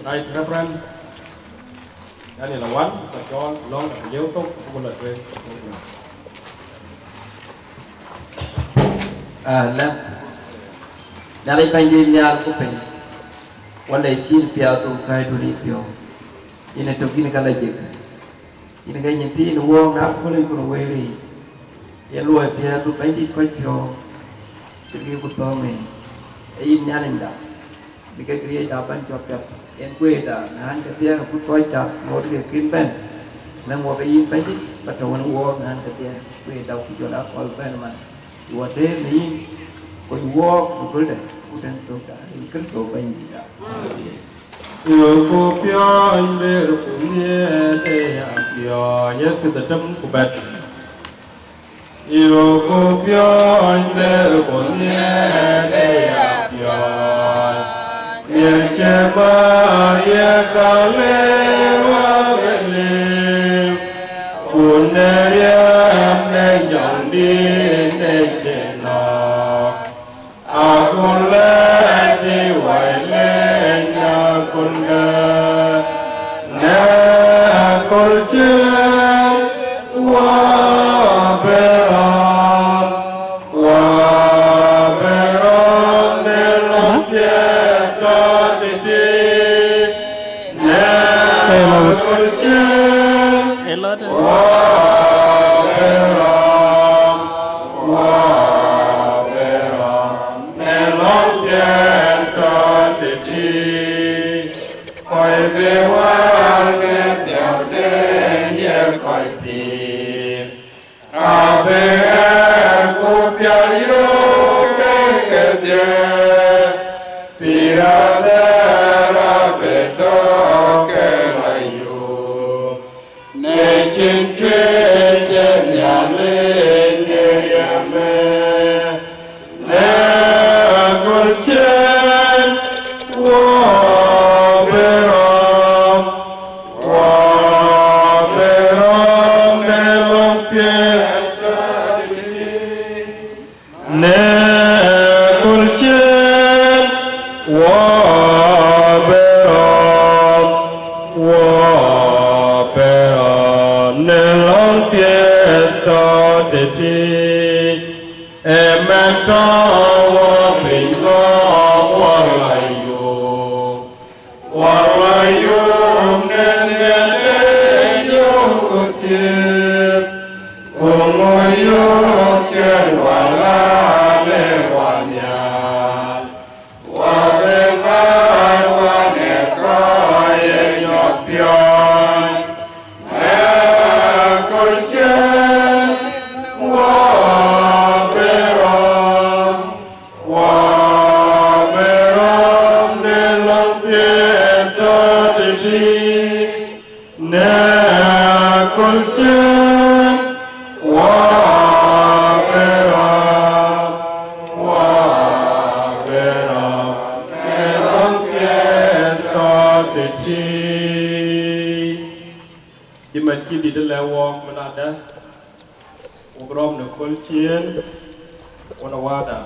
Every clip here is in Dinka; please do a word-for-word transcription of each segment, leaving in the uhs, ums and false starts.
Right Reverend Daniel Awan, ba cɔɔl lɔ̈ŋ de lieu thok, ku la tueŋ. Ah, lɛ̈k. Nhialic Bɛ̈nydït nhial ku piny, wala cïn piath thok kääc dun yï piɔ̈u. Yïn ë tök, yïn ka la jik. Yïn ke nyin tïïn wɔɔk na kööl yic ku në wëër yic. Yen luɔi piɛth bï Bɛ̈nydït kɔc piɔ̈u, bï bï ku thɔ̈ɔ̈ŋ ë. Ee yïn Nhialicda, bï ke këriëëcda bɛ̈n cɔk piɛth. Yen kueerda në ɣän kedhie, ku kɔc cath ŋoot ke kën bɛ̈n. Në ŋuɔk ke yïn Bɛ̈nydït, ba tɔ̈ wën wɔɔk në ɣän kedhie, kueerda ku jɔl akɔ̈l bɛ̈n man. Wɔ teer në yïn, kony wɔɔk në kööldɛ, ku tën thökda, rin Kërtho Bɛ̈nydïtda. Amen. Yoku piɔ̈ɔ̈ny ber ku nhiëërde ya piɔ̈ɔ̈ny, ë thiëth ë tem ku bɛ̈t. Yoku piɔ̈ɔ̈ny ber ku nhiëërde ya piɔ̈ɔ̈ny, yen cï bäär ye ka le wä bï liu, ku në riɛm de Jɔŋdït de cï nɔ̈k. Akölë bï wai leny akölkë, në aköl cï wä bï rɔ̈m, wä bï rɔ̈m në lɔ̈ŋ piɛth tɔ̈ tëthiinaköl cï wä bï rɔ̈m, wä bï rɔ̈m në lɔ̈ŋ piɛth tɔ̈ tëthiinaköl. Kɔc bï wä ke piɔ̈u den ye kɔc pïïr. Abï ɣɛɛr ku pial yök ke kedhie, pïïr athɛɛr abï tɔ̈ ke la yök. Në cïn cuëëc de Nhialic në riɛmë, në aköl cï wä bï rɔ̈m, wä bï rɔ̈m në lɔ̈ŋ piɛth. Në aköl cï wä bï rɔ̈m, wä bï rɔ̈m në lɔ̈ŋ piɛth tɔ̈ tëthiinaköl. Ëmën tɔ̈ wä piny ŋɔ̈ɔ̈ŋ wä la yök. Wala yom nen yɛn ë yom ku thiëëp, ku ŋö yom cïn wala le wal nhial. Wa bï ŋaar wa në kɔc ye nyɔk piɔ̈ɔ̈ny, në aköl cï wä bï rɔ̈m. Wa bï rɔ̈m në lɔ̈ŋ piɛth tɔ̈ tëthiinaköl cï wä bï rɔ̈m, wa bï rɔ̈m në lɔ̈ŋ piɛth tɔ̈ tëthiinaköl. Cï man cï dït lɛ̈k wɔɔk man adë, wok rɔ̈m në köl ciëën, wën ë wäda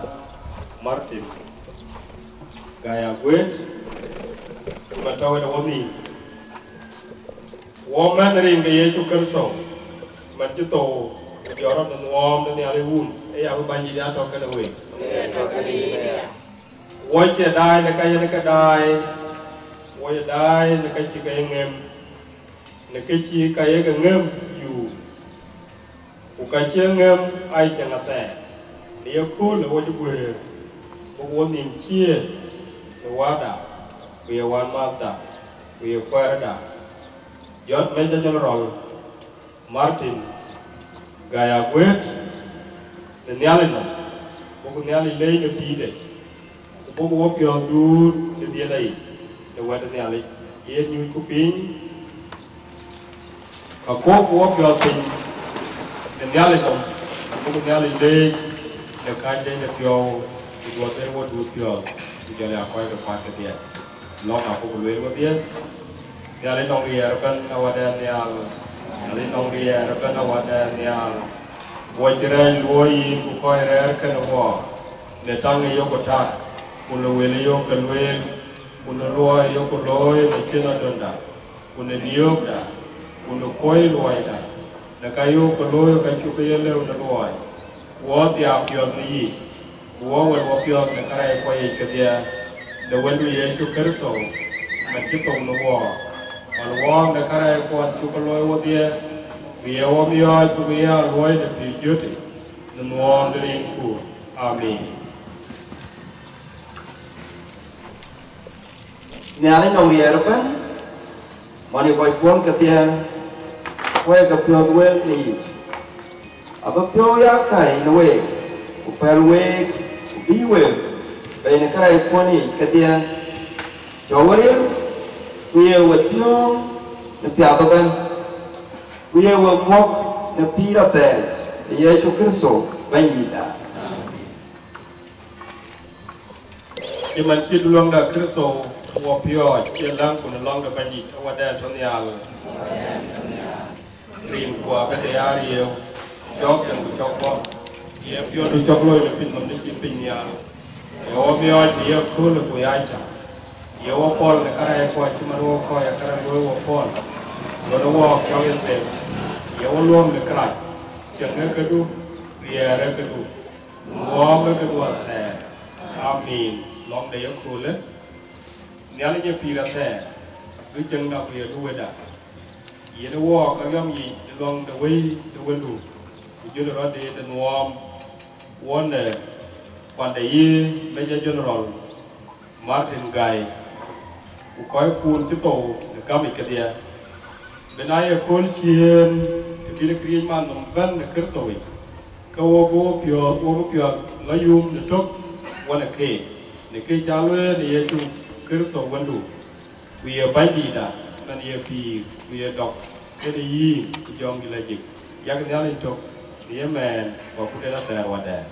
Martin Gaya Guet, cï man tɔ̈ wën ë wonhïïm. Wɔ mɛn rin ke Yecu Kërtho, man cï thou ë jɔt rɔt në nuɔɔm de Nhialic Wun, ë ya bï Bɛ̈nydït ya tɔ̈ kënë week. Wɔ cie daai në ka yen ke daai, wɔ ye daai në ka cï ke ye ŋëm, në kë cï ka ye ke ŋëm yuur, ku ka cie ŋëm aa cieŋ athɛɛr. Në ye kööl ë wɔ cï guëër, buk wɔ nhïïm ciëën në wäda, ku ye wänmääthda, ku ye kuɛɛrda, jɔt Major General Martin Gaya Guet në Nhialic nɔm, buk Nhialic leec në pïïrde, ku buk wɔ piɔ̈ɔ̈th duur në dhiëth ayic në wɛ̈t ë Nhialic, yen nyuc ku piny, ka kok wɔ piɔ̈ɔ̈th piny në Nhialic nɔm, buk Nhialic leec në kääc de piɔ̈u, ku duɔ̈th en wɔ duut piɔ̈ɔ̈th, ku jɔl ya kɔc ke kuat kedhie. Lɔ̈ŋ abuk lueel wedhie, Nhialic nɔŋ riɛɛr ëbɛ̈n awadɛn nhial, Nhialic nɔŋ riɛɛr ëbɛ̈n awadɛn nhial. Wɔ cï rɛɛc luɔ̈ɔ̈i yïn ku kɔc rɛ̈ɛ̈r kënë wɔ, në taŋ ë yok tak, ku në wël ë yok ke lueel, ku në luɔi yeku looi në cïn adönda, ku në niöökda, ku në kuɔi luɔida, në ka yeku looi ka cuk ye lëu në luɔi. Wɔ dhiau piɔ̈ɔ̈th në yic, ku wɔ wël wɔ piɔ̈ɔ̈th në kärɛckuɔ yic kedhie, në Wëndu Yecu Kërtho, man cï thou në wɔɔk. Ɣɔn wɔɔk në kärɛckuɔn cuk looi wodhie, ku ye wɔ miɔɔc buk ya luɔi në pïïr jöt, në nuɔɔm de rinku. Amin. Nhialic nɔŋ riɛɛr ëbɛ̈n, man ë kɔc puɔ̈l kedhie, wek ke piɔ̈ɔ̈th wek në yic. Abï piɔ̈u ya käi në week, ku pɛ̈l week, ku bïï week bei në kärɛckuɔn yic kedhie. Cɔk we ril, ku ye we thiɔ̈ɔ̈ŋ në piath ëbɛ̈n, ku ye we muɔ̈k në pïïr athɛɛr ë Yecu Kërtho Bɛ̈nydïtda. Cï man cï luɔŋda Kërtho wɔ piɔ̈ɔ̈c, cï läŋ ku në lɔŋ de Bɛ̈nydït Wädɛn tɔ̈ nhial. Rin ku abï ke ya riëëu, cɔk cïn ku cɔk bɔ̈, ye piɔ̈ndu cɔk looi në piny nɔm të cï piny nhial. Ye wɔ miɔɔc në ye köölë ku ya cak. Ye wɔ pɔ̈l në kärɛckuɔ cï man wɔ kɔc ë kärɛc luöi wɔ pɔ̈l. Ɣön ë wɔɔk cɔk ye them. Ye wɔ luɔ̈m në kërac, cieŋ ë këdu, riɛɛr ë këdu, luɔɔm ë këdu athɛɛr. Amin. Lɔŋ de yeköölë, Nhialic ë pïïr athɛɛr, du cieŋda ku ye du wëda. Yen ë wɔɔk ka riɔm yic ë luɔŋ de Wëi de Wëndu, ku jɔl rɔt de nuɔɔm, wɔnë kuande yï Major General Martin Gai, ku kɔckun cï thou në gamic kedhie. Bï na ye kööl ciëën të bï në këriëëc man nɔm bɛ̈n në Kërtho yic, ke wo bï wo piɔ̈ɔ̈th, wo bï piɔ̈ɔ̈th lɔ yum në tök wɔnë keek, në kë ca lueel në Yecu Kërtho Wëndu, ku ye Bɛ̈nydïïtda, man ye pïïr, ku ye dɔk, kënë yïn, ku jɔŋdï lajik, yak Nhialic tök, në ye mɛɛn, ku akut en athɛɛr wadɛɛr.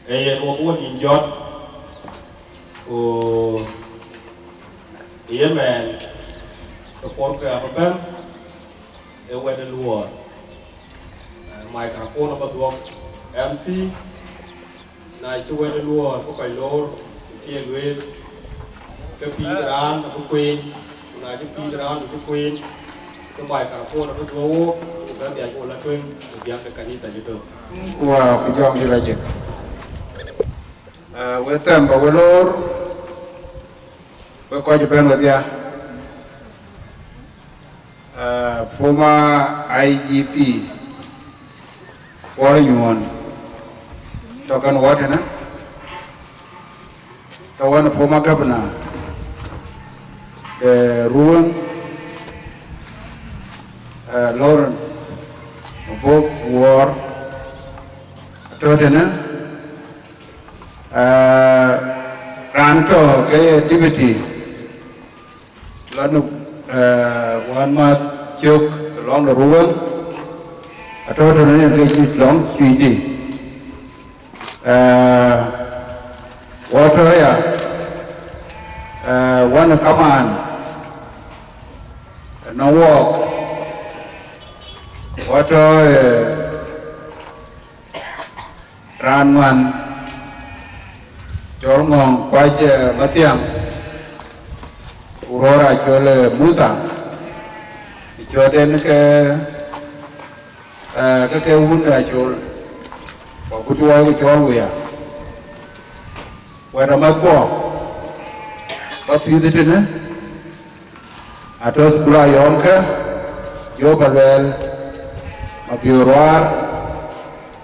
Ee yen wok wɔ nïn jɔt, ku ë ye mɛɛn, ke puɔl ke abï bɛ̈n, ë wɛ̈t ë luɔɔr. Eh, microphone abä dhuɔk, M C, na cï wɛ̈t ë luɔɔr bï kɔc loor, ku cï ye lueel, ke pïïr raan abï kueen, ku na cï pïïr raan abï kueen, ke microphone abï dhuɔk wook, ku bɛ dhiac ku la tueŋ, ku biäk de kanitha cï döŋ. Wow, ku jɔŋdï lajik. Eh, we thɛm ba we loor, we kɔc bɛ̈n wedhia. Eh, former I G P Kuɔl Nyuɔn tɔ̈ kɛn wɔ tënë, tɔ̈ wën former governor de Rueŋ, eh, Lawrence Mabok Wuɔɔr, atɔ̈ tënë, eh, raan tɔ̈ ke ye deputy lɔn, eh, wän ma cök lɔŋ de Rueŋ, atɔ̈ tënë yen ke juëc lɔŋ cuëcdï. Eh, wɔ tɔ̈ ya, eh, wän kamaan, nɔŋ wɔɔk, wɔ tɔ̈, eh, raan ŋuan, cɔl Ŋɔ̈ŋ Kuac, eh, Mathiaŋ, ku rɔɔr acɔl, eh, Mutha, cɔt en ke, eh, ke ke wun acɔl, ku agut wɔ ku cɔl wia. Wɛ̈t amäthkuɔ, bä thiëth tënë, atɔ̈ thukul ayɔɔmkë, jɔ bä luɛɛl, Mabiöör Ruaar,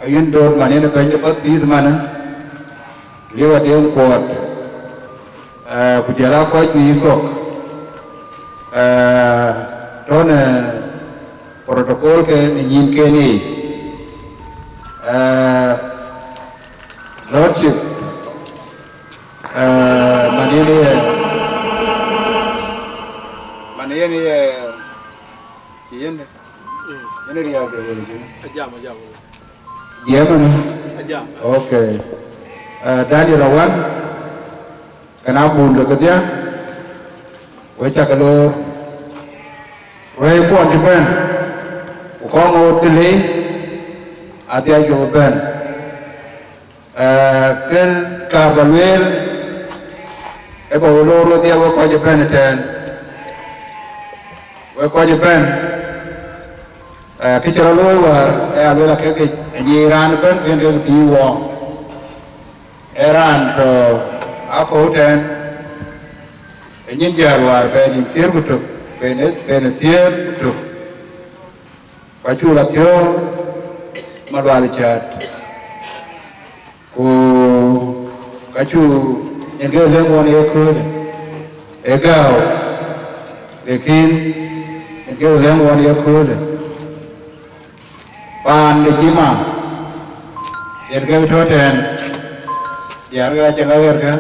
ayïn döör man yen ë bɛ̈ny de bä thiëth manë, liu Adeŋ Kuɔɔt, eh, ku jɔl aa kɔc juëc kɔ̈k, eh, tɔ̈ në protocol ke në nyïïn ken yiic. Eh, Lordship, eh, man yen ye, man yen ye, cï yen de, yen riääk de wël jënë. Ajam, ajam. Jiɛɛm ënë? Ajam. Okay. Eh, Daniel Awan, kɛn abun de kedhia, we cak loor. Ruɛ̈i kuɔn cï bɛ̈n, ku kɔŋ ɣööt thilei, adhiac ke bï bɛ̈n. Eh, kën ka bä lueel, Ë bä we loor wedhie, we kɔc ëbɛ̈n ëtɛ̈ɛ̈n, we kɔc ëbɛ̈n, eh, kë cï rɔt looi wäär, ë aluel akëkic, anyic raan ëbɛ̈n bï en kek bï wɔ. Ee raan tɔ̈ akɔ̈u tɛ̈ɛ̈n, ë nyin jäl wäär bɛ̈n nïn thiëër ku tök, ben ë, ben ë thiëër ku tök. Ku acuk lɔ thiɔ̈ɔ̈ŋ Malual Cäät, ku ka cuk en ke lëŋ ɣɔn ye köölë, ee gääu, lakin en ke lëŋ ɣɔn ye köölë. Paan de Jima, yen ke tɔ̈ tɛ̈ɛ̈n, diäär ke acïn aɣerkë,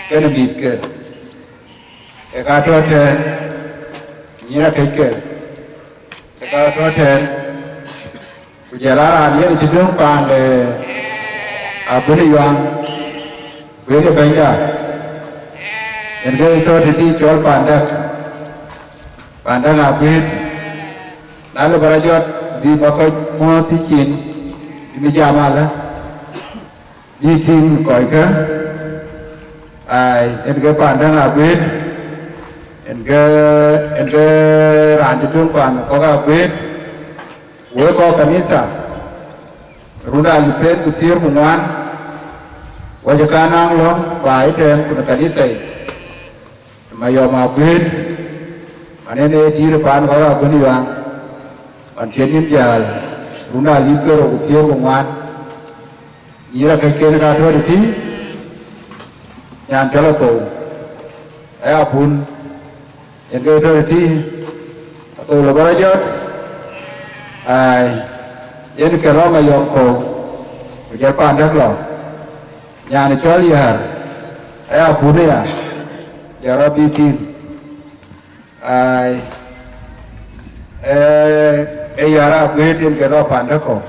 kenë mïthke, ke ka tɔ̈ tɛ̈ɛ̈n, nyïïr akëcke, ke ka tɔ̈ tɛ̈ɛ̈n, ku jɔl a raan yen cï döŋ paan de Abun Yuaŋ, ku yen ë bɛ̈nyda, yen ke tɔ̈ tëdï cɔl Pandäk, Pandäk Aguiit. Na lë bä rɔt jɔt, bï bä kɔc muɔ̈ɔ̈th yïcin, bï bï jam alë, bï tïŋ kɔckë, ai, en ke Pandäk Aguiit, en ke, en ke raan cï döŋ paan kɔ̈k Aguiit, wek kɔc kanitha, run alip en ku thiëër ku ŋuan, wacë ka naŋ lɔ̈ŋ baai tɛ̈ɛ̈n ku në kanitha yic. Mayɔm Aguiit, man en ee dïït paan kɔc Abun Yuaŋ, man cï nyin jäl, run alip ke rou ku thiëër ku ŋuan, nyïïr akëcken ka tɔ̈ tëtï, nyan cɔl Athou, ë Abun, yen ke tɔ̈ tëtï, Athou lɔ bä rɔt jɔt, ai, yen ke rɔm Mayɔm Kɔ̈u, ku jɔl Pandäk lɔ, nyan cɔl Yäär, ë Abun aya, jɔl rɔt bï tïŋ. Ai, ee, ee Yäär Aguiit yen ke lɔ Pandäk kɔ̈u.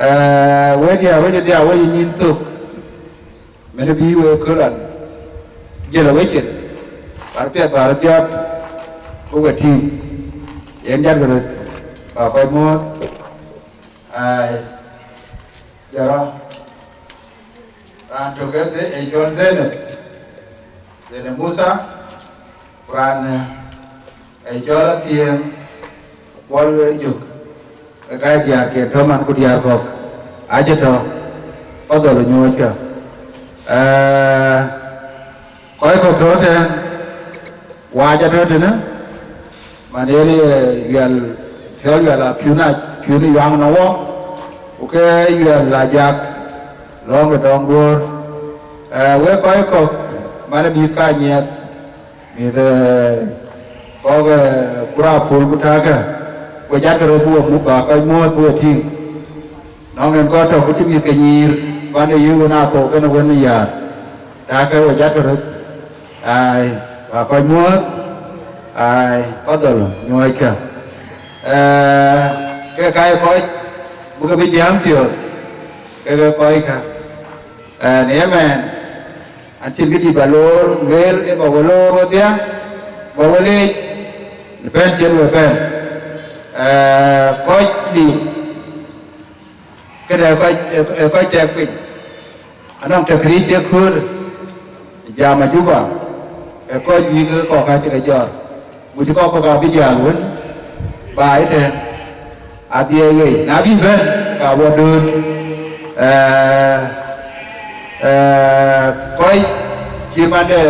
Ee, wek diäär, wek diäär, wek nyin thök, mɛn bï wek köl an, jël awecin, bär piɛth bär jɔt, ku we tïŋ, yen jat ke röt, bä kɔc muɔ̈ɔ̈th. Ai, jɔt rɔt. Raan tök ë Ze-, ë cɔl Zenep, Zenep Musa, ku raan, eh, ë cɔl Athiëëŋ Kuɔl Jök, ke ka diäär ke tɔ̈ man ku diäär kɔ̈k acï tɔ̈, Fadhal nyuɔ̈ɔ̈ckë. Eh, kɔc kɔ̈k tɔ̈ tɛ̈ɛ̈n, Wac atɔ̈ tënë, man yen ye Yuɛl, cɔl Yuɛl Apiun, Apiun Yuaŋ në wɔ, ku ke Yuɛl Ajak, lɔ̈ŋ de Dɔŋ Duɔ̈ɔ̈r. Eh, wek kɔc kɔ̈k, man ë mïth ka nyiɛth, mïth, eh, kɔ̈k, eh, kura pol ku täkë, ku jat ke röt bï we muk, bä kɔc muɔ̈ɔ̈th bï we tïŋ. Nɔŋ en kɔc tɔ̈ ku cï mïth ke nyïïr, kuan de yï wën Athou kenë wën Yäär. Takë we jat röt, ai, wa kɔc muɔ̈ɔ̈th, ai, Fadhal nyuɔ̈ɔ̈ckë. Eh, ke ka ye kɔc, bï ke bï jiääm piɔ̈ɔ̈th, ke ke kɔckä. Eh, në ëmɛn, an cïn kë dït bä loor, lueel ë bä we loor wedhie, bä we leec, në bɛ̈n cïn we bɛ̈n. Eh, kɔc liu, këde kɔc, ë, ë kɔc tɛk piny, anɔŋ tɛk riic ë kööl, jam a Juba, ë kɔc wïïk ë kɔ̈k acï ke jɔt, ku cï kɔc kɔ̈k abï jäl wën, bä ëtɛ̈ɛ̈n, adhiɛɛi wei, na bï bɛ̈n, ka wɔ dööt, eh, eh, kɔc cï man de,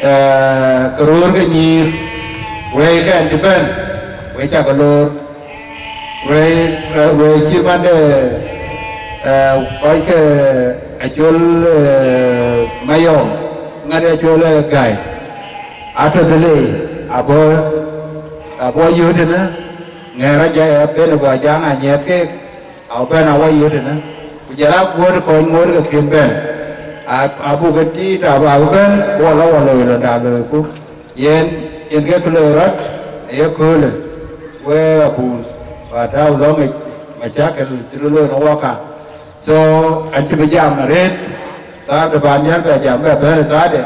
eh, ke röör ke nyïïr, wëikɛn cï bɛ̈n, wek cä ke loor. Wëi, wëi cït man de, eh, kɔc ke acol, eh, Mayɔm, ŋat acol, eh, Gäi, atɔ̈ dhëlei, abɔ̈, abɔ̈ yöt tënë, ŋɛ̈ɛ̈r ajai, eh, ben bɔ̈ jaŋ anyiɛth keek, abɔ̈ bɛ̈n awɔ̈ yöt tënë, ku jɔl a guöt kɔc ŋoot ke kën bɛ̈n, a, abuk ke tiit, abä bɛ̈n, wɔ lɔ wɔ loi lon da loiku. Yen, yen ke kë loi rɔt, ë ye köölë, we abun, ba tääu lɔ̈ŋic, macakël cï röt looi në wɔk ka. So, acï bï jam arëët, thaar de ban nhial bɛ jam bɛ bɛ̈n ë thaarde,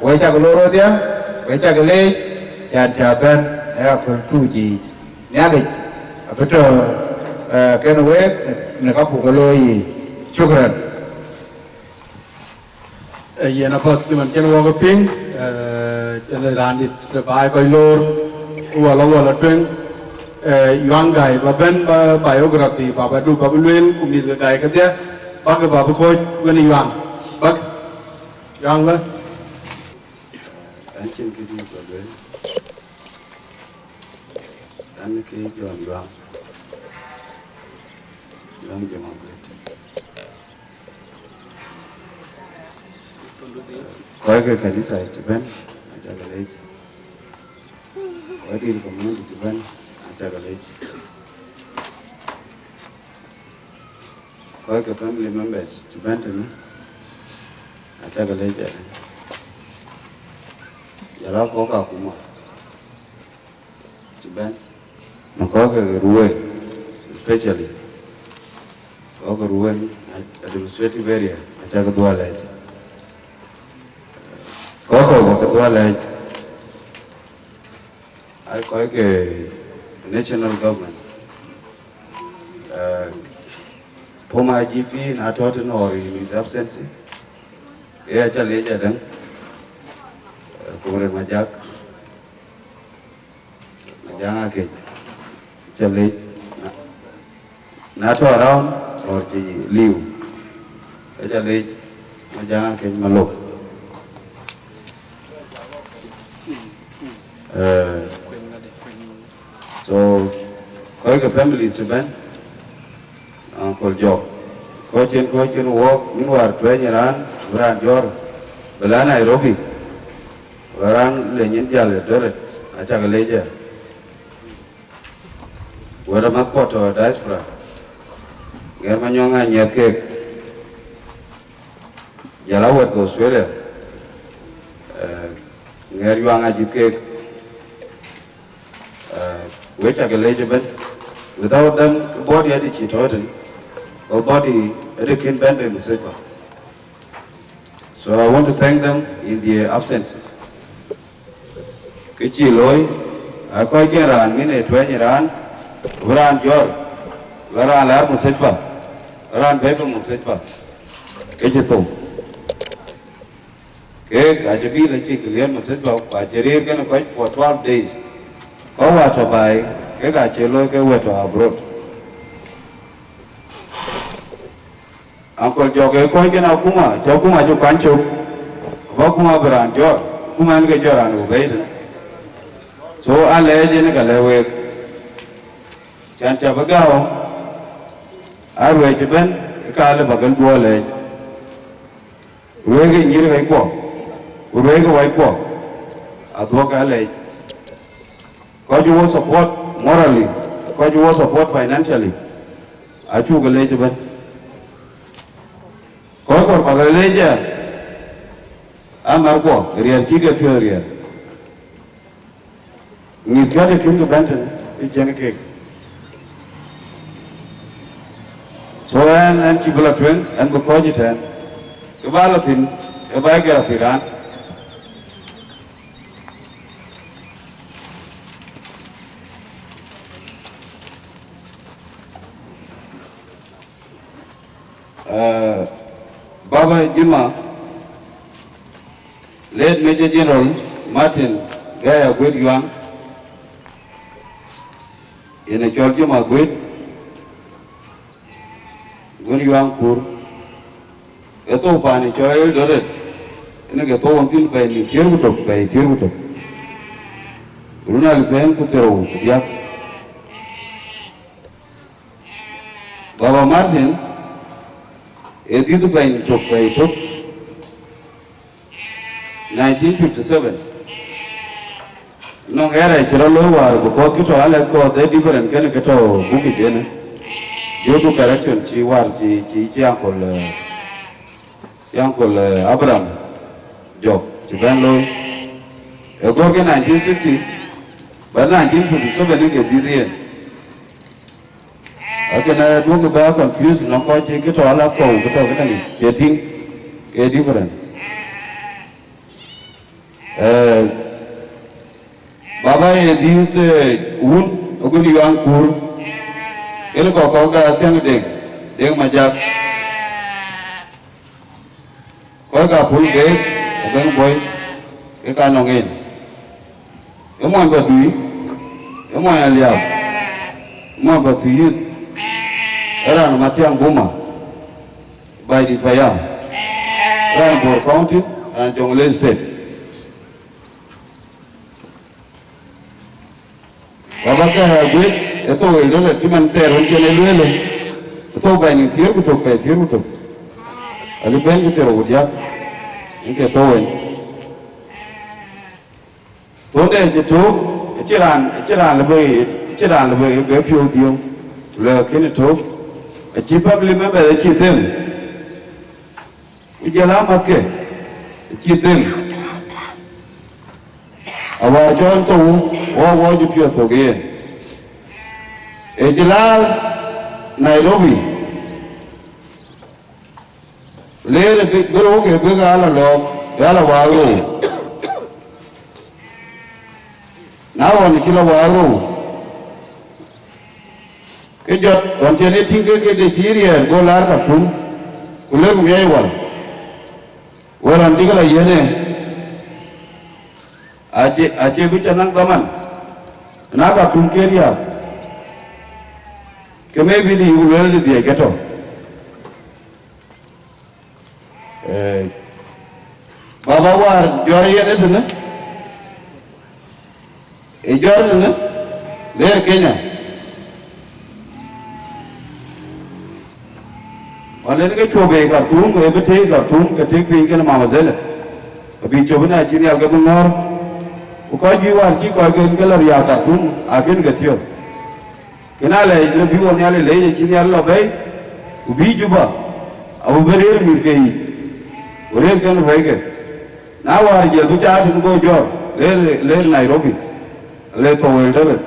we cak loor wedhie, we cak leec, can cä bɛ̈n në aköl tuuc yiic. Nhialic abï tɔ̈, eh, kenë week në, në ka buk ke looi yiic. Shukran. Ee, yen apath cïmën cïn wɔ ke piŋ, ee, cïn raan dït baai kɔc loor, wala, wala tueŋ, ee, Yuaŋ Gäi ba bɛ̈n ba biography ba, ba du ba bï lueel, ku mïth ke Gäi kedhie, bäk ba bï kɔc wën Yuaŋ, bäk, Yuaŋ bä. An cïn kë dït ba lueel, an ke John Yuaŋ, Yuaŋ Jemaguet. Kɔc ke kanitha cï bɛ̈n, acä ke leec. Kɔc dït community cï bɛ̈n, acä ke leec. Kɔc ke family members cï bɛ̈n tënë, acä ke leec ënë. Jɔl a kɔc akuma cï bɛ̈n, në kɔc ke Ruëëŋ, especially kɔc ke Ruëëŋ administrative area, acä ke dhuɔ̈k leec. Kɔc kɔ̈k ba ke dhuɔ̈k leec, aa kɔc ke national government. Eh, former I G P na tɔ̈ tënë or in his absence, ee acä leec adäŋ, eh, Comrade Majak, Majak Akec, acä leec. Na, na tɔ̈ around or cï liu, acä leec Majak Akec Malok. Eh, so, kɔc ke families cï bɛ̈n, Uncle Jɔk, kɔc cïn, kɔc cïn wɔɔk, yïn wäär tuɛny raan, bï raan jɔ̈ɔ̈r, bï la Nairobi, bï raan le nyin jäl ë Eldoret, acä ke leec ë. Wɛ̈t amath kuɔ tɔ̈ diaspora, Ŋɛ̈r Manyɔŋ Anyiɛth keek, jɔl a wɛ̈t ke Australia, eh, Ŋɛ̈r Yuaŋ Ajïth keek, eh, wek cä ke leec ëbɛ̈n. Without them, ke body adï cï tɔ̈ tën, ke body adï kën bɛ̈n bei mustashfa. So I want to thank them in their absences. Kë cï looi, aa kɔc cïn raan min ë tuɛny raan, bï raan jɔ̈ɔ̈r, bï raan lɛ̈ɛ̈r mustashfa, bï raan bɛ̈ɛ̈i ke mustashfa, ke cï thou. Keek acï bï lɔ cïk liɛ̈ɛ̈r mustashfa, ku acï rëër kenë kɔc for twelve days. Kɔc wäär tɔ̈ baai, kek acï looi ke wɛ̈t tɔ̈ abroad. Uncle Jɔk, ee kɔc kën akuma, cä akuma cï kuany cök, bä akuma bï raan jɔt, akuma en ke jɔt raan ku bɛ̈i tën. So, alɛɛc en ka lɛ̈k week. Cän cä bï gääu, a ruɛc ëbɛ̈n, ë ka lë bä kën duɔ̈ɔ̈r lɛɛc. Ruëëk ë nyïïr ɣɛckuɔ, ku ruëëk ë wackuɔ, adhuɔ̈k alɛɛc. Kɔc wɔ support morally, kɔc wɔ support financially, acuk ke leec ëbɛ̈n. Kɔc kɔ̈k bä ke leec ë, amarkuɔ, riɛl cï ke piɔ̈ɔ̈th riɛl. Mïth cɔ̈t ë kïn ke bɛ̈n tën, ë cïn keek. So ɛn, ɛn cï bï lɔ tueŋ, ɛn bï kɔ̈ɔ̈c ëtɛ̈ɛ̈n. Kë bä lɔ thïn, ë bä gɛ̈r apïïr raan. Eh, Baba Juma, late Major General Martin Gaya Guet Yuang, yen ë cɔl Juma Guet, Guet Yuang Kur, ë thou paan ë cɔl Eldoret, ënë ke thou ɣɔn thïn pɛɛi nïn thiëër ku tök, pɛɛi thiëër ku tök. Run alipɛɛn ku thiërrou ku diäk. Baba Martin ë dhiëth pɛɛi tök, pɛɛi tök, nineteen fifty seven. Nɔŋ era cï rɔt looi wäär, because kë tɔ̈ alɛth kɔ̈th ë different kënë kë tɔ̈ bukic ënë. Jɔku correction cï wäär cï, cï, cï uncle, eh, cï uncle, eh, Abraham Jɔk cï bɛ̈n looi. Ë gɔ̈r ke nineteen sixty, but nineteen fifty seven ë ke dhiëth yen. Akënë duɔ̈kkë bä confuse nɔŋ kɔc cï kë tɔ̈ ala thou kë tɔ̈ kënë ŋic, cie tïŋ ke different. Eh, baba ye dhiëth, eh, wun, agun Yuaŋ Kur, kënë kɔ̈k kɔ̈k da thiäŋ Deŋ, Deŋ Majak. Kɔc Ka pul ke, Abeng Boi, ke ka nɔŋ en. E mony Badui, e mony Aliap, e mony Batui Youth, e raan Matiang Buma, Baidit Payam, raan Bor County, raan Jonglei State. Baba ke Aguet, e thou Eldoret, cï man thɛɛr wën cïn e lueel, e thou bɛ̈ny thiëër ku tök, pɛɛi thiëër ku tök. Ali bɛ̈ny ku thiëër ku diäk, en ke thou wën. Thonde acï tök, acï raan, acï raan lë bë, acï raan lë bë, bë piɔ̈u dhiöŋ, ku lë kënë tök, acï family members acï them, ku jël amäthke acï them. Awär cɔl thou, wɔ wɔ cï piɔ̈ɔ̈th thök yen. Ë cï laar Nairobi, leer bï, bï rou ke bï ɣal alɔɔk, ɣal awaak rou. Na ɣɔn cï la waak rou, ke jɔt ɣɔn cï en e tïŋ ke kede cï riɛɛr, go laar Khartoum, ku lek miɛc wal. Wël ɣɔn cï ke la yiën e, acie, acie bï cä naŋ dhaman, na Khartoum ke riääk, ke maybe dï ku lueel dï dhiëc ke tɔ. Eh, baba wäär jɔr yen ëtënë, ë jɔr ëtënë, leer Kenya. Ɣɔn en ke cuɔp bei Khartoum, ë bï tëëk Khartoum, ke tëëk piny kënë Mama Zeynep. Abï cuɔp ënë acï nhial ke bï ŋɔ̈ɔ̈r. Ku kɔc juëc wäär cï kɔc ke ke la riääk Khartoum, akën ke thiɔ̈k. Kënë alɛɛc lɔ bï wɔ Nhialic leec acï Nhialic lɔ bɛ̈i, ku bï Juba, abï bï rëër mïth ke yiic, ku rëër kën ruɛ̈ike. Na wäär jël bï cath tën go jɔt, leer, leer Nairobi, le thou Eldoret,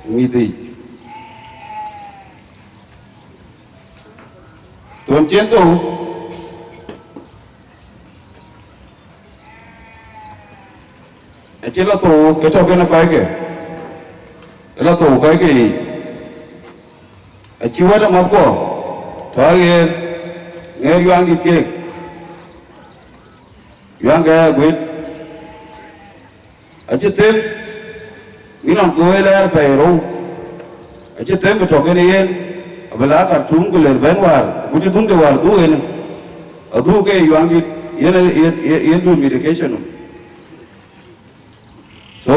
mïth yiic. Thon cien thou, acï lɔ thou ke tɔ kënë kɔcke, ë lɔ thou kɔcke yiic. Acï wɛ̈t amathkuɔ tɔ aɣeer, ŋeer yuaŋdït keek, yuaŋ ke Aguet. Acï them, yïn nɔn gooi lɛɛr pɛɛi rou. Acï them bï tɔ kënë yen, abï la Khartoum ku ler bɛ̈n wäär, ku cï dhuŋde wäär dhuk en, adhuk ke yuaŋdït, yen, yen, yen, yen dun medication nɔm. So,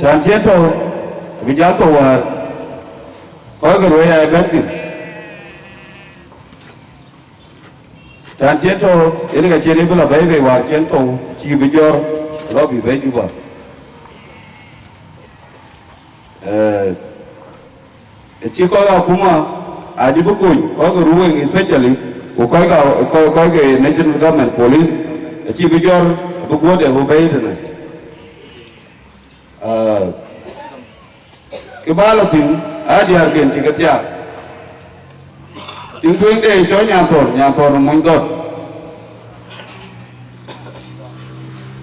tän cï en tɔ, abï jal thou wäär, kɔc ke ruëëc aa bɛ̈n thïn. Tän cï en tɔ, yen ka cïn en bï lɔ bɛ̈i bei wäär cï en thou, cï bï jɔt, lɔ bï bɛ̈i Juba. Eh, Ë cï kɔc akuma acï bï kony, kɔc ke ruëëŋ especially, ku kɔc ka, kɔc, kɔc ke National Government Police, acï bï jɔt, abï guɔ̈tde abï bɛ̈i tënë. Ah, kë bä lɔ thïn, aa diäärken cï ke thiaak. Tiŋ tueŋde cɔl Nyanthɔɔr, Nyanthɔɔr mony dhɔt.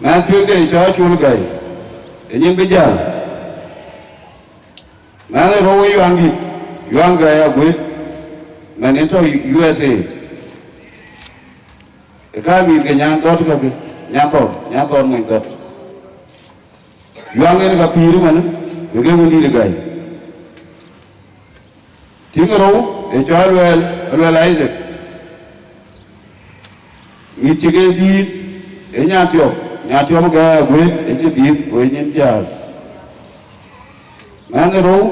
Mɛnh tueŋde cɔl Acol Gäi, ë nyin bï jäl. Mɛnh ë rou ë Yuaŋdït, Yuaŋ Gäi Aguet, mɛn ë tɔ U S A. Ë ka mïth ke Nyan dhɔ̈t kakë, Nyan thɔn, Nyan thɔn mony dhɔ̈t. Yuaŋ en ka pïïr ëmën, wek ee wëndït ë Gäi. Tiŋ ë rou ë cɔl Aluɛɛl, Aluɛɛl Isaac. Mïth cï ke dhiëëth ë Nyantiɔp, Nyantiɔp ë Gäi Aguet ë cï dhiëëth, ku ë nyin jäl. Mɛnh ë rou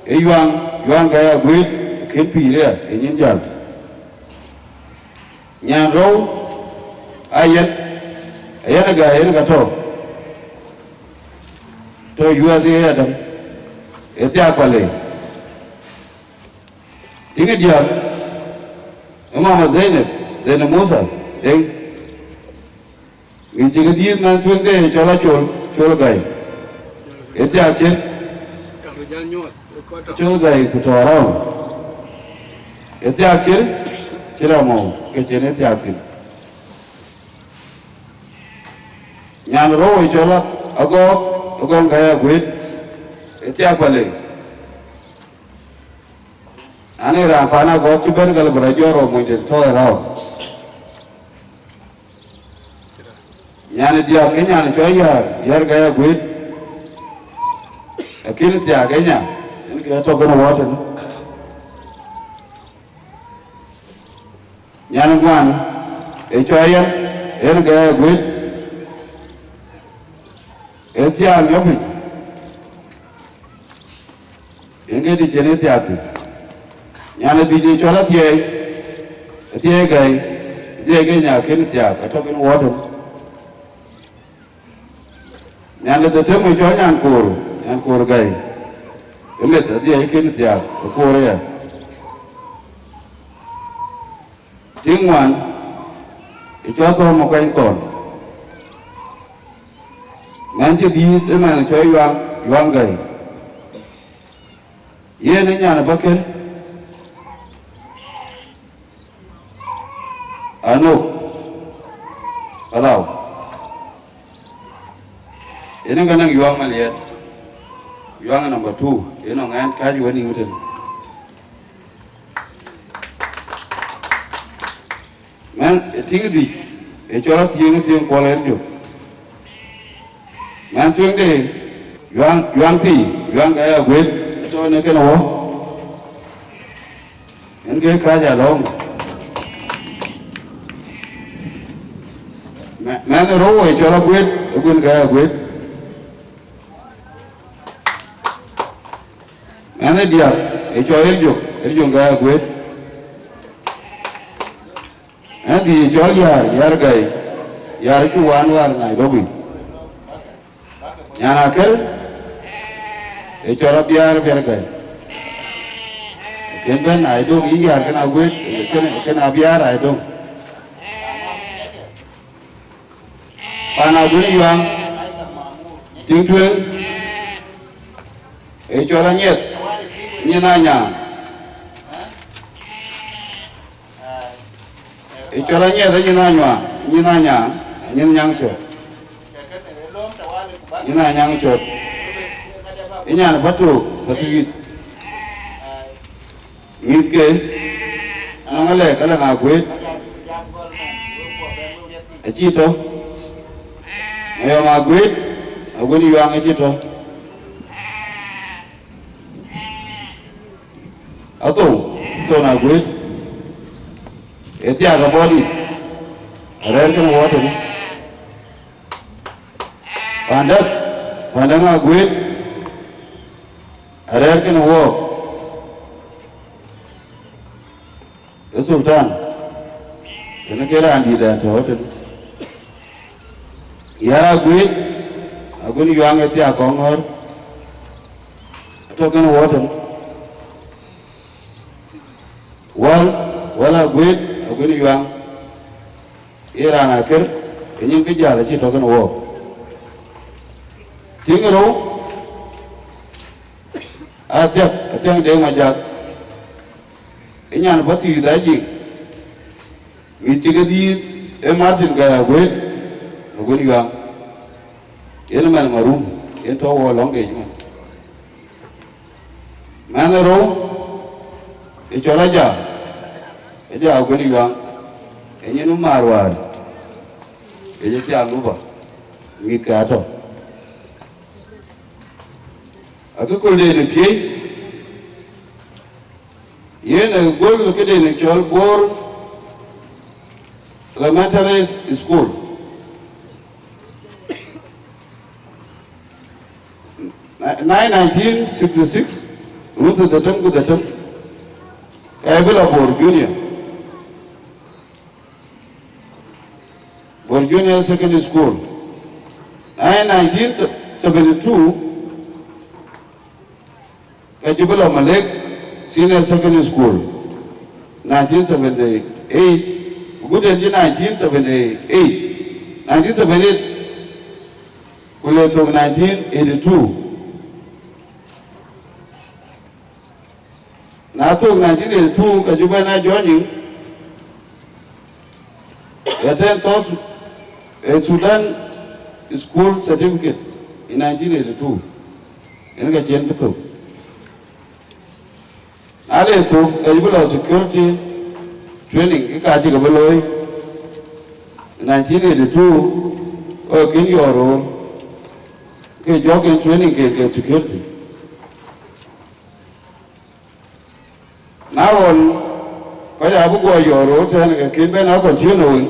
ë Yuaŋ, Yuaŋ Gäi Aguet, kën pïïr aya ë nyin jäl. Nyan rou Ayɛt, Ayɛt ë Gäi yen ka tɔ, tɔ U S A adam, ë thiaak Palek. Tiŋ ë diäk ë Mama Zeynep, Zeynep Musa, Deŋ. Mïth cï ke dhiëëth mɛnh tueŋde cɔl Acol, Col Gäi. Ë thiaak cït, Col Gäi ku tɔ around. Ë thiaak cït, cït amɔ̈u, ke cïn ë thiaak thïn. Nyan rou ë cɔl Agɔɔk, Agɔɔk Gäi Aguet, ë thiaak Palek. An, ee raan paan Agɔɔk cï bɛ̈n, ka lë bï rɔt jɔt rou monyde tɔ ë rau. Nyan ë diäk ke nyan cɔl Yäär, Yäär Gai Aguët, akïn thiaak ë nya, yen ke tɔ̈ kënë wɔ tënë. Nyan ë ŋuan ë cɔl Ayɛn, Ayɛn Gai Aguët, ë thiaak nyɔ̈k piny, yen ke dï cïn ë thiaak thïn. Nyan ë dhïc ë cɔl Athiɛɛi, Athiɛɛi Gai, Athiɛɛi ke nya kën thiaak, atɔ̈ kën wɔ tënë. Nyan ë dhetem ë cɔl Nyankoor, Nyankoor Gai, ë meth adhie kën thiaak ë koor aya. Tiŋ ŋuan ë cɔl Thɔ̈ɔ̈m ë Kuany Thɔn, mɛnh cï dhiëëth ë mɛnh ë cɔl Yuaŋ, Yuaŋ Gai, yen ë nyan ë bäkën. Anok Palau, yen ë ke nɔŋ Yuaŋ Maliɛt, Yuaŋ number two, yen nɔŋ ɛn kääc wën nïïm tënë. Mɛnh ë tiŋ dïc ë cɔl Athiëŋ, Athiëŋ Kuɔl Ɣer Jök. Mɛnh tueŋde Yuaŋ, Yuaŋ thii, Yuaŋ Gai Aguët, ë tɔ̈ në kënë wɔ. Yen ke kääc alɔ̈ɔ̈m. Mɛ-, mɛnh ë rou ë cɔl Aguët, Aguën Gai Aguët. Mɛnh ë diäk ë cɔl Ɣer Jök, Ɣer Jök Gai Aguët. Ɛn dhïc ë cɔl Yäär, Yäär Gai, Yäär cuk waan wäär Nairobi. Nyan akër ë cɔl Abiaar, Abiaar Gai. Kën bɛ̈n Aidöŋ, yï Yäär kën Aguët, kën, kën Abiaar Aidöŋ. Pan Aguën Yuaŋ, tiŋ tueŋ ë cɔl Anyiɛth, nyin Anyaŋ. Ë cɔl Anyiɛth, nyin Anyuaŋ, nyin Anyaŋ, nyin Nyaŋ Cɔt. Nyin Anyaŋ Cɔt. Ë nyan Batook, Batook Youth. Mïthke, anɔŋ Alɛk, Alɛk Aguët, acï tɔ̈. Mayɔm Aguët, Aguën Yuaŋ acï tɔ̈. Athou, Thon Aguët, ë thiaak abɔ̈ dït, arɛ̈ɛ̈r kënë wɔ tënë. Pandäk, Pandäk Aguët, arɛ̈ɛ̈r kënë wɔ. Ë Sultan, yen ke raan dït ë tɔ̈ tënë. Yäär Aguët, Aguën Yuaŋ ë thiaak kɔŋ ŋɔ̈ɔ̈r, atɔ̈ kënë wɔ tënë. Wäl, Wäl Aguët, Aguën Yuaŋ, ye raan akër, ke nyin bï jäl acï tɔ̈ kënë wɔ. Tiŋ rou, Athiäk, Athiäk Deŋ Majak, ë nyan Batook Youth Ajiëŋ, mïth cï ke dhiëëth ë Martin Gai Aguët, Aguën Yuaŋ, yen ëmɛn Marum, yen tɔ̈ wɔ lɔŋ de cï man. Mɛnh ë rou ë cɔl Aja, Aja Aguën Yuaŋ, ë nyin ë maar wäär, ë ye thiaak Juba, mïthke atɔ̈. Akëkölden ë piëëc, yen ë gɔl këden ë cɔl Bor Elementary School. Nine nineteen sixty-six, run thiërdhetem ku dhetem, ka bï lɔ Bor Junior. Bor Junior Secondary School. Nine nineteen seventy-two, ka cï bï lɔ Malek Senior Secondary School, nineteen seventy-eight, ku guten cï nineteen seventy-eight, nineteen seventy-eight, ku le thök nineteen eighty-two. Na thök nineteen eighty-two, ka cï bɛ̈n a joining, attend South, eh, Sudan School Certificate in nineteen eighty-two. Yen ka cïn bï thök. Na le thök, ka cï bï lɔ security training, kë ka cï ke bï looi nineteen eighty-two, Kɔc kën yɔɔr roor, ke jɔk en training ke, ke security. Na ɣɔn, kɔc abï guɔ yɔɔr roor tɛ̈n, ke kën bɛn a continue wën,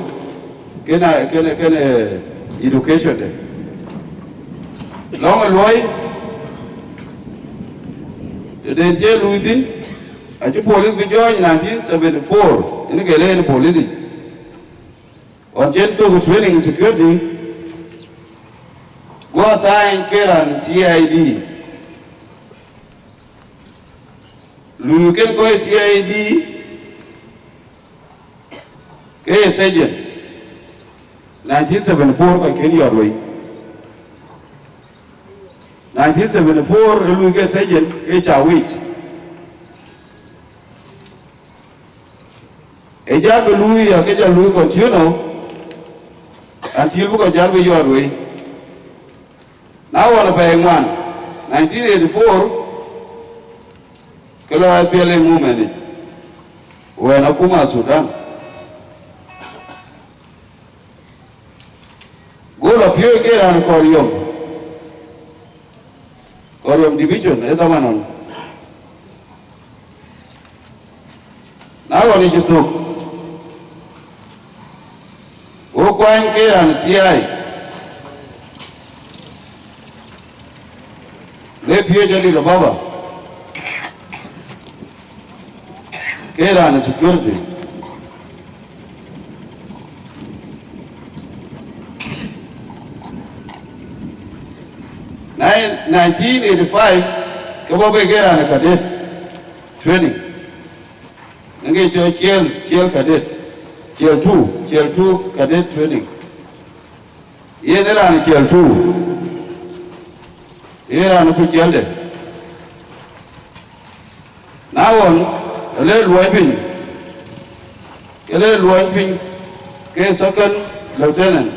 kën a, kën, kën, eh, education de. Lɔŋ ë luɔi, tëden cie luui thïn, acï police bï jɔɔny nineteen seventy-four, yen ke len police yic. Ɣɔn cïn thök training security, go assign ke raan C I D. Luui kën kɔc C I D ke ye surgeon. Nineteen seventy-four kɔc kën yɔt wei. Nineteen seventy-four ë luui ke surgeon ke ca wic. Ë jal bï luui ya ke jal luui continue until bï kɔc jal bï yɔt wei. Na ɣɔn ë pɛɛi ŋuan, nineteen eighty-four, ke lɔ S P L A movement yic, wɛn akuma Sudan. Go lɔ piööc ke raan Kɔriɔm, Kɔriɔm division ë dhaman ɣɔn. Na ɣɔn ë cï thök, go kuany ke raan C I, le piööc Addis Ababa ke raan security. Nine- nineteen eighty-five, ke bɔ̈ bei ke raan cadet training. Ŋic cɔl Ciel, Ciel cadet, Ciel two, Ciel two cadet training. Yen ë raan Ciel two, yen raan ku Cielde. Na ɣɔn, ë le luɔi piny, ke le luɔi piny ke second lieutenant,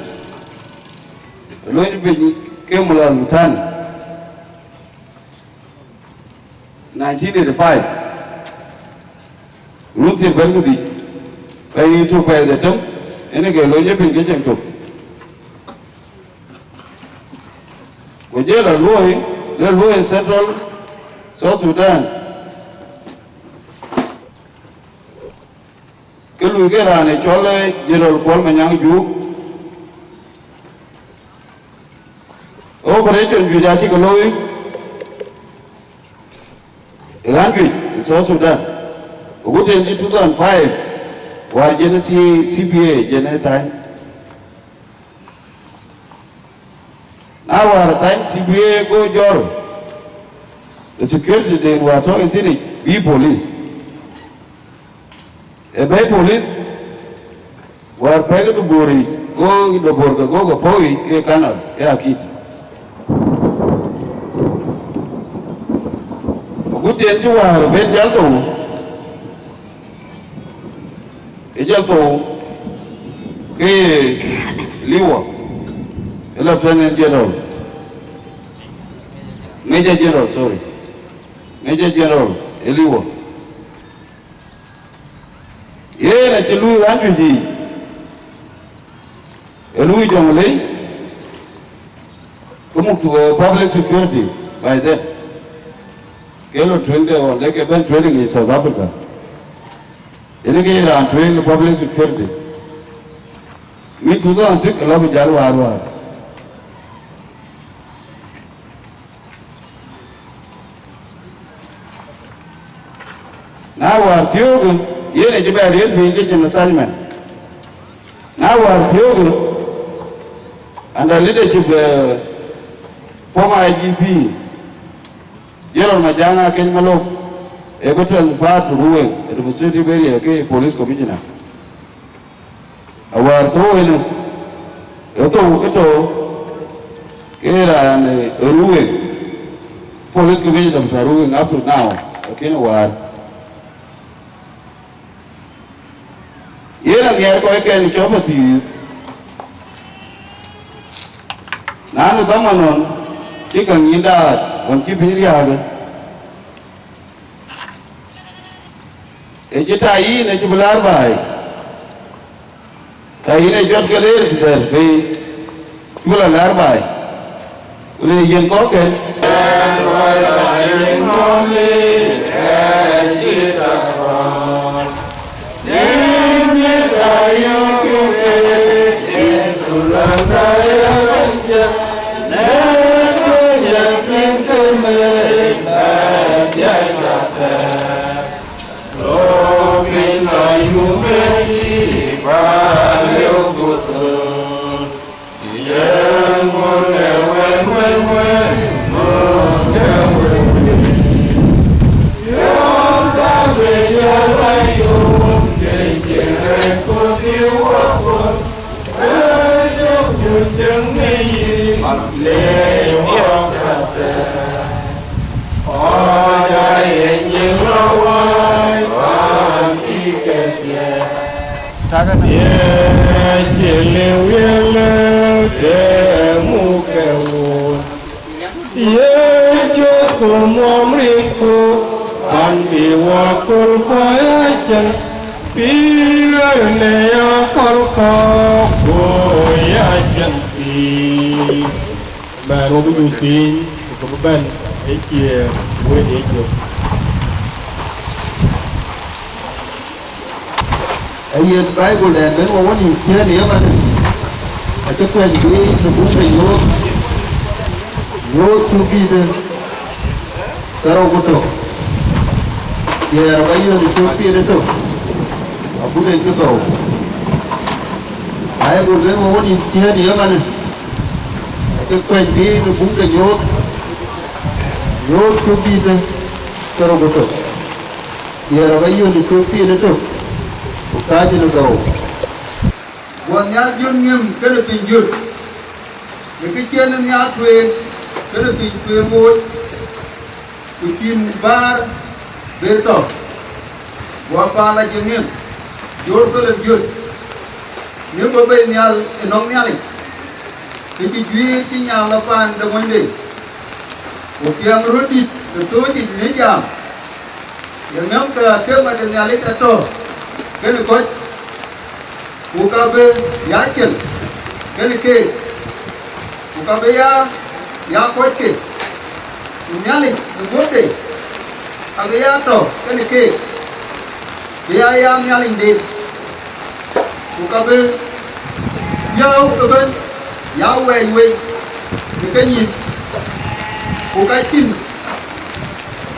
luɔi piny ke Mulal Mutani. Nineteen eighty-five, run thiëër bɛ̈n ku dhïc, pɛɛi tök pɛɛi dhetem, ënë ke lony ë piny ke cieŋ tök. Ku jël aluɔi, le luɔi Central South Sudan, ke lui ke raan ë cɔl, eh, General Kuɔl Manyaŋ Juuk. Operation juëc acï ke looi ë ɣän juëc ë South Sudan, ku tën cï two thousand five, wäär jɛn C-, C P A jɛn ë thany. Na wäär thany C P A go jɔr ë security den wäär tɔ̈ ë thïn yic, bï police. Ë bɛ̈i police, wäär pɛ̈k ë Dubur yic, go Dubur ke go ke pɔ̈u yic ke kanɔl, ke akït. Agut yen cï wäär ben jäl thou, ë jäl thou ke ye liwa, ë Lieutenant General, Major General, sorry, Major General ë liwa. Yen acï lui ɣän juëc yiic, ë lui Jonglei, ke muk, eh, public security by then. Ke lɔ tueŋ de ɣɔn de ke bɛ̈n training in South Africa. Yen ke ye raan tueŋ ë public security. Min two thousand six lɔ bï jäl wäär wäär. Na wäär thiöökë, yen acï bɛ riëëth piny ke cïn assignment. Na wäär thiöökë, under leadership, eh, former I G P, General Majanga Keny Malok, ë bï transfer to Ruweng Administrative Area ke police commissioner. Awäär thou ënë, ë thou ë tɔ̈u ke raan ë Ruweng, police commissioner bï tɔ̈ Ruweng up to now, lakin awäär. Yen anhiɛɛr kɔckɛn cɔp athïïth, na nu dhaman ɣɔn cï ka nyindaat ɣɔn cï piny riääk, ë cï ta yïn acï bï laar baai, ta yïn ë jɔt ke leer tëdɛ̈t bei, Bï lɔ lɛ̈ɛ̈r baai, ku le yen kɔ̈kkɛn. Yecu ku muɔm rin ku, pan bï wä kul kɔc acäŋ, pïïr në akɔl kɔ̈k ku ya cäŋ pïïr. Mɛn wä bï nyuc piny, ku bï bɛ̈n ë cie wëët ë cök. Aye Baibul dɛn ben wä wä nïm tiɛ̈n ë ëmën, acï kuɛny bï në buk de Nyooth, Nyooth cuk dïïtë, karou ku tök, diɛɛr aba yön ë cök piɛth ë tök, agut en cï dhorou. Baibul ben wä wä nïm tiɛ̈n ë ëmën, acï kuɛny bï në buk de Nyooth, Nyooth cuk dïïtë, karou ku tök. Diɛɛr aba yön ë cök piɛth ë tök, ku kääc në dhorou. Guɔ nhial jön ŋëm kenë piny jöt, në kë cïn nhial tueŋ kenë piny tueŋ wooc, ku cïn bäär ber tɔ. Guɔ paan acï ŋëm Jeruthalem jöt, në bɔ̈ bei nhial ënɔŋ Nhialic, kë cï juiir cï nyan lɔ paan de monyde, ku piɛŋ röt dït në thööc yic në jam. Ye ŋëm ke akëmä de Nhialic atɔ kenë kɔc, ku ka bï ya cieŋ kenë keek, ku ka bï ya ya kɔcke, ku Nhialic në guöpde abï ya tɔ kenë keek, bï ya ya Nhialicden, ku ka bï piɔ̈u ëbën ya wɛɛc wei në kenyïn, ku ka cïn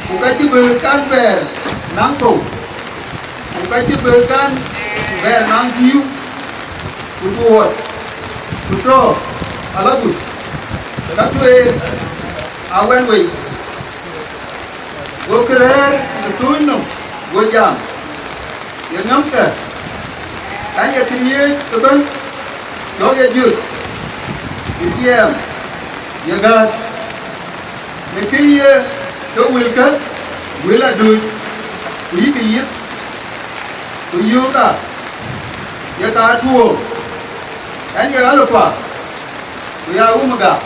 ku ka cï bï kan bɛɛr naŋ thou, ku ka cï bï kan bɛɛr naŋ diu, ku duɔɔt, ku tɔ ala gut, ka tueer aa wɛn wei. Gokï rɛ̈ɛ̈r në thööc nɔm, go jam, ye ŋämkë, an, ye këriëëc ëbën cɔk ye jöt, ku jiɛɛm ye gäät, në kë ye ke wëlkë wël adööc, ku yïkï yith, ku yöökë, ye ka tuɔɔk, an, ye Alpha, ku ya Omega,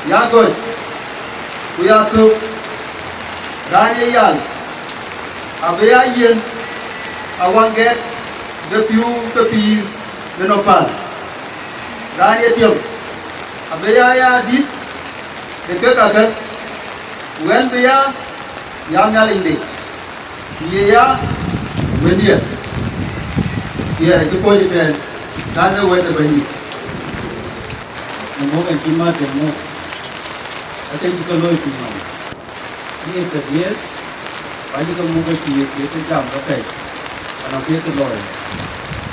ya gɔc, ku ya thök, raan ye yal, abï ya yiɛ̈n awaŋ gɛk de pïu ke pïïr në nɔm päl. Raan ye tiëm, abï ya ya dït de kek akäl, ku ɣɛn bï ya, ya Nhialicde, ku ye ya wëndiɛ̈. Ciɛɛr acï kɔc ëtɛ̈ɛ̈n, kan ë wɛ̈t ë Bɛ̈nydït. Në muk ɛn cï Martin muk, aten cï ke looi piny nɔm. Yen ke dhiëëth, ku acï ke muk ë pïïr, ke ke jam ke pɛ̈c, anɔŋ ke ke looi,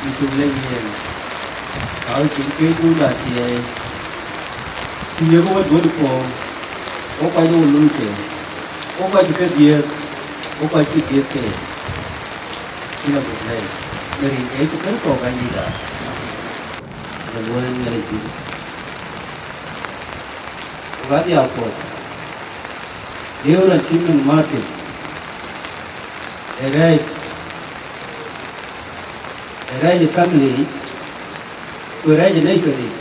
në cuk lec yen. Ka wek cïn ke dun da thiëëi, ku yek wɛ̈t duöt puɔ̈u, wo kɔc wo luui ke, wo kɔc cï ke dhiëëth, wo kɔc cï dhiëëth ke, cïn abuk lɛc, në rin ke Yecu Kërtho Bɛ̈nydït da. Ade luɔi Nhialic dït. Ku adhiau puɔth, riëëu rɛn cït nɔŋ Martin, ë rɛɛc, ë rɛɛc ë family yic, ku ë rɛɛc ë nation yic,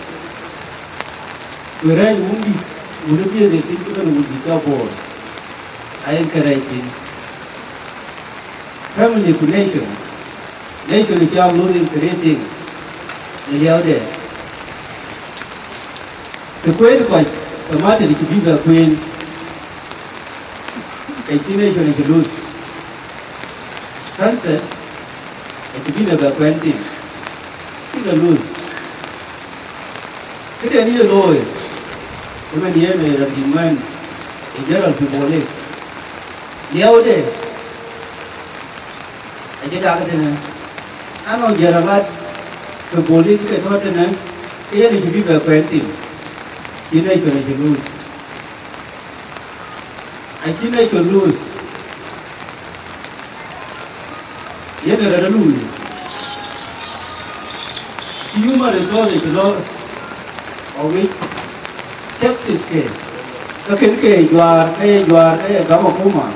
ku ë rɛɛc ë wundït, wun ë dhiëëth ye thïn cï bɛ̈n ë wundït cɔl Bor, ayen ke rɛɛc thïn. Family ku nation. Nation acï a losing three things në liɛɛude. Të kueen kɔc, ke Martin cï bï bɛ kueen, ke cï nation acï luth. Census acï bï bɛ kueen thïn, cï ke luth. Këden ye looi, ëmën yen ë rɔt dït mɛn ë Gerald Piŋ Bol ë liɛɛude. Acï dak tënë, na nɔŋ Gerald Piŋ Bol ë ke tɔ̈ tënë, ke yen acï bï bɛ kueen thïn, cï nation acï luth. Acï nation luth, yen ë rɔt ë luui. Cï human resource cï lɔ ɣɔ̈k yic, taxes ke, ke kën ke juaar, ke ye juaar, ke ye gam akuma,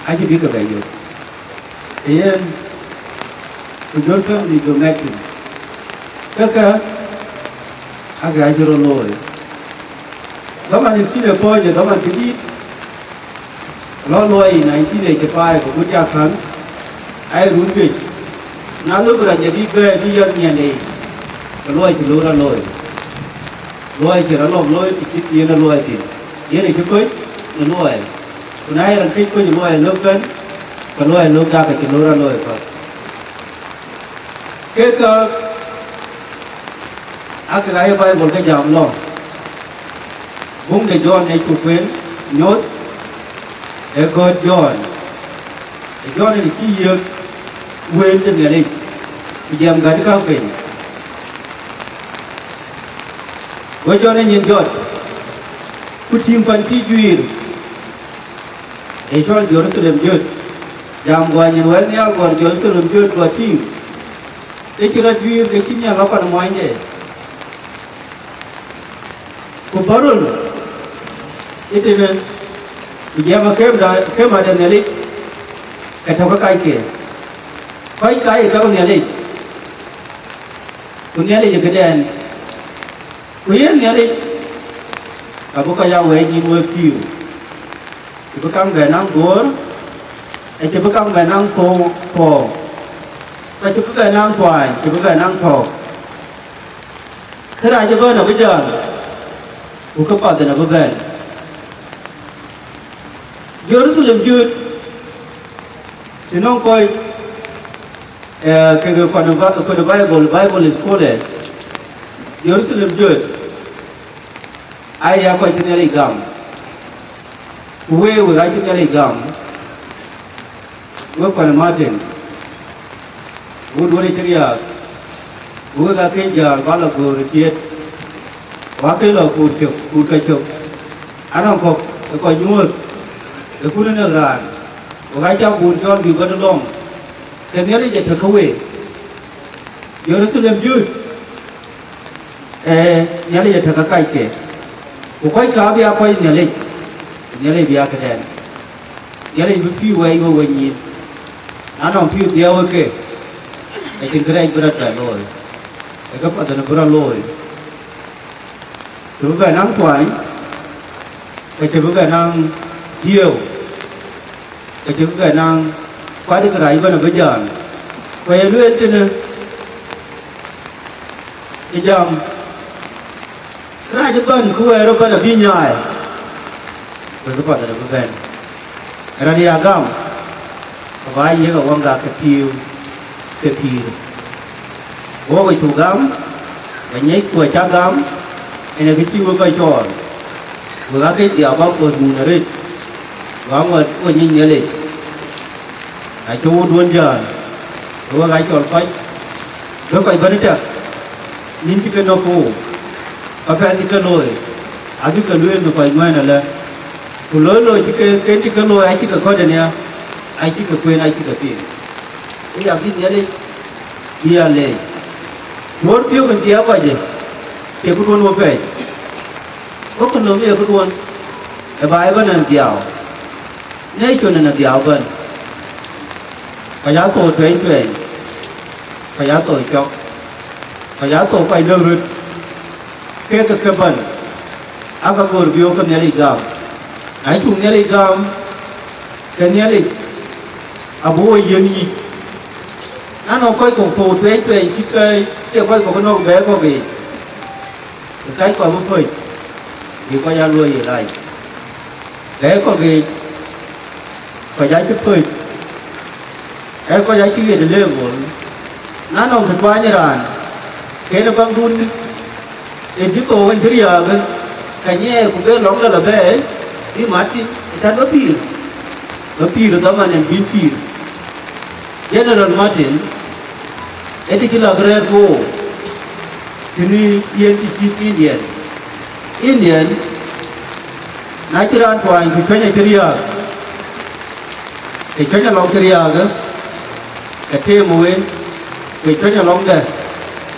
acï bï ke bɛ yök. Yen, ku jɔl family jɔ mɛt thïn. Käkkä, aake acï rɔt looi. Dhaman cïn ë pɔ̈ɔ̈c, ë dhaman cï dït, lɔ luɔi nineteen eighty-five, ku ja käŋ, aa ye run juëc. Na lɔ bï rɔt jadït bɛ̈ɛ̈i bï yäth nyiɛnde yic, ke luɔi cï lɔ rɔt looi. Luɔi cï rɔt lɔ̈k looi, cï cït yen ë luɔi thïn. Yen ë cï kɔc në luɔi. Ku na ye rɔt këc kɔc ë luɔi lök bɛ̈n, ke luɔi lök dak acï lɔ rɔt looi kɔ̈k. Kek käk, aa kek aa ye Bible ke jam lɔ. Buŋ de Jɔn ë cuk kueen nyuɔ̈th, ë gɔ̈t Jɔn. Ë Jɔn ë cï yiëk wël de Nhialic, ku jiɛɛm gät käk piny. Go Jɔn ë nyin jɔt, ku tïŋ pan cï juiir, ë cɔl Jeruthalem jöt. Jam guɔ nyin wɛ̈t nhial guɔ Jeruthalem jöt guɔ tïŋ, ke cï rɔt juiir, ke cï nyin lɔ pan muɔnyde. Ku bɔ̈ röl ë tënë, ku jiɛɛm akëmda, akëmda de Nhialic, ke tɔ̈ ke kacke. Kɔc ka ye tɔ̈ ke Nhialic, ku Nhialic ë këdɛn. Ku yen Nhialic abï kɔc aa wɛ̈ɛ̈c yïn wek pïïu, cï bï kaŋ bɛ naŋ dhuöör, acï bï kaŋ bɛ naŋ thou-, thuɔɔu, ku acï bï bɛ naŋ tuaany, cï bï bɛ naŋ thɔ̈ɔ̈k. Kërac ëbɛ̈n abï jäl, ku këpath en abï bɛ̈n. Jeruthalem jöt, të nɔŋ kɔc, eh, kekë kɔn Ba-, kɔn Bible, Bible scholars, Jeruthalem jöt, aa ya kɔc cï Nhialic gam, ku week, wek aa cï Nhialic gam, wek kɔn Martin, wut wën ë cï riääk, ku wek aa këc jäl, ku ala göör ë tiët, ku aa këc lɔ kuut cök, kuut ke cök. Anɔŋ kɔ̈k ë kɔc nyuööth, ë kun ë nɛ̈k raan, wek aa cä bun cɔl bï bɛ̈n ë lɔ̈ŋ, ke Nhialic ë tëk ke week. Jeruthalem jöt, ee, Nhialic ë tëk ke kacke, ku kɔc ka bï aa kɔc Nhialic, ku Nhialic bï aa këdɛn. Nhialic bï pïïu wɛɛc we wenyin, na nɔŋ pïïu dhiau ë ke, acïn kërɛɛc bï rɔt bɛ looi, ë këpath en bï rɔt looi. Cï bï bɛ naŋ tuany, ke cï bï bɛ naŋ dhiëëu, ke cï bï bɛ naŋ kuat kërac ëbɛ̈n abï jam. Ku ye lueel tënë ë jam, kërac ëbɛ̈n, ku wɛɛr ëbɛ̈n abï nyaai, wek ë path abï bɛ̈n. Rɔt ya gam, ke bä yiëk awaŋda ke pïïu ke pïïr. Wok ë cuk gam, ke ŋiɛc ku acä gam, en ë kë cï wek kɔc cɔɔl, wek aa këc dhiau bä kuöth muk në rëët, ku aŋuɔt ku ŋic Nhialic. Acï wutduön jäl, ke wek aa cɔl kɔc, bï kɔc bɛ̈n ë tɛk, nïn cï ke nɔ̈k ku, ka pɛth cï ke looi, abï ke lueel në kɔc ŋuɛ̈ɛ̈n ëlë. Ku looi looi cï ke, ken cï ke looi acï ke kɔ̈t ënia, acï ke kueen, acï ke piŋ. Ë ya bï Nhialic bï ya leec. Duöör piɔ̈u ë dhiɛɛu kɔc ë, cie këduön we pɛɛc. Wok kë lööm ye këduön, ë baai ëbɛ̈n en dhiau, nation en ë dhiau ëbɛ̈n. Kɔc aa thou tuɛny tuɛny, kɔc aa thou cɔk, kɔc aa thou kɔc lëu röt. Kek ke ke bɛ̈n, aa ka göör bï wok ke Nhialic gam. Na cuk Nhialic gam, ke Nhialic abï wo yiëk nyic. Na nɔŋ kɔc kɔ̈k thou tuɛny tuɛny cït ke, cie kɔc kɔ̈k nɔ̈k bɛ̈ɛ̈i kɔ̈k yiic, Ke kackua bï pöc, bï kɔc aa luɔi ye lac. Ke kɔc yiic, kɔc acï pöc, ee kɔc acï ɣet level. Na nɔŋ të tuany raan, kën ë baŋdun ë dï thou wën cï riääk, ke nyiɛɛi ku be lɔ̈ŋ de lɔ bɛ̈ɛ̈i, bï mat thïn, ë tɛ̈n bä pïïr, bä pïïr ë dhaman en bï pïïr. General Martin, ë të cï lak rɛ̈ɛ̈r ke wook, tënë yen të cït Indian. Indian, na cï raan tuany ku cuɛny acï riääk, ke cuɛny alɔŋ cï riääk, ke teem wën, ke cuɛny alɔŋde,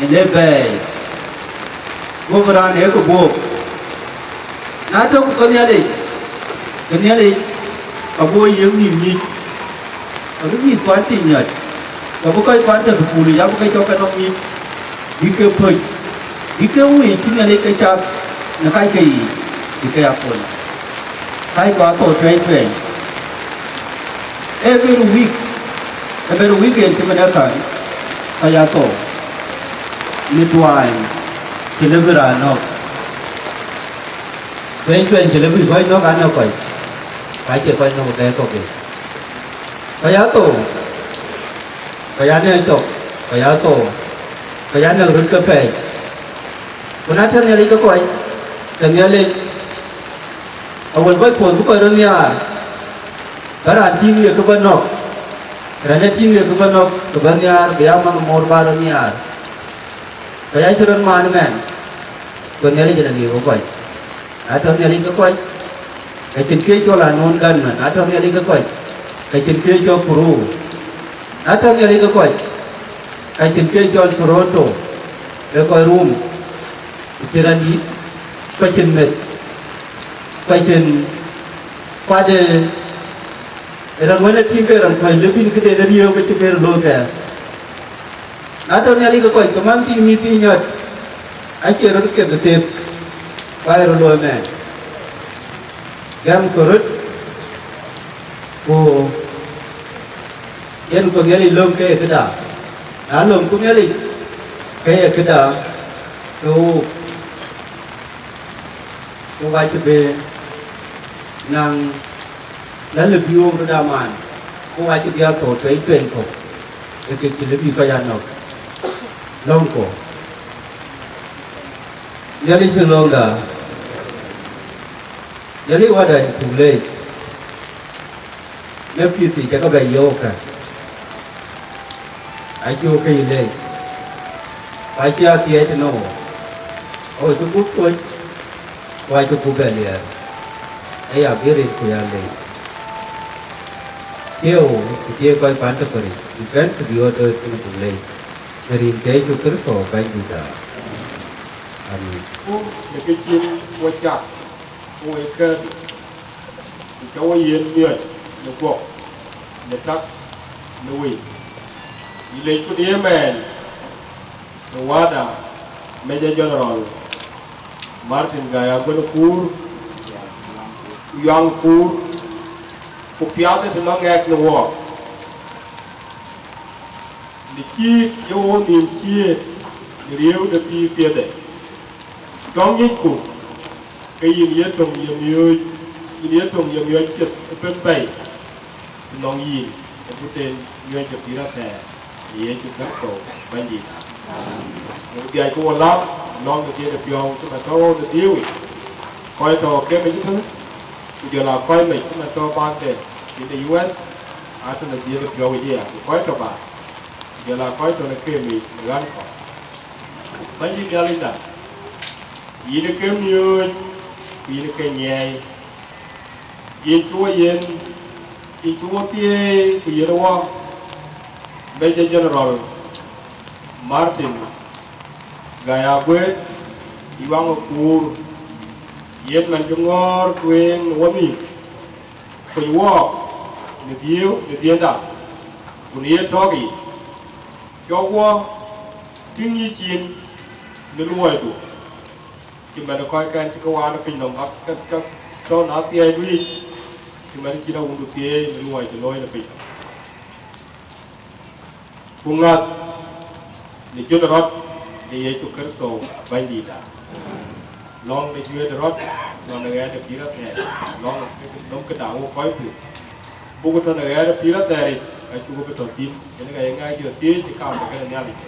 ë le bɛ̈ɛ̈i. Guöp raan ee ke guöp. Na tɔ̈ ku ke Nhialic, ke Nhialic abï wo yiëk nïïm nyic, abï mïthkuan tïŋ nyɔc, ku abï kɔckuan tɔ̈ thukul yic, abï ke cɔk ke nɔm nyic, bïk ke pöc, bïk ke wëi cï Nhialic ke cath në kacke yiic, bïk ke ya pol. Kackua athou tuɛny tuɛny. Every week, every weekend cï man ë kaŋ, kɔc athou në tuany cï lëbï raan nɔ̈k. Tuɛny tuɛny cï lëbï kɔc nɔ̈k anɔ̈k kɔc, ka cie kɔc nɔ̈k bɛ̈ɛ̈i kɔ̈k yiic. Kɔc athou, kɔc anɛ̈k cɔk, kɔc athou, kɔc anɛ̈k röt ke pɛɛc. Ku na tɛ̈ Nhialic ke kɔc, ke Nhialic awën kɔc puɔ̈th bï kɔc röt nhiaar, bä raan tïŋ ye kë bä nɔ̈k, raan ë tïŋ ye kë bä nɔ̈k, ke bä nhiaar, bï ya manh moor bä röt nhiaar. Kɔc acï röt maan ëmɛn, ku Nhialic ë liu ë kɔc. Na tɔ̈ Nhialic ke kɔc, ke cïn kë cɔl anon ganmɛn, na tɔ̈ Nhialic ke kɔc, ke cïn kë cɔl kuruu. Na tɔ̈ Nhialic ke kɔc, ka cïn kë cɔl Toronto, ee kɔc rum, ku cïn raan dït, ku cïn meth, ku cïn kuat ë raan wën ë tïŋ ke raan kuɔc lëbïn këden ë riëëu ke cï ber looi kɛɛr. Na tɔ̈ Nhialic ke kɔc, ke man thïn mïth thïn nyɔt, acie röt ke bï thep, ku aye röt looi mɛɛn. Gɛm ke röt, ku yen ku Nhialic löm ke ye këda. Na löm ku Nhialic ke ye këda, ke wok, wok acï bï naŋ la lëbï wok röt aman, wok acï bï athou tuɛny tuɛny kɔ̈k, ë kek cï lëbï kɔc anɔ̈k. Lɔ̈ŋku. Nhialic cï lɔ̈ŋda. Nhialic Wäda, yïn cuk leec në pïïrthii cä ke bɛ yöökkë, acuk ke yï leec, ku acï athiɛɛi tënou, awe cï gup tuɔ̈c, ku acï gup bɛ liɛɛr, aya bï rin ku ya leec. Thiëëu, ku thiëëu kɔc kuan tök kɔ̈ric, bï bɛ̈n ku bï ɣöt dööt kënë buk leec, në rin ke Yecu Kërtho Bɛ̈nydïïtda. Amin. Ku në kë cïn wo cak, ku wo ye kɛ̈ɛ̈t, ku cä wo yiën miɔ̈c në guɔ̈p, në tak, në wëi. Yï leec ku diëër mɛɛn, në Wäda, Major General Martin Gai Aguën Kuur, ku Yuaŋ Kuur, ku piathë të lɔ ŋɛk në wɔɔk, në cï ye wo nhïïm cieet në riëëu de pïïr piɛthë. Tɔŋ ŋicku, ke yïn ye töŋ ye miööc, yïn ye töŋ ye miɔ̈c piɛth ëbën bɛ̈i, ku nɔŋ yïn ë gutem miɔ̈c de pïïr athɛɛr, në Yecu Kërtho Bɛ̈nydïïtda. Ku dhiac ku wo lam lɔ̈ŋ de dhiëëth ë piɔ̈u cï man tɔ̈u de dhiëëu yic, kɔc tɔ̈u akëmec ëtënë, ku jɔl aa kɔc mec cï man tɔ̈u baŋde yen de U S, atënë dhiëëth ë piɔ̈u yic aya, ku kɔc tɔ̈ baai, ku jɔl aa kɔc tɔ̈ në këm yiic në ɣän kɔ̈k. Bɛ̈nydït Nhialicda, yïn ë ke miööc, ku yïn ë ke nyiɛɛi, yïn cï wo yiën, yïn cï wo thieei, ku yiën wɔ, Major General Martin Gai Aguët Yuaŋ Kuur, yen man cï ŋɔ̈ɔ̈r tueŋ në wonhïïm, kony wɔɔk në dhiëëu në dhiënda, ku në ye tɔ̈ɔ̈k yic, cɔk wɔ tïŋ yïcin në luɔidu, cï man ë kɔckɛn cï ke waan ë piny nɔm bäk ke, ke tɔ̈u në athiɛɛidu yic, cï man cïn awundu thieei në luɔi cï looi në piny. Ku ŋäth në jön rɔt në Yecu Kërtho Bɛ̈nydïïtda. Lɔ̈ŋ de juëc de rɔt, lɔ̈ŋ de ɣɛɛr de pïïr athɛɛr, lɔ̈ŋ de nɔm këda wok kɔc pïïr. Buk tɔ̈ në ɣɛɛr de pïïr athɛɛr yic, acuk bï tɔ̈ thïn, yen ka ye ŋɛk jɔ thiëëc ë kaam de kënë Nhialic.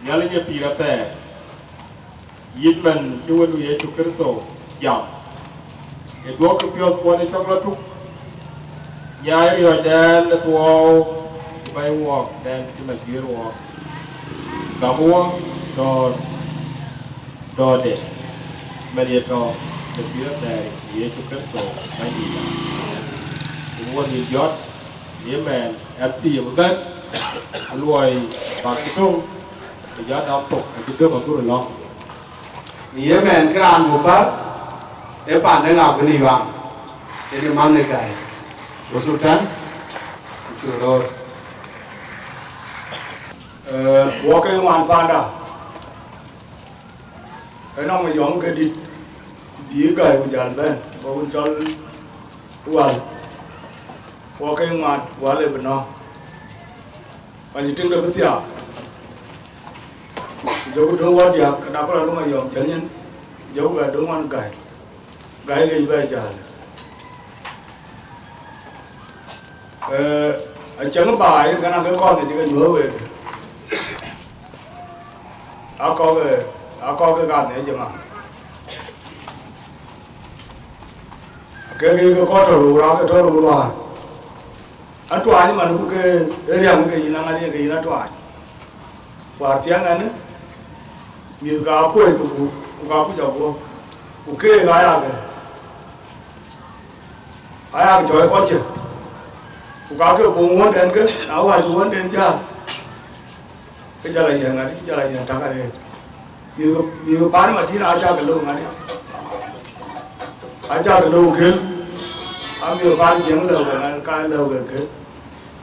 Nhialic ee pïïr athɛɛr, yït man cï Wëndu Yecu Kërtho jam, ë duɔ̈kkë piɔ̈ɔ̈thkuɔn ë cɔk lɔ tuk, nyaai riɔ̈ɔ̈cdɛn ë thuɔɔu ë bɛ̈ny wuɔɔk dɛn cï man guiëër wuɔɔk, gam wuɔɔk dɔ̈ɔ̈r dɔ̈ɔ̈rde man ye tɔ̈ në pïïr athɛɛr ë Yecu Kërtho Bɛ̈nydïïtda. Ku wɔ nhïïm jɔt në ëmɛn M C ye bï bɛ̈n, ku luɔi bäk cï döŋ, ku jɔt dam thok acï döŋ agur lɔ̈ŋ. Në ëmɛn kë raan bï päl, ee pande ŋa bï në yuaŋ, ee në man ë gäi, ku Sultan, ku cuk röör. Ee, wɔ ke ŋuan panda, ënɔŋ ë yɔŋ ke dït, ku bï gäi ku jäl bɛ̈n, ku wun cɔl Wal, wɔ ke ŋuan, Wal ë bï nɔ̈k, ku acï tiŋde bï thiaak, ku jɔku döŋ wɔ diäk, këda ku la döŋ ayɔm jël nyin, ku jɔku bɛ döŋ ɣɔn gäi, gäi ɣec bɛ jäl. Ee, acäŋ baai, yen kën akë kɔn ë cï ke nyuɔ̈th week. Akɔ̈k, ee, akɔ̈k ke kan ë jëma. Ke ke ke kɔc tɔ̈ röör, akë tɔ̈ röör wäär. Atuany man ku ke ë riäŋ ke yïn aŋa ke yïn atuany. Wäär piɛŋ ɛn, mïth ka kuöc ku, ku ka kuc aguɔ̈p. Ku keek aya ke. Aya ke cɔɔc kɔc cë, ku ka ke bɔ̈ wuɔ̈nden ke, na wäc wuɔ̈nden jäl, ke jɔl a yiɛ̈n ŋadï, jɔl a yiɛ̈n tak arëët. Mïth, mïth pan Madina acä ke lëu ŋadï, acä ke lëu gël, a mïth pan Jiëŋ lëu ke ŋadï, ka lëu ke gël.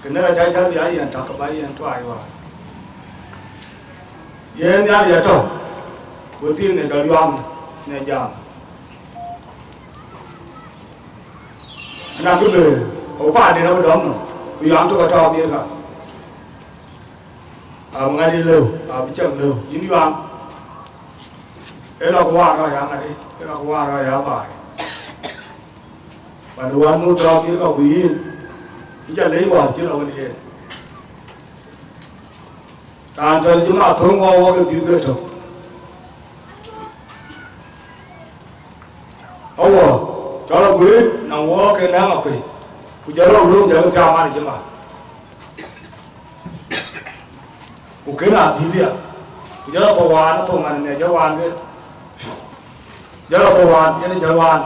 Kënë acä jäl bï a yiɛ̈n tak, ba yiɛ̈n tuaac wäär. Yen Nhialic atɔ̈, ku thiin në jɔl yuam në jam. Ëna kë bë, ku paanden abï dɔm nɔm, ku yuaŋ tök atɔ̈ Amerika. Abï ŋadï lëu, abï cäŋ lëu, yïn yuaŋ. Ë lɔ ku waar rɔ̈ɔ̈c aa ŋadï, ë lɔ ku waar rɔ̈ɔ̈c aa baai. Wän wän nu tɔ̈ Amerika ku yïn, yïn ca lec wäär cï lɔ wën yen. Raan tɔ̈ jëma thöŋ wɔ wɔ ke dhil ke tök. Awɔ, cɔl aguëët, na wɔ ke nɛ̈ŋ akuëc, ku jɔl rɔt lööm jɔl ke thiaak man jëma. Ku kën a dhil ya, ku jɔl a thou waan, a thou man ë jɔl waan ke, jɔl a thou waan, yen ë jɔl waan,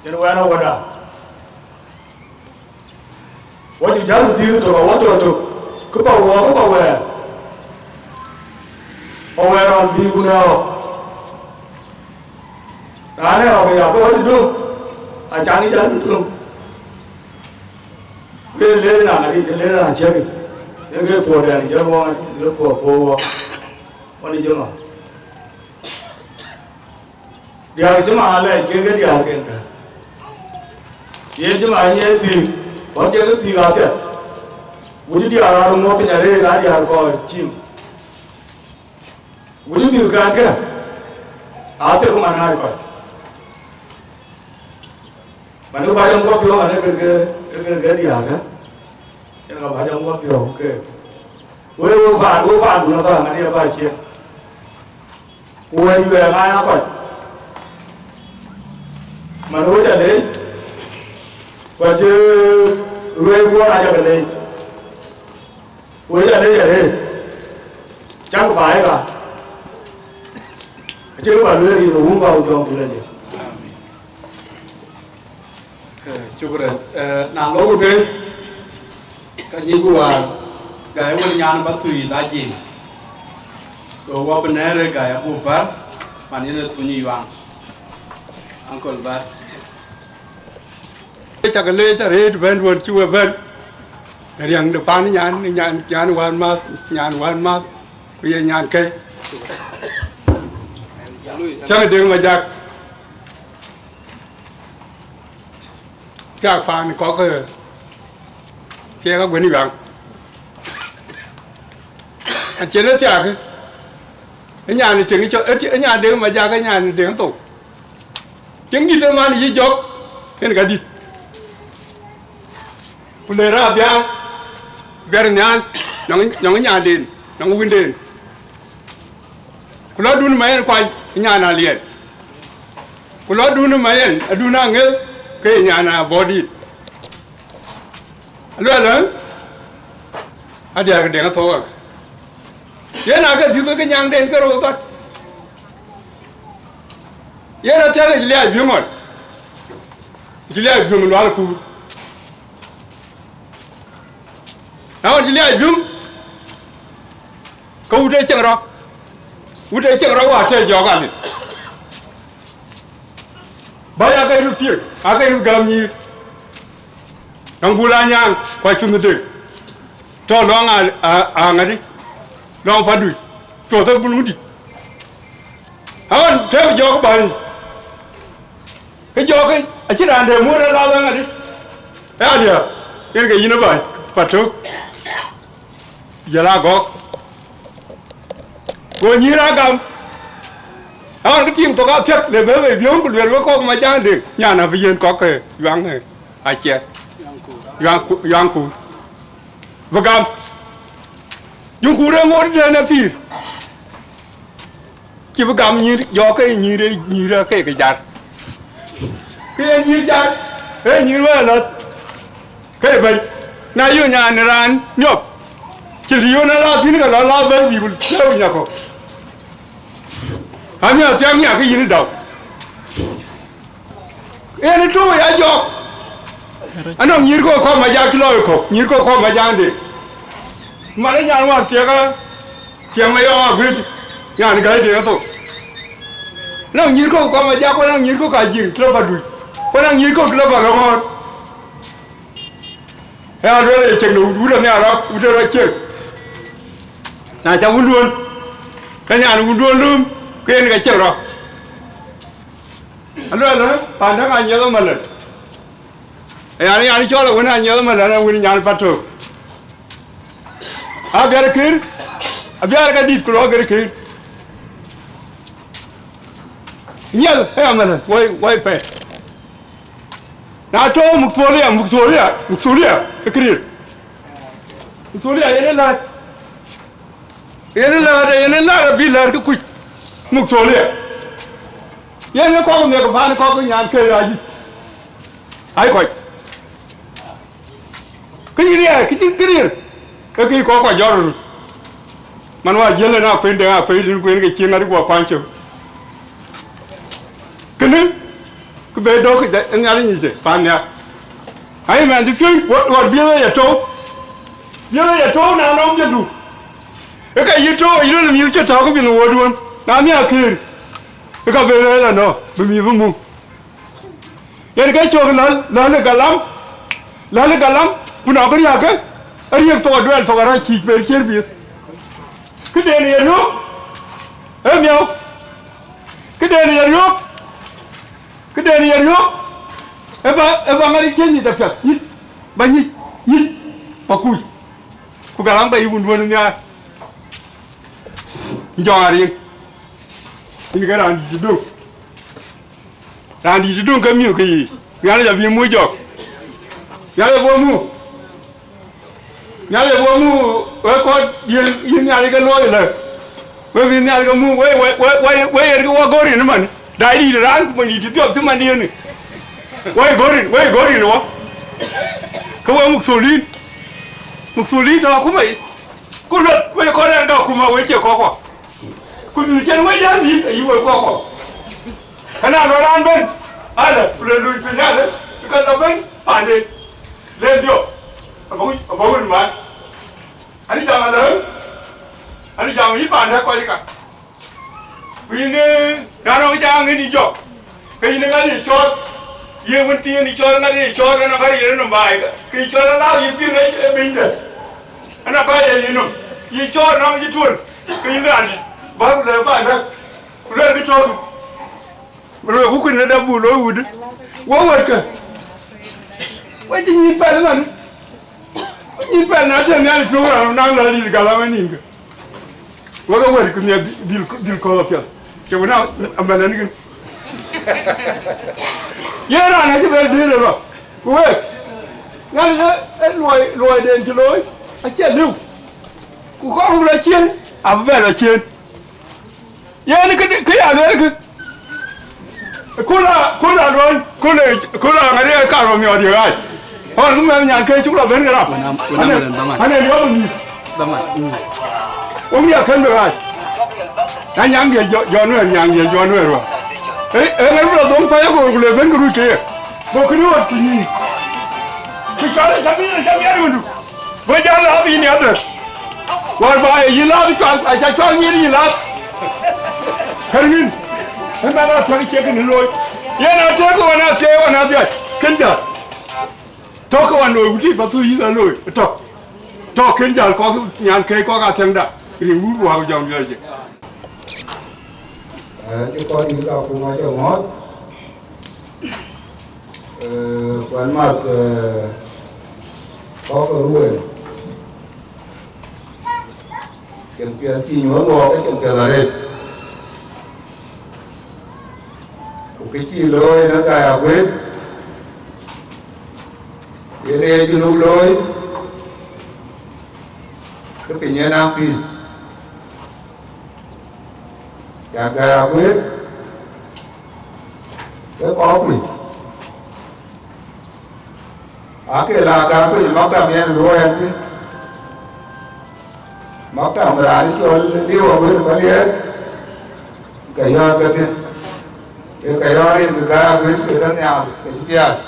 yen wɛn awɔda. Wɔ cï jäl dhil tök, awɔ tɔ̈ tök, kë pa wɔ, kë pa wɛɛr, pa wɛɛr ɣɔn bï ku në ɣɔ̈k. Raan ë ɣɔ̈k ë ya, ke wɔ cï döŋ, acan ë jäl bï döŋ. Ke lëër raan adï, lëër raan ciëkë, yen ke puɔ̈u dɛn, jël wɔ, ke puɔ̈u, puɔ̈u wɔ, wɔ në jëma. Diäär jëma alɛɛc kek ke diäär kenkä. Yen jëma ye thiëëk, ɣɔn cï ke thiëëk apiɛth. Wut diäär aa röt ŋuɔ̈p piny arëët aa diäär kɔc ciim. Wut mïthkɛn kë aa thiëk man aa kɔc. Man ë bä jam guɔ piɔ̈u man ë kën ke, ë kën ke diäär kë. Yen ka bä jam guɔ piɔ̈u ke. Wek, wek paan, wek paandun abä man ë bä ciëŋ. Ku wɛ̈ɛ̈t yuɛɛr ŋa ya kɔc, man wec alec, ku acï ruëëi kuɔɔr acä ke lec, wec alec arëët, cäk baai ka, acï ke bä lueel rin ë wun bä ku jɔŋ thïn lɔ jël. Amen. Eh, shukran. Eh, na lok ke, ka nyic ku waar, Gai wën nyan ba thui la jiŋ. So, wɔ bï nɛ̈ɛ̈r ë Gai abuk päl, man yen ë thuny yuaŋ. Uncle Bat. Cak leec arëët bɛ̈n duön cï we bɛ̈n. Riäŋ de pan nyan, nyan, nyan wän math, nyan wän math, ku ye nyan kɛ̈i. Cäŋ Deŋ Majak. Thiak paan kɔ̈k, eh, thiɛɛk aguën yuaŋ. Acïn ë thiaak, Ë nyan ë tiŋ cɔ, ë ti-, ë nyan Deŋ Majak, ë nyan Deŋ Thou. Tiŋ dït ëman yï jɔk, yen ka dït. Ku le raan Biaar, Biaar Nhial, nɔŋ, nɔŋ nyanden, nɔŋ wënden. Ku lɔ dun ma yen kuany, nyan Aliɛɛr. Ku lɔ dun ma yen, adun aŋël, ke ye nyan abɔ̈ dït. Aluɛl, ë? Adiäk Deŋ Thou. Yen ake dhiëth ke nyaŋden ke rou thɔt. Yen athiäk cï liaac biöŋ ɣɔn, cï liaac biöŋ lual kuur. Na ɣɔn cï liaac biöŋ, ke wut ee cieŋ rɔ̈k, wut ee cieŋ rɔ̈k, wa tëë jɔɔk alit. Bäny ake röt thiëëk, ake röt gäm nyïïr. Nɔŋ Bul Anyaŋ, ku Acunh Deŋ. Tɔ lɔŋ a, a, a ŋadï, lɔŋ Paduc, tɔ thek Bul ŋudï. Aɣɔn tëëk jɔɔk bäny. Ke jɔɔk ke acïn raan dɛ̈ muɔ̈r ë lal ë ŋadï. Ë Aliɛɛr, yen ke yïn ë bäny, Patök. Jël agɔk. Go nyïïr a gam. Aɣɔn ke tim thok athiäk le bë bei biöŋ ku luel we kɔ̈k Majak Deŋ, nyan abï yen kɔ̈k ke yuaŋ, eh, aciɛth. Yuaŋ ku, yuaŋ ku. Bï gam. Juŋ kuur ë ŋoot tëën ë pïïr. Cï bï gam nyïïr, jɔɔk ke nyïïr, nyïïr ke ke jar. Ke ye nyïïr jar, ee nyïïr wëë lɔ̈th. Ke bɛ̈ny, na yöö nyan raan nyop, cï liöön ala thïn ke lɔ la bɛ̈ny bï ku tëëu nyakɔ. Amiäk thiäŋ nya ke yïn dau. Yen ë tuuc ya jɔɔk. Anɔŋ nyïïr kɔ̈k kɔ̈k Majak cï lɔ ë kɔ̈k, nyïïr kɔ̈k kɔ̈k Majak de. Man ë nyan wään thiëëk, thiëëk Mayɔm Aguët, nyan gäi de ɣethok. Anɔŋ nyïïr kɔ̈k kɔ̈k Majak, ku anɔŋ nyïïr kɔ̈k ka jiëŋ cï lɔ Paduc, ku anɔŋ nyïïr kɔ̈k cï lɔ Paŋɔ̈ɔ̈r. Ë alueel ye cieŋ de wut, wut anhiar rɔt, wut ë rɔt cieŋ. Na ca wunduön, ke nyan wunduön lööm, ke yen ka cieŋ rɔt. Alueel, ë, panda ŋa nyiɛth ëmëlë. Ë yan, yan cɔl ë wën a nyiɛth ëmëlë, ë wën nyan Patök. Abiɛr kër, abiɛr ka dït ku rɔt kër kër. Nyiɛth ë ëmëlë, woi, woi pɛ̈t. Na tɔ̈u muk thuɔlia, muk thuɔlia, muk thuɔlia, ë këriëër. Muk thuɔlia yen ë läät. Yen ë läät, yen ë läät abï läät ke kuc. Muk thuɔlia. Yen ë kɔ̈k miɛk paan kɔ̈k nyan ke ya yic. Ai kɔc. Kë yïn riɛɛr, kë cïn kë riɛɛr, ke kë kɔ̈k kɔc jɔt röt. Man wa jiël ëna kuën de, a kuën rin kuën ke cieŋ ŋäth guɔ kuany cök. Kënë, kë be dɔ̈k ë Nhialic nyic ë paan nhial. Ai mɛn cï piöc, wɔ, wɔ biëth ë ye tɔ̈u. Biëth ë ye tɔ̈u na nɔm jëndu. Ë ka yï tɔ̈u, yï lɔ mïth cï tɔ̈u kë bï në wuɔ̈ɔ̈duön. Na miäk këër, ë ka be rɛ̈ɛ̈r anɔ̈, bï mïth bï muk. Yen ke cök läl, läl ë galam, läl ë galam, ku nɔŋ kë riääk ke, ariëk thok aduɛl thok arac cïïc per ciër biëth. Këden ye riök, ee miäu, këden ye riök, këden ye riök, ë ba, ë ba ŋäri cï nyic apiɛth, nyic, ba nyic, nyic, ba kuc, ku galam ba yï wun duön nhiaar. Jɔŋ ariŋ, yïn ke raan dït ë döŋ. Raan dït ë döŋ ke miök ke yiic, Nhialic abï muk jɔk. Nhialic abï muk. Nhialic abï muk, wek kɔc yïn, yïn Nhialic ke looi ëlë. Wek bï Nhialic ke muk, wek, wek, wek, wek, wek yen ke wɔ gɔ̈ɔ̈r yen ëmën. Daai dït raan, ku mony dït cï dhiɔp cï man yen. Wek gɔ̈ɔ̈r yen, wek gɔ̈ɔ̈r yen wɔ. Ke wek muk tholiin. Muk tholiin tɔ̈ akuma yic. Ku luɔth, wek kɔc rɛɛr dɔ̈k akuma, wek cie kɔ̈k kɔ̈k. Ku dhil cïn wec jam yïk ayï wek kɔ̈k kɔ̈k. Kënë alɔ raan bɛ̈n, alɛ, ku le luny piny alɛ, ke lɔ bɛ̈n pande. Le diɔ, abä wïc, abä wïc man. Ani jam alɛ, ani jam yï pande kɔc ka. Ku yïn, eh, na nɔŋ cä ŋic yï jɔk, ke yïn ŋäth yï cɔɔl, ye wën thiin yï cɔɔl, ŋäth yï cɔɔl, ënɔŋ ka riëër nɔm baai ka, ke yï cɔɔl ala yï piŋ ë, ë binydɛ. Ënɔŋ ka ye yï nɔm, yï cɔɔl nɔŋ yï tuöl, ke yïn raan dït, bä ku lɛ̈k panda, ku luɛlkï tɔ̈ɔ̈kï. Luel ku kuc në dap buk looi wudë. Wo wɛ̈tkë. Wek cï nyïïn pɛl ëmën. Wek nyïïn pɛl na cïn Nhialic piɔ̈u raan naŋ lɔ dït galam ë nïnkë. Wek ë wɛ̈t ku nhiɛɛr dhil, dhil kɔ̈th apiɛth. Cï wën amɛn ɛn kën. Yen raan acï bɛ dhil ë rɔ. Ku wek, ŋän ë, ë luɔi, luɔiden cï looi, acie liu. Ku kɔ̈k run lɔ ciëën, abï bɛ lɔ ciëën. Yen kë, kë ya lueel kë. Kula, kula luɔny, kula, kula ŋäri ka rɔ miɔɔt ye ɣaac. Ɣɔn ku mɛn nyan ke cuk lɔ ben ke rap. Wena, wena mɛn dhaman. Ane liɔp ni. Dhaman. Mm. Wok ni akën be ɣaac. Na nyaŋ diɛ jɔ, jɔ nuɛɛr, nyaŋ diɛ jɔ nuɛɛr wa. Eh, eh, ŋäri lɔ dhom pa ya gor ku le ben ke ruc ke ye. Go këni ɣɔt ku nyi. Ku cɔl e jam yɛn, jam yɛn wundu. Go jal la bi ni adɛ. War ba ye yï la bi cual, a ca cual ni yï la. Kër min. Ëmɛn athiäk cie kën looi. Yen athiäk wan athiäk wan athiäk. Kën jal. Tɔ̈ ke wan looi, wutic pa thu yïth alooi. Tɔ̈. Tɔ̈ kën jal kɔk nyan ke kɔk athiäŋda. Rin wur wak jɔŋ jɔl je. Eh, cï kɔc dït la kum acä mɔ̈ɔ̈th. Eh, kuan math, eh, kɔk ruël. Cïn piɛth cï nyuɔ̈th wɔɔk, ke cïn piɛth arëët. Ku kë cï looi në Gai Aguet, yen ee Junub looi, ke piny en a peace. Ca Gai Aguet, ke kɔɔr kuc. Ake la ka kuc maktam yen luɔi yen thïn. Maktam raan cɔl liu awën bä liɛɛt, ke yɔ̈ɔ̈r ke thïn. Ke ke yɔ̈ɔ̈r yen ke Gai Aguet ke tɔ nhial, ke cï piath.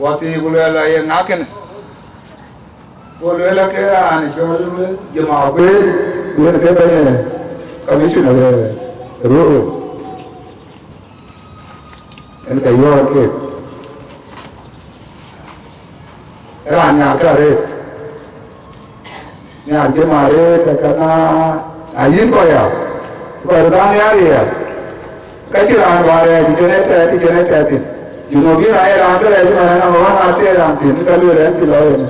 Wɔ thii ku luɛl aye ŋa kënë? Go lueel ake raan cɔl Jema Guëër, yen ke bɛ̈ny commissioner ruɔ̈ɔ̈r. En ke yɔ̈ɔ̈r keek. Raan nhial ke arëët. Nhial Jema arëët, ke na, na yïn kɔc ya. Kɔc röt aa nhial ya. Ka cï raan bä rɛɛc, cï cïn ë tɛɛth, cï cïn ë tɛɛth thïn. Junubin aye raan bï rɛɛc ëmɛn, ënɔɔnë ɣɔn athiɛɛi raan thïn, ka lueel ɛn cï lɔ yen.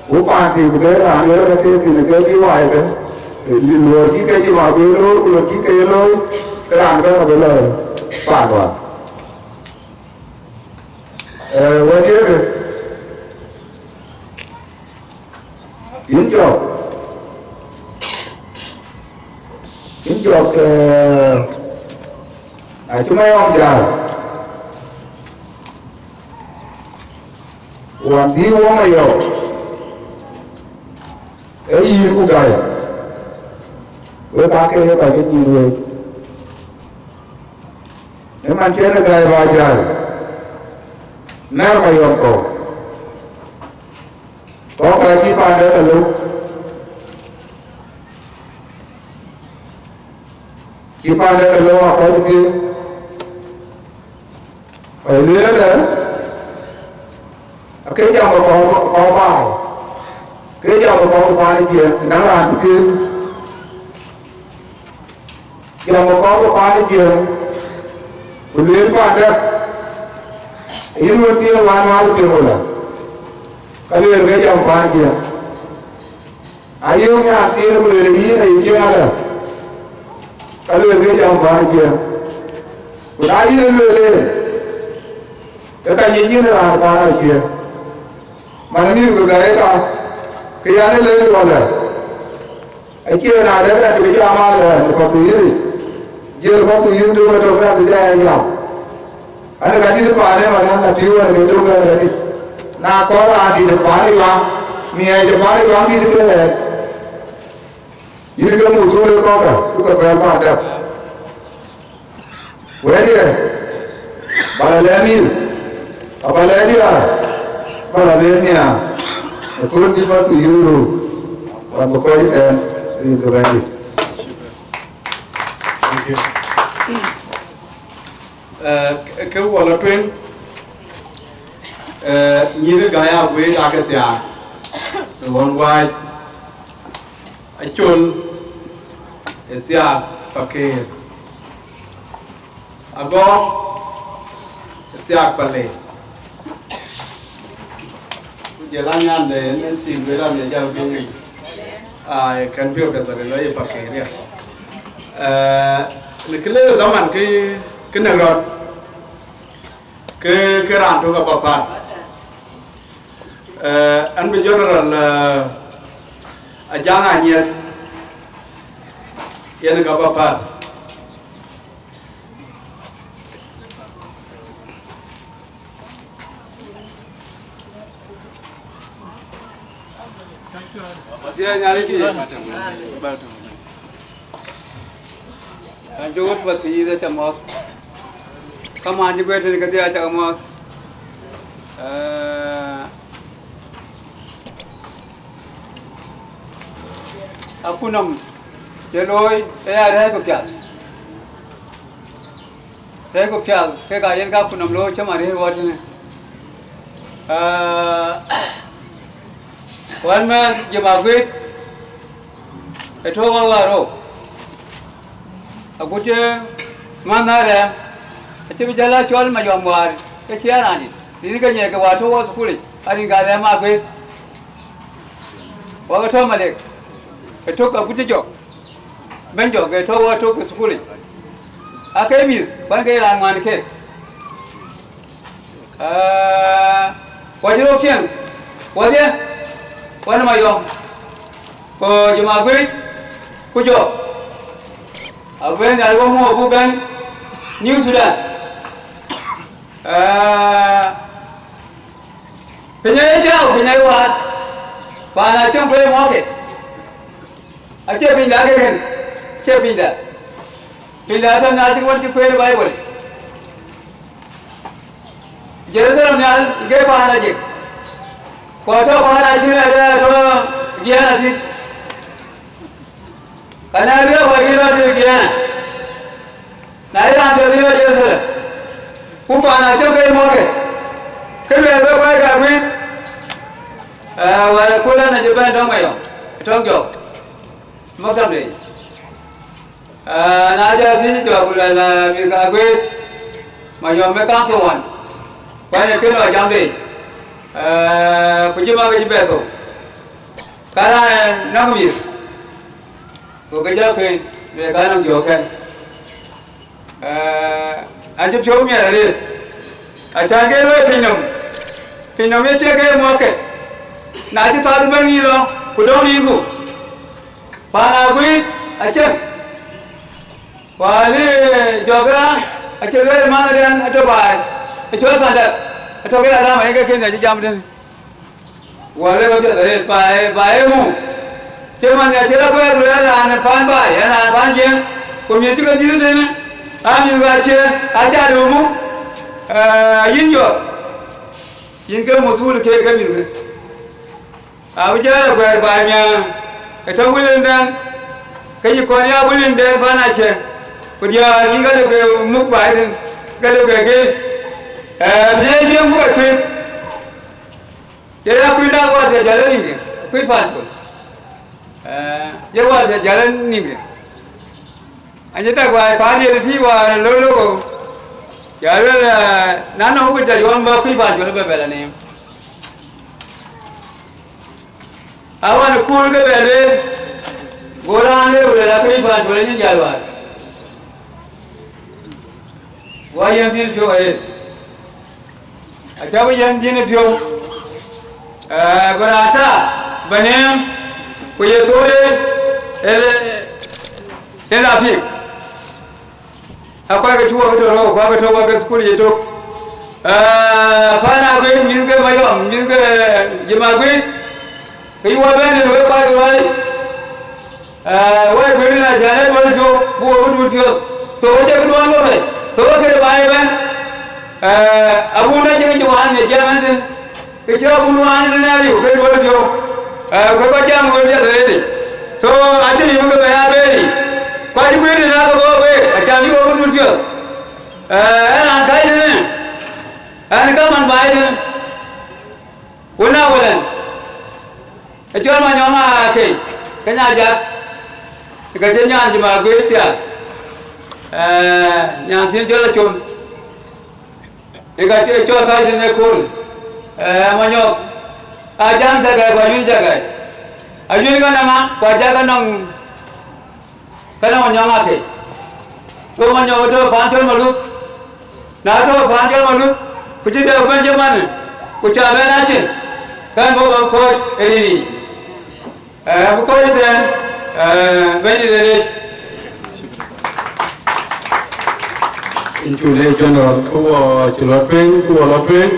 Ku paan kï ku bɛ̈ɛ̈i raan lueel ka thiëëth thïn ke bï waai ke, luɔɔr cï ke cï ma bï looi, ku luɔɔr cï ke ye looi, ke raan bɛ̈n abï lɔ paan wään. Ee, wɛ̈t ye ke, yïn jɔk, yïn jɔk, ee, acï mayɔm jäl. Wan dhil wɔ mayɔm, ee yïn ku Gai, wek aake ye kɔc ke nyïïn wek. Ëman cïn ë Gai bä jäl, mɛ̈r mayɔm kɔ̈u, kɔ̈k ka cï paande ke lou, cï paande ke lou akɔc piëëc. Kɔc lueel ëlë, ake jam kɔ̈u, kɔ̈u baai, ke jam kɔ̈u paan Jiëëŋ, naŋ raan cï piëëc. Jam kɔ̈u paan Jiëëŋ, ku lueel paan dɛ̈p, yïn wën thiëëk wään wäth piŋ wala, ka lueel ke jam paan Jiëëŋ. Ayï ŋa thiin ku lueel yïn ayï cieŋ alë, ka lueel ke jam paan Jiëëŋ. Ku na yïn lueel en, ke ka nyic yïn raan paan Ajiëëŋ. Man mïth ku gäi ka, ke yan ë lëk wala, acie na dɛ̈ ka të jam alë në Pathuyith. Jiël Pathuyith döŋ ëtök ka të jam. An, ka dït paan ë man an, ka tïu an, ke döŋ ë ka dït. Na kɔɔr raan dït paan ë yuaŋ, miɛɛc të paan ë yuaŋ dït ke ɣɛɛt. Yïn ke muk thöl ë kɔ̈kë, ku ke pɛ̈l paan dap. Wɛ̈ɛ̈t ye, ba la lɛ̈k yïn, aba lɛ̈k diäär, ba la lueel nhiaar, ëkööl bï Pathuyith röör, wan bï kɔc ëtɛ̈ɛ̈n, rin ke Bɛ̈nydït. Thank you. Eh, ke, ke wɔ lɔ tueŋ, eh, nyïïr ë Gai Aguet aake thiaak, ë ɣön wääc, acol ë thiaak pa keer, agɔɔk ë thiaak pa leec, ku jɔl a nyande en en thïn wël amiɛt jal guöŋ yic. Ai, kën piɔ̈u piɛth aril lɔ ye Pakeria. Eh, në kë le dhaman kë, kë në rɔt, kë, kë raan tök aba päl. Eh, an bï General, eh, Ajaŋ Anyieth, yen ka ba päl. Athia nyali ki. Kan jowot ba thi de ta mos. Kaman ji gwete ni ka dia ta mos. Eh, akunɔm ye looi, e ya rɛɛc ku piath. Rɛɛc ku piath, kek aa yen ka kunɔm looi cï man rëër ɣɔt tënë. Ah, wän mɛn jëm akuit, ë tuɔɔk ɣɔn wäär rou. Agut cï män na rɛɛm, acï bï jäl a cɔl Mayɔm wäär, ke cï a raandït, rin ke nyiɛɛk ke wäär tɔ̈ wɔ thukulic, arin ka rɛɛm akuit. Wä ke tɔ̈ Malek, ë tök agut cï jɔk. Bɛ̈ny jɔk ke tɔ̈ wɔ tök ë thukulic. Ake mïth, kuan ke raan ŋuan keek. Ah, wä cï röök cieŋ, wädhie, wän Mayɔm, ku jëm akuit, ku jɔk. Abï bɛ̈n nhial wä muɔɔk buk bɛ̈n New Sudan. Ah, piny aye cääu, piny aye waat, paan acïn kueer muɔ̈ɔ̈ke. Acie pinyda ke kën, acie pinyda. Pinyda atɔ̈ nhial cï wën cï kueer Baibol. Jeruthalem nhial ke paan ajik. Ku atɔ̈ paan acïn adɛ atɔ̈ giɛɛn athïn. Ka na riɔ̈ɔ̈k kɔc kï rɔt ë giɛɛn. Na ye raan piɛth yï lɔ Jeruthalem, ku paan acïn ke muɔ̈ɔ̈ke, ke luɛɛl wek kɔc ke akuit, eh, wɛ̈ɛ̈r ë kööl ënë cï bɛ̈n tɔ̈ŋ Mayɔm, ë tɔ̈ŋ jɔk, maktamde yic. Eh, na jɔ thiëc jɔk ku luɛɛl, eh, mïth ke akuit, Mayɔm ë kaŋ thou wan, ku ɣɛn ë kën lɔ jamde yic, eh, ku cï mak ke cï bɛ thou. Ka raan ë nɔ̈k mïth, ku ke jɔ kën, luɛɛl ka nɔm jɔ̈ɔ̈k kɛn. Eh, an cï piɔ̈u miɛt arëët, acan ke luɔi piny nɔm, piny nɔm ye cie ke muɔ̈ɔ̈kke, na cï thɔ̈th bɛ̈n yï lɔ, ku dɔ̈ŋ nïïmku, paan akuit acieŋ, wäär ë jɔk ë raan, acï lueel man ë rɛ̈n atɔ̈ baai, ë cɔl Pandak, atɔ̈ ke alama yen ke kën nya cï jam tënë. Wä lëk apiɛth arëët, ba ee, ba ee muk. Cï man nya cï rɔt kuɛɛr, ku luɛɛl raan ë paan baai, yen raan paan jiëëŋ, ku mïth cï ke dhiëth tënë, aa mïth ka cie, aca döŋ muk, eh, yïn jɔt, yïn ke muk thul keek ke mïthkë. Abï jäl akuɛɛr baai miäŋ, ë tɔ̈ wël en dɛ̈n, ke yï kɔn ya wël en dɛ̈n paan acie, ku diäär yïn ka lëu ke muk baai tën, ka lëu ke gël, eh, bï yen cï muk akuëër. Ye ya kuïn dak wäär ke jäl ë nïmkë, kuïn paan col. Eh, ye wäär ke jäl ë nïmkë. Anyi tak wäär paan ye tïï wäär lolo ko. Ya luel, eh, na nɔŋ ku ja yɔm ba kuïn paan col bɛ bɛl anim. Awan kuul ke bɛ lueel, go raan le luel a kuïn paan col nyin jäl wäär. Wa yɛn dhil piɔ̈u aye. Acä bï yɛn dhil piɔ̈u, eh, bï raan ta bï neem, ku ye thok de, el, el apik. Akuɛ̈k ke cuk wak tɔ̈ rɔ̈u, kuak ke tɔ̈ wak ke thukul ye tök. Eh, paan akuëër, mïth ke Mayɔm, mïth ke Jim akuëër, ke yï wa bɛ̈n tënë wek kuat ke luɔi. Eh, wek kuëër na cän ë duɔ̈l piɔ̈u, buk wek duut piɔ̈u. Thok acie këduɔ̈n lɔ bei, thok akëde baai ëbɛ̈n. Eh, abun acï ke jɔ wään në jam ɛn tën. Ke cï abun wään tën ë riu, ke duɔ̈l piɔ̈u. Eh, ke kɔc jam wël piɛth arëët. So, acï yï ke bɛ ya beri. Ku acï kuëër tën ake bɔ̈ wek, acan yï wek duut piɔ̈u. Eh, ɛn raan kac tënë, ɛn ka man baai tënë. Wën a wël ɛn. Ë cɔl Manyɔŋ aa kec, ke nya jak, ke cï nyan cï ma guëër thiaak, eh, nyan thiin cɔl Acom, ë ka cï cɔl ka cïn ë kööl, eh, Manyɔk, aa jam Jagai, ku anyuth Jagai. Ajuëc ka nɔŋ ŋa, ku ajak ka nɔŋ, ka nɔŋ nyɔŋ ake. Thok Manyɔk tɔ̈ paan cɔl Maluth. Na tɔ̈ paan cɔl Maluth, ku cï dɛ Benjamin, ku ca bɛn acin, kɛn bɔ̈ bä kɔc ë rin yic. Ee, bï kɔc ëtɛ̈ɛ̈n, ee, Bɛ̈nydït ë leec. Yïn cuk leec General, ku wɔ cï lɔ tueŋ, ku wɔ lɔ tueŋ,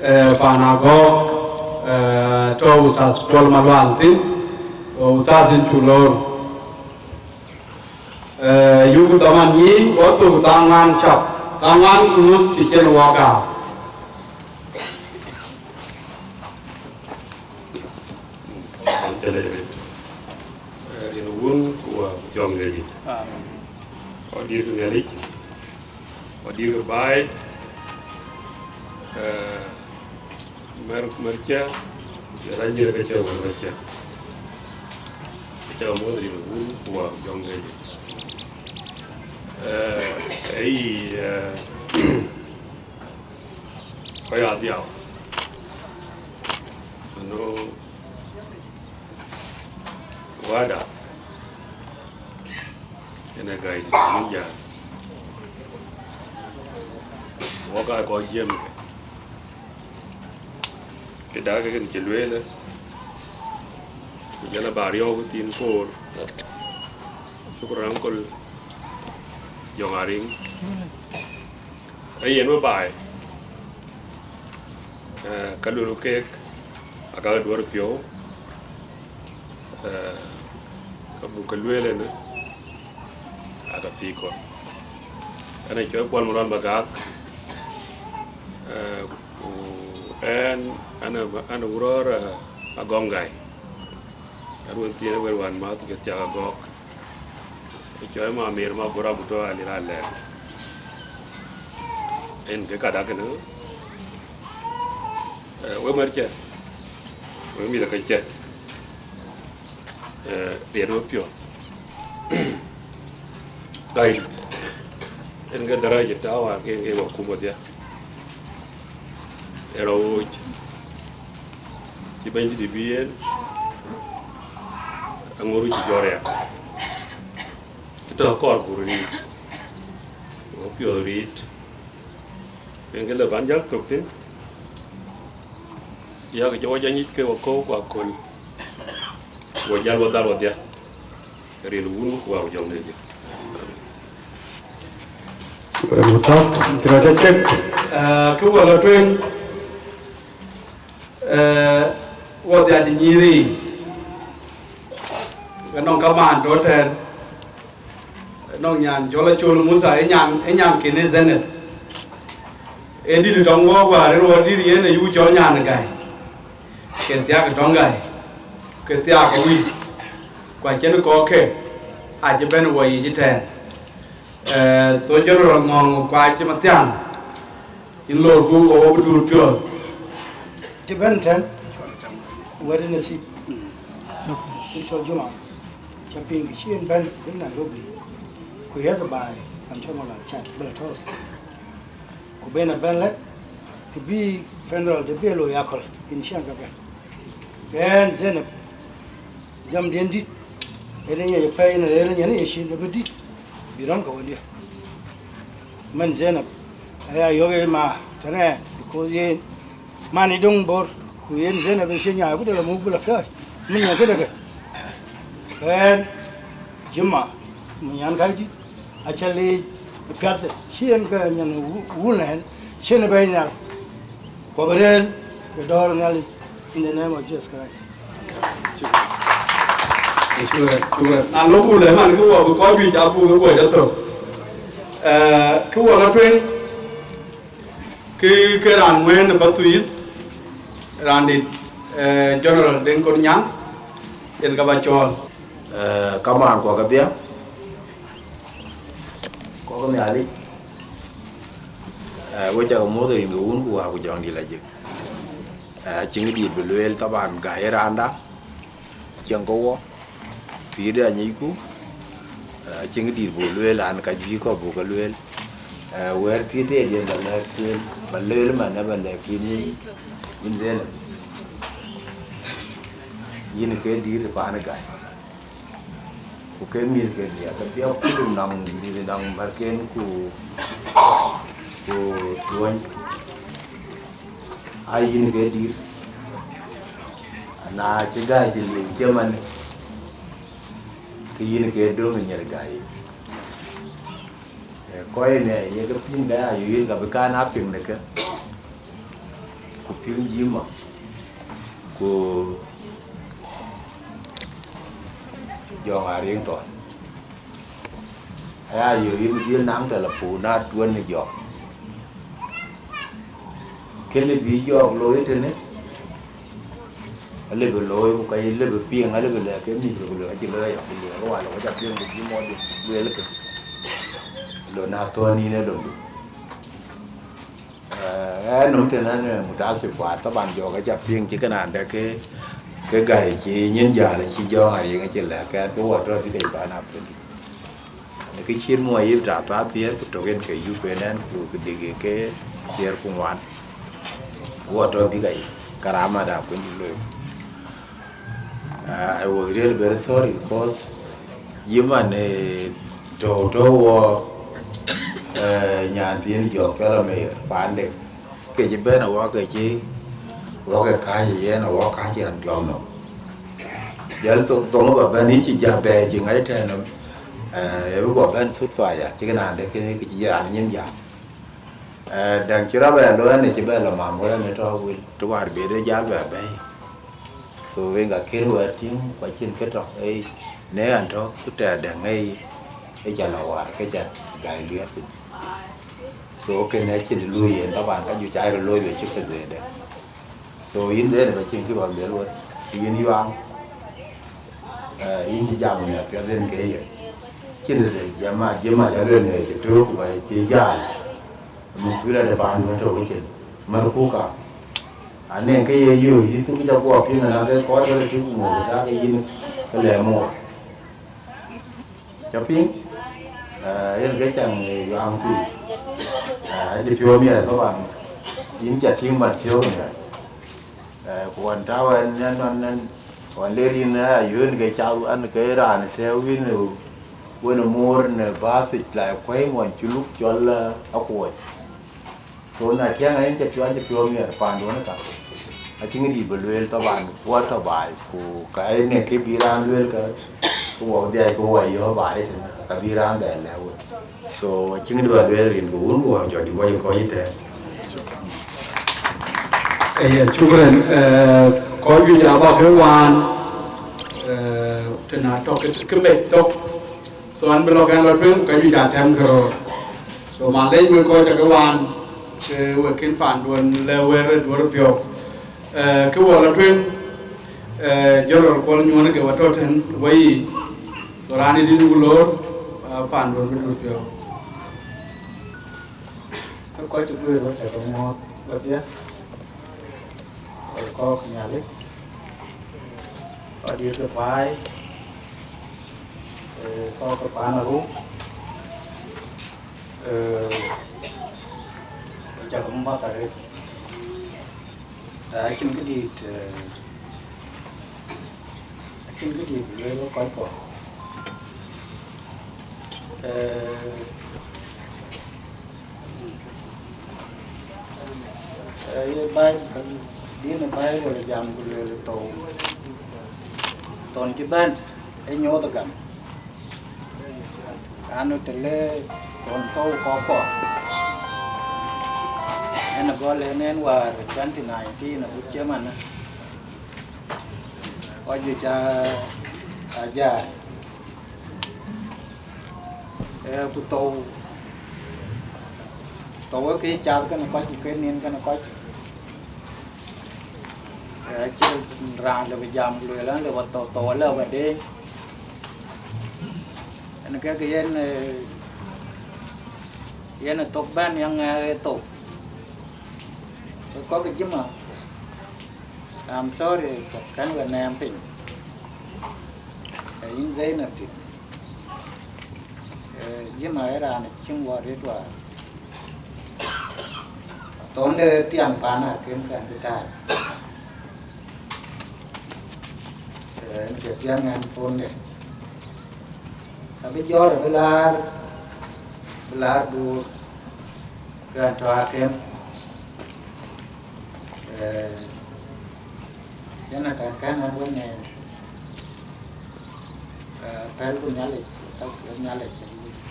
ee, paan Agɔ̈k, ee, tɔ̈ Uthath Kuɔl Malual thïn, Uthath yïn cuk lɔ. Ee, yuk dhaman nyiic, wɔ thök thaa ŋuan cap, thaa ŋuan ku nuth të cïn wɔ gam. Rin Wun ku Wä ku Jɔŋ Lëdït. Amen. Wɔ dït Nhialic, wɔ dït baai, ee, mɛr, mɛr cä, ye rany yïn ke cä wär mɛr cä. Cä muɔ̈th rin Wun ku Wä ku Jɔŋ Lëdït. Ee, ee, ee, kɔc adhiau. Anu, wada. Ënë gäi dït, yïn jal. Wɔ ka kɔc jiëm ke. Kë dak kën cï lueel, ku jɔl a bä riɔ̈ɔ̈k thïn koor. Shukran, Uncle Jɔŋ Ariŋ. Ee yen wë baai, ee, ka luelku keek, aka duɔ̈r piɔ̈u, ee, ka buk ke lueel ënë, aka thiëëk kɔ̈k. Ɣɛn ë cɔl Kuɔl Malual Magak, ee, ku ɣɛn, ɣɛn ë, ɣɛn ë wurɔ̈ɔ̈r, ee, Agɔŋ Gäi. Aruɔn thiin ë wël wään mäth ke thiak Agɔ̈k. Ë cɔɔi ma miir ma bura ku tɔ alil alɛɛr. En ke kada kënë, ee, we mɛr cɛ, we mïth ke cɛ, ee, riɛt we piɔ̈ɔ̈th. Gäi dït, en ke daraja tääu wäär ke en ke wakuma dhia. Ë rɔt wooc, cï Bɛ̈nydït bï yen, aŋoot cï jɔt riɛk. Cï tɔ kɔɔr ku riit, wo piɔ̈ɔ̈th riit. Yen ke lë bän jäl thök thïn, yak jɔ wɔ jɔ nyic ke wakɔ̈u ku aköl, wo jäl wo dhal wodhia, rin Wun ku Wä ku Jɔŋ Lëdït. Wek muthak, cï rɔt cek. Ee, kë wä lɔ tueŋ, ee, wɔ dhiac nyïïri, ke nɔŋ kamaan tɔ tɛ̈ɛ̈n, nɔŋ nyan cɔl Acol Mutha, ë nyan, ë nyan kën ë Zenep. Ë dït tɔŋ wɔ wäär, en wɔ dït yen ë yuk cɔl nyan Gäi. Ke thiak tɔŋ Gäi, ke thiak wïc, ku acïn kɔ̈k ke, acï bɛ̈n wɔ yic ëtɛ̈ɛ̈n. Ee, tho General Ŋɔ̈ŋ ku acï mathian, yïn lorku ku wɔ bï duut piɔ̈ɔ̈th. Cï bɛ̈n tɛ̈n, wɛ̈t ë nasib, nasib cɔl Juma, ca piŋ kë cï en bɛ̈n dhil Nairobi, ku yɛ̈th baai, an cɔl Malual Cat, bï lɔ tɔ̈ɔ̈th. Ku ben abɛ̈n lɛ̈k, të bï federal të bï e looi aköl, yïn ciɛɛŋ ke bɛ̈n. Ɣɛn Zenep, jamdiɛn dït, en ë ŋiɛc ë pɛɛi, en ë rëër ë nyan ë yecin ë bï dït, bï rɔ̈m ke wëndiɛ. Mɛn Zenep, aya yök ë ma tënë ɣɛn, because yen man ë döŋ Bor, ku yen Zenep ë cie nyaai, ku të lɔ muk bï lɔ piɔ̈ɔ̈c, min nya këdë ke. Ɣɛn, Juma, mu nyan Gäi dït, acä leec ë piathde, cï en ke nyan wu-, wun ɣɛn, cïn ë bɛ̈ɛ̈i nhial, ku abï rëër ë dɔ̈ɔ̈r ë Nhialic, in the name of Jesus Christ. Shukran, shukran. Na lok wun ë man, ke wɔ bï kɔc juëc abuk ë guɔc athök. Ee, ke wɔ lɔ tueŋ, ke, ke raan ŋuɛ̈ɛ̈n ë Pathuyith, raandït, ee, General Deŋ Kon Nyaŋ, yen ka bä cɔɔl. Ee, kamaan kuɔ kedhie, kuɔ ke Nhialic, ee, we cä ke muɔ̈th rin ke Wun ku Wä ku Jɔŋdït lajik. Ee, acïn kë dït bï lueel, thaban Gäi ë raanda, cieŋ ke wɔ, pïïrde anyicku, ee, acïn kë dït buk lueel, an, ka juëc kɔ̈k buk ke lueel. Ee, wɛ̈ɛ̈r thiëëc tëëk yen bä lɛ̈k yen, bä lueel man ë bä lɛ̈k yïn, yïn Zenep. Yïn ke dït paan ë Gai, ku ke mïth ke diäk ke dhiɔp, ku dum nɔŋ mïth nɔŋ märken ku, ku tuɔny, aa yïn ke dït. Na cï Gai cï liu cï man, ke yïn ke döŋ ë nyiɛr Gai yic. Ee, kɔc ënë ye ke piŋ de Ayoyir ka bï kan aa piŋ de ke, ku piŋ Jima, ku Jɔŋ Ariŋ Thɔn. Aya Ayoyir bï dhil naŋ telepon na tuɔ̈n ë jɔk. Kënë bï jɔk looi tënë, alëbï looi, ku ka ye lëbï piŋ, alëbï lɛ̈k ke mïth, ku lueel acï looi aya, ku lueel wal, ku ca piŋ, ku bï mɔ̈ɔ̈th lueel kë. Lon na thɔ̈n yïn ë lon du. Eh, ɣɛn nɔm tën ɣɛn, eh, mutasip, wa taban jɔk aca piŋ cï kënandë ke, ke Gai cï nyin jäl cï Jɔŋ Ariŋ acï lɛ̈k kɛn ke wɔ tɔ̈ bï ke pan apëndï. Në kë cït muɔi yï ta thaa thiëër ku tök en ke yup en ɣɛn ku kë dïk ke thiëër ku ŋuan. Wɔ tɔ̈ bï Gai karama da kuny looi. Uh, I was really very sorry because yï man, eh, tɔ̈u tɔ̈u wɔ, eh, nyan thiin jɔk cɔl Amer pande. Ke cï bɛ̈n awɔ ke cï, wɔ ke kääc yen awɔ kääc yen tiɔm nɔm. Jɔl thok thoŋ ba bɛ̈n yï cï ja bɛ̈ɛ̈i cï ŋäc tɛ̈n nɔm. Eh, ë bï guɔ bɛ̈n thut paya, cï kënandë ke, ke cï raan nyin jam. Eh, däŋ cï rɔt bɛ looi ënë cï bɛ lɔ mam wën ënë tɔ̈ wël, të wäär bï de jäl bɛ bɛ̈ɛ̈i. So, yen ka kën wɛ̈ɛ̈r tïŋ, ku acïn kë tɔ̈, ee, në ɣɛn tɔ̈, ku tɛ̈ däŋ, ee, ee ca lɔ wäär, ke ca Gai liɛɛt piny. So, kënë acïn të luöi yen, taban ka juëc aa röt looi wek cï ke dhëëdë. So, yïn dhëëdë ba cïn kë ba lueel wek, yïn Yuaŋ, eh, yïn cï jam në apiɛth en ke ye. Cïn të de jama, jama ca lueel në cï tök, ku ka cï jal. Muk sura de paan wën tɔ̈ wecin. Mär kuka. Anɛŋ ke ye yöök, yï thuk ca guɔ piŋ, na ke kɔc wala cï ku ŋoot, ta ke yïn ke lɛ̈k moor. Ca piŋ? Eh, yen ke caŋ, eh, Yuaŋ tui. Eh, acï piɔ̈u miɛt taban. Yïn ca tïŋ mat piɔ̈u miɛt. Eh, ku ɣɔn tääu ɣɛn, ɣɛn nɔn ɣɛn, ɣɔn le rin, eh, Ayoyir ke cath ɣɛn ke raan tɛ̈ɛ̈u yïn, eh, wën ë moor në bath yic, la kuɛ̈i ŋuɔn cï luk cɔl, eh, Akuɔc. So na tiɛŋ ɣɛn cï piɔ̈u, cï piɔ̈u miɛt paanduɔ̈n ë ka. Acïn dït bï lueel taban, wɔ tɔ̈ baai, ku ka ënë kë bï raan lueel ka, ku wɔ dhiac ku wɔ yɔ̈ɔ̈k baai tënë, ka bï raan bɛ lɛ̈k wek. So, acïn dït ba lueel rin ku wun ku wɔ jɔ dï bɔ̈ yï kɔc yï tɛ̈ɛ̈n. Ee, shukran. Eh, kɔc juëc aba ke waan, eh, tëna tɔ̈ ke, ke mec thok. So, an bï lɔ kɛn lɔ tueŋ, ka juëc a tɛm ke röör. So, malec wek kɔc ke waan, ke wek kën paanduɔ̈n lɛ̈k wɛ̈t duɔ̈r piɔ̈u. Eh, ke wɔ lɔ tueŋ, eh, General Kuɔl Nyuɔ̈n ke wɔ tɔ̈ tën wɔ yiic. So, raan ë dït ku loor, eh, paanduɔ̈n bï duɔ̈r piɔ̈u. Ke kɔc cï guëër wɔ tɛ̈ ke muɔ̈ɔ̈th wodhie, kɔc kɔ̈k Nhialic, kɔc dït ke baai, eh, kɔ̈k ke paan aruk, eh, ku cak muɔ̈th arëët. Eh, acïn këdït, eh, Acïn kë dït bï lueel wek kɔc kɔ̈k. Eh, eh, ye Baibul, dïn ë Baibul jam ku lueel thou, thon cï bɛ̈n ë nyuɔɔth gam. Anu të le thon thou kɔ̈k kɔ̈k, en ë gɔl en en wäär twenty nineteen agut cï ëmënë. Kɔc juëc aa, aa jäl. Ee, ku thou, thou ë ke cath kenë kɔc, ku ke nin kenë kɔc. Ee, acïn raan lëu bï jam ku lueel an lëu ba thou, thou alëu ba deeny. Yen kek yen, ee, yen ë thok bɛ̈n ya ŋɛk ë thou. Ke kɔc ke Jima, I'm sorry, kɛn we nɛɛm piny. Ee, yïn Zainab tït. Ee, Jima ë raan cïn wɔ rit wäär. Thonde piɛŋ pan akën kɛn bï taai. Ɣɛn ke piɛŋ ɣɛn puɔ̈nde. Abï jɔ̈ɔ̈r abï laar, bï laar Bor, ke ɣɛn tɔ̈ akëm. Eh, yen akɛ̈n kɛ̈n ɣɛn wën, eh, eh, pälku Nhialic, pälku Nhialic,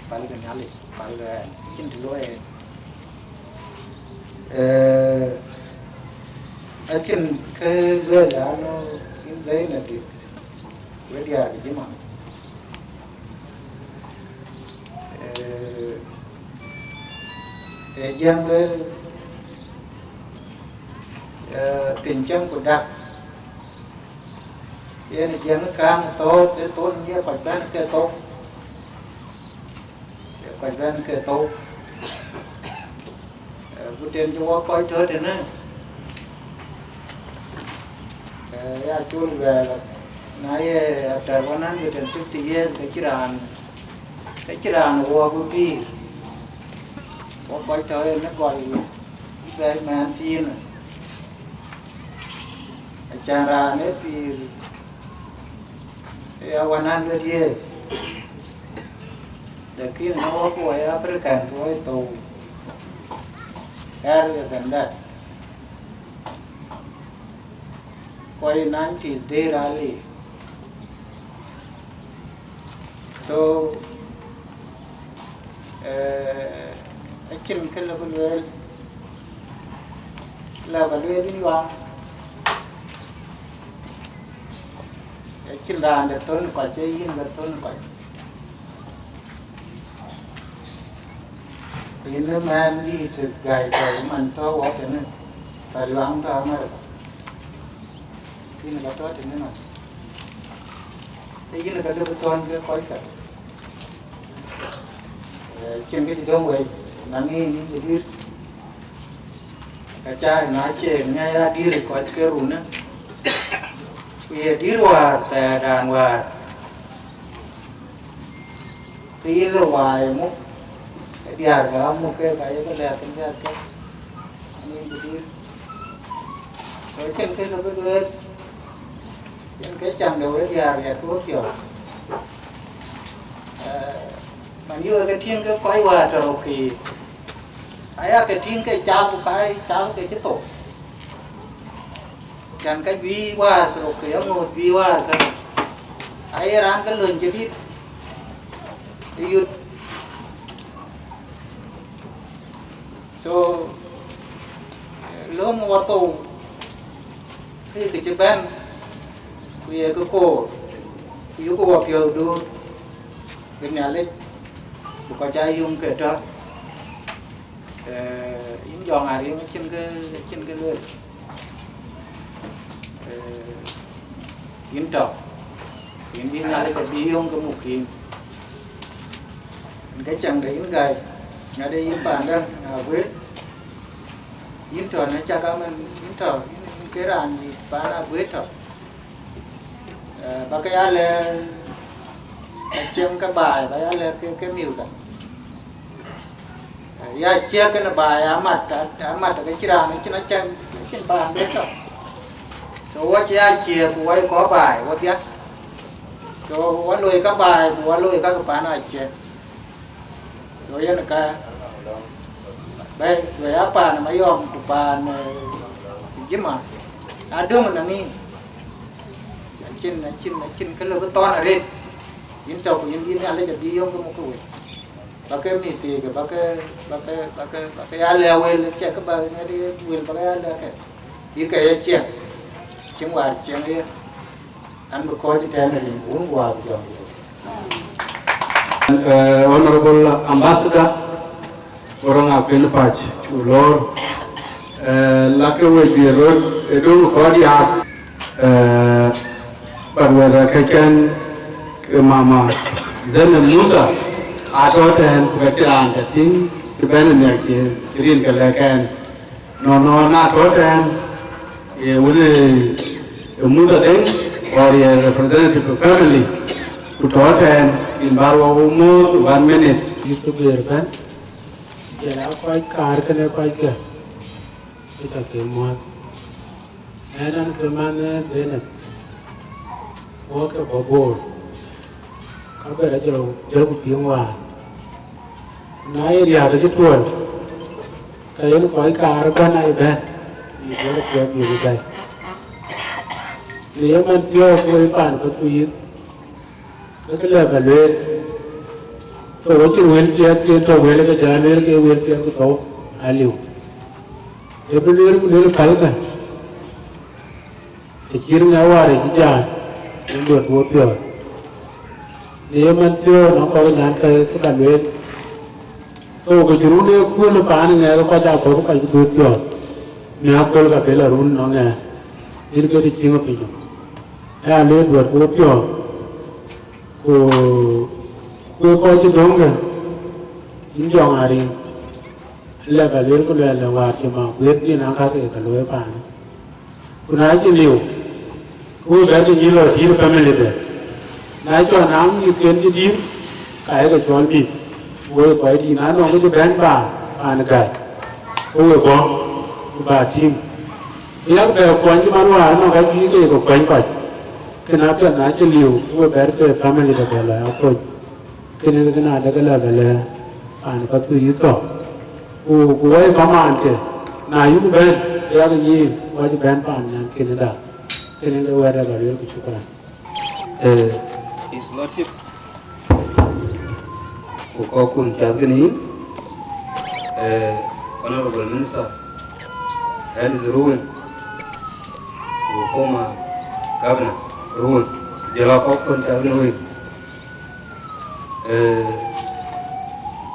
pälku Nhialic, pälku ɣɛn. Acïn të luɔi yen. Eh, acïn kë lueel an, yïn Zainab dït, wek diäär ke Jima. Eh, ee Jiëŋ lueel, eh, piny cäŋ ku dak. Yen Jiëŋ kääŋ thou, ke thou ye kɔc bɛ̈n ke thou. Ye kɔc bɛ̈n ke thou. Eh, ku tën cï wɔ kɔc tɔ̈ tënë, eh, ya col luɛɛl, na ye after one hundred and fifty years, ke cï raan, ke cï raan wɔ bï pïïr. Wɔ kɔc tɔ̈ ënë gɔl bɛ̈ɛ̈i mɛnh thiinë. Acän raan ë pïïr ya one hundred years. Lakin na wɔ ku wɔ Africans, wɔ thou earlier than that. Kɔc nineties dëër aliu. So, eh, acïn kë lëu bï lueel, lëu bä lueel yïn Yuaŋ. Acïn raan de thön kɔc, ee yïn ke thön kɔc. Yïn ë mɛnhdït gäi tɔ̈ man tɔ̈ wɔ tënë, ka Yuaŋ tɔ̈ America. Yïn ka tɔ̈ tënë man. Ee yïn ka lëu bï thɔ̈n ke kɔc ka. Eh, cïn kë cï döŋ wei, na ŋic yïn cï dït. Ka cä na cie nya ya dït kɔc ke runë. Ku ye dït wäär thɛɛrdan wäär. Ke yïn lɔ waai muk, ke diäär ka muk ke ka ye ke lɛɛr kën diäär ke. Ani bï dït. So cïn kë lëu bï lueel, yen ke cam de wek diäär riɛt ku wepiɔ̈ɔ̈th. Eh, man yöök ke tïŋ ke kɔc wäär tɔ̈ röt ke, aya ke tïŋ ke cak ku ka cak ke cï thou. Cän ka juëc wäär ke röt ke aŋoot juëc wäär ke, aye raan ke löny cï dït ë yut. So, eh, löŋ wä thou, kë kë cï bɛ̈n, ku ye kë koor, ku yökë wä piɔ̈u duur, bï Nhialic, bï kɔc aa yöŋ ke tɔ̈. Eh, yïn Jɔŋ Ariŋ, acïn kë, acïn kë lueel. Eh, yïn tɔ̈, yïn bï Nhialic abï yöŋ ke muk yïn. Yïn ke cäŋ de yïn gäi, ŋäde yïn paanda Aguëër. Yïn tɔ̈ në cak amën, yïn tɔ̈, yïn, yïn ke raan yï paan Aguëër tɔ̈. Eh, ba ke ya lɛ̈k, eh, cieŋ ke baai, ba ya lɛ̈k ke, ke mïthka. Eh, ya ciëk kënë baai amat, amat ke cïn raan, acïn acäŋ, acïn paan bï tɔ̈. So wɔ cï ya ciëk ku wɔ kɔ̈k baai wodhia. So wɔ loi ka baai ku wɔ loi ka ke paan aciëk. So yen ka bɛ̈i, luɔi a paan Mayɔm ku paan, eh, Jima, adöŋ në ŋïn. Acïn, acïn, acïn kë lëu bï thɔ̈n arëët. Yïn tɔ̈ ku yïn bï Nhialic abï yöŋ ke muk ke wei. Ba ke mïth thiëëk, ba ke, ba ke, ba ke, ba ke ya lɛ̈k wël, cï ke ba ŋɛ̈t wël, ba ke ya lɛ̈k ke. Bï ke ye ciɛŋ, cïn wäär ciɛŋ ye. An bï kɔc tɛ̈n rin wun guɔ jɔŋ. Eh, Honorable Ambassador, Waraŋ Akuën Pac, cuk lor. Eh, lakë we juëc röt, ë döŋ kɔc diaak. Eh, but whether ke kɛn ke Mama Zainab Musa, atɔ̈ tɛ̈n, ku ka cï raan tɔ̈ tïŋ, cï bɛ̈n ë nhiäk cï rin ke lɛ̈k ɛn. No, no, na tɔ̈ tɛ̈n, ye wun ë, ë Musa Deŋ, or ye representative of family, ku tɔ̈ tɛ̈n, in bär wɔ wo move one minute. Yï kë bɛ̈ɛ̈r bɛ̈n, jɔl a kɔc kaar kënë kɔckë, ë cä ke muɔ̈th. Ɣɛn an, ke man ë Zainab, Wok ke bɔ̈ Bor, ka bɛ rɔt jɔl, jɔl ku piŋ wäär. Na ye riääk acï tuɔl, ka yen kɔc kaar ëbɛ̈n aa ye bɛ̈n, bï duɔ̈ɔ̈r piɔ̈ɔ̈th bï bɛ̈n. Në ye man thiɔ̈ɔ̈k wei paan Pathuyith, ke kë lɛ̈k bä lueel. Thou acïn wël piɛth, ke tɔ̈ wël ke jɔ lueel ke wël piɛth ku thou aliu. Ee bï lueel ku lueel pälkë. Ë cït ŋɛ wäär ë cï jaan, yen duɔ̈t duɔ̈ɔ̈r piɔ̈ɔ̈th. Në ye man thiɔ̈ɔ̈k nɔn kɔc nyan ke kë bä lueel. Thou ke cï run ë kuöl ë paan ŋɛk kɔc aa bɔ̈ kɔc bï duɔ̈ɔ̈r piɔ̈ɔ̈th. Miäk köl ka bï la run nɔn ŋɛk, yen ke të cï ŋö piny nɔm. Ë aa lueel duɔ̈t duɔ̈ɔ̈r piɔ̈ɔ̈th. Ku, ku ë kɔc cï döŋkë, yïn jɔŋ ariŋ. Lɛ̈k bä lueel ku luɛɛl lë wäär cï ma guëër dhil naŋ kakë ke looi paanë. Ku na cï liu, ke we bɛ̈ɛ̈r ke nyïïn lɔ dïït ë family de. Na cɔn naŋ mïthken cï dïït, ka ye ke cɔl mïth, ku wek kɔc dïït, na nɔŋ kë cï bɛ̈n ba paan gäi, ke we bɔ̈, ku ba tïŋ. Yak bɛ kuɔny cï man wäär nɔŋ ka juëc ke ye ke kuɛny kɔc. Kën apiɛth na cï liu, ke we bɛ̈ɛ̈r ke family de bɛ lɔ ya kony. Kënë ke na de ke lɛ̈k bä lɛ̈k paan Pathuyith tɔ̈. Ku, ku wɛ̈i kamaan ke, na yuk bɛ̈n, ke yak nyïïn, wacï bɛ̈n paan nyan kënë da. Kënë ke wɛ̈t ë bä lueel ku shukran. Eh, His Lordship, ku kɔ̈kkun cath kënë yïn, eh, Honorable Minister, Alice Ruweng, ku former Governor Ruweng, ku jɔl aa kɔ̈kkun cath kënë wek. Eh,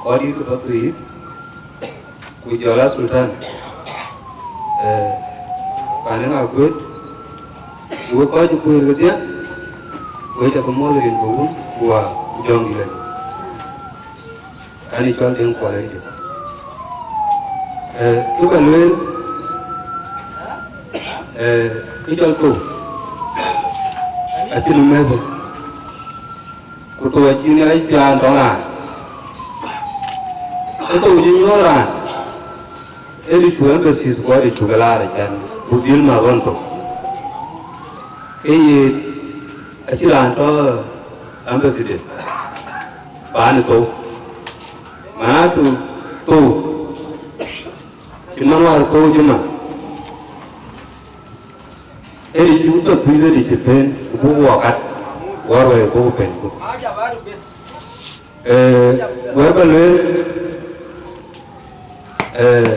kɔc dït ke Pathuyith, ku jɔl aa Sultan, eh, pan ë Aguet, ku wek kɔc ë kuëër kedhie, wek ca ke muɔ̈l rin ke Wun, ku Wä, ku Jɔŋdït Lajik. An ë cɔl Deŋ Kuɔl Ejok. Eh, kë bä lueel, eh, kë cɔl thou, acïn mɛ̈thë. Ku thou acï Nhialic thiaan tɔŋ raan. Ë thou cï nyuɔ̈th raan, ë dï cuk embassies ku ë dï cuk ke laar ë cän, ku dhil mäth ɣɔn thou. Ke ye acï raan tɔ embassy de, bä në thou. Manatu thou, cï man wäär thou cï man. Ëdï cï wut Pathuyith ëdï cï pen, ku buk wɔ kat, wär wɛ̈i buk pen ku. Eh, wɛ̈t bä lueel, eh,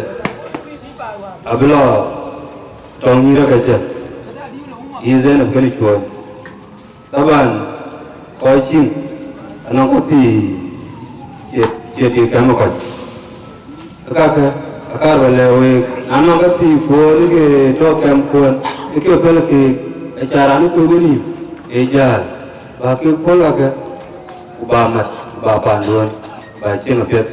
abï lɔ tɔŋ nyïïr ë kecë, yï Zainab kënë cuɔ̈ɔ̈ny. Taban, kɔc cïn, anɔŋ kë thii cie, cie tik kɛm ë kɔc. Kakë, akar bä lɛ̈k week, na nɔŋ kë thii kuɔɔn ë ke tɔ kɛmkuɔn, ë ke päl keek, aca raan ë kök ë nïïm, ee jäl, bä kek päl kakë, ku bä mat, ku bä panduɔ̈n, bä cieŋ apiɛth.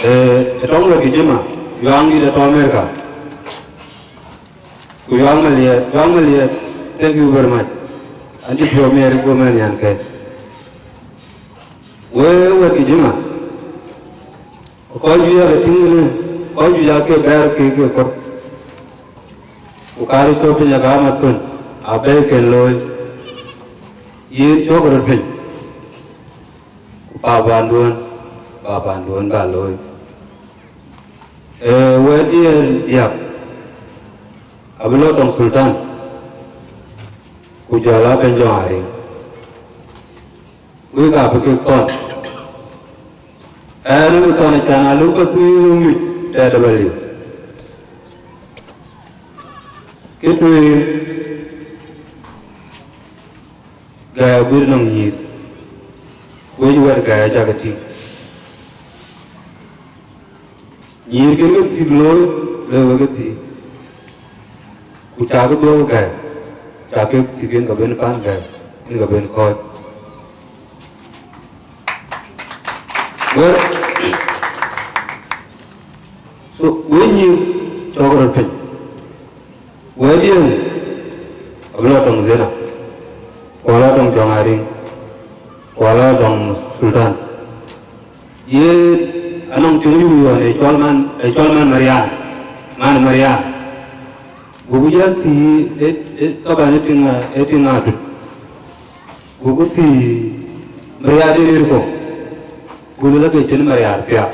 Ee, ë tɔŋ wek ë jëma, yuaŋ dït ë tɔ Amerika. Ku Yuaŋ Maliɛɛt, Yuaŋ Maliɛɛt, thank you very much. An cï piɔ̈u miɛɛr ë guöm ë nhian kɛ̈t. Wek wek kë jïma, kɔc juëc aa ke tïŋ ënë, kɔc juëc aa ke bɛ̈ɛ̈r keek ke kɔ̈k. Ku kaarë cɔ̈k piny aka mathön, abɛ̈i kën looi. Yen cɔ̈k röt piny. Ku pa panduön, pa panduön ba looi. Ee, wɛ̈t diɛɛr diäk, abï lɔ tɔŋ Sultan, ku jɔl aa bɛ̈ny jɔŋ ariŋ. Wek abï kek thɔn. Ɛn abï thɔn acan aluk Pathuyith ŋic tɛ̈dë bä liu. Kë tueŋ, Gäi aguiir nɔŋ nyïïr, wec wɛ̈t Gäi acä ke tïŋ. Nyïïr kën ke thiëk looi, looi wek ke thiëk. Ku cä ke dhuɔ̈k Gäi, cä ke thiëk yen ke ben paan Gäi, yen ke ben kɔ̈ɔ̈c. Wek, so, wek nyïïr cɔk röt piny. Wɛ̈ɛ̈tdiɛ̈n abï lɔ tɔŋ Zena, ku ala tɔŋ Jɔŋ Ariŋ, ku ala tɔŋ Sultan. Ye anɔŋ tiŋ yuk yɔn ë cɔl man, ë cɔl man Marian, man Marian. Goku jäl thii, e, e, taban e tiŋ, e tiŋ atut. Goku thii Mariaar de rir kɔ̈k. Ku luel ke cïn Mariaar thiaak.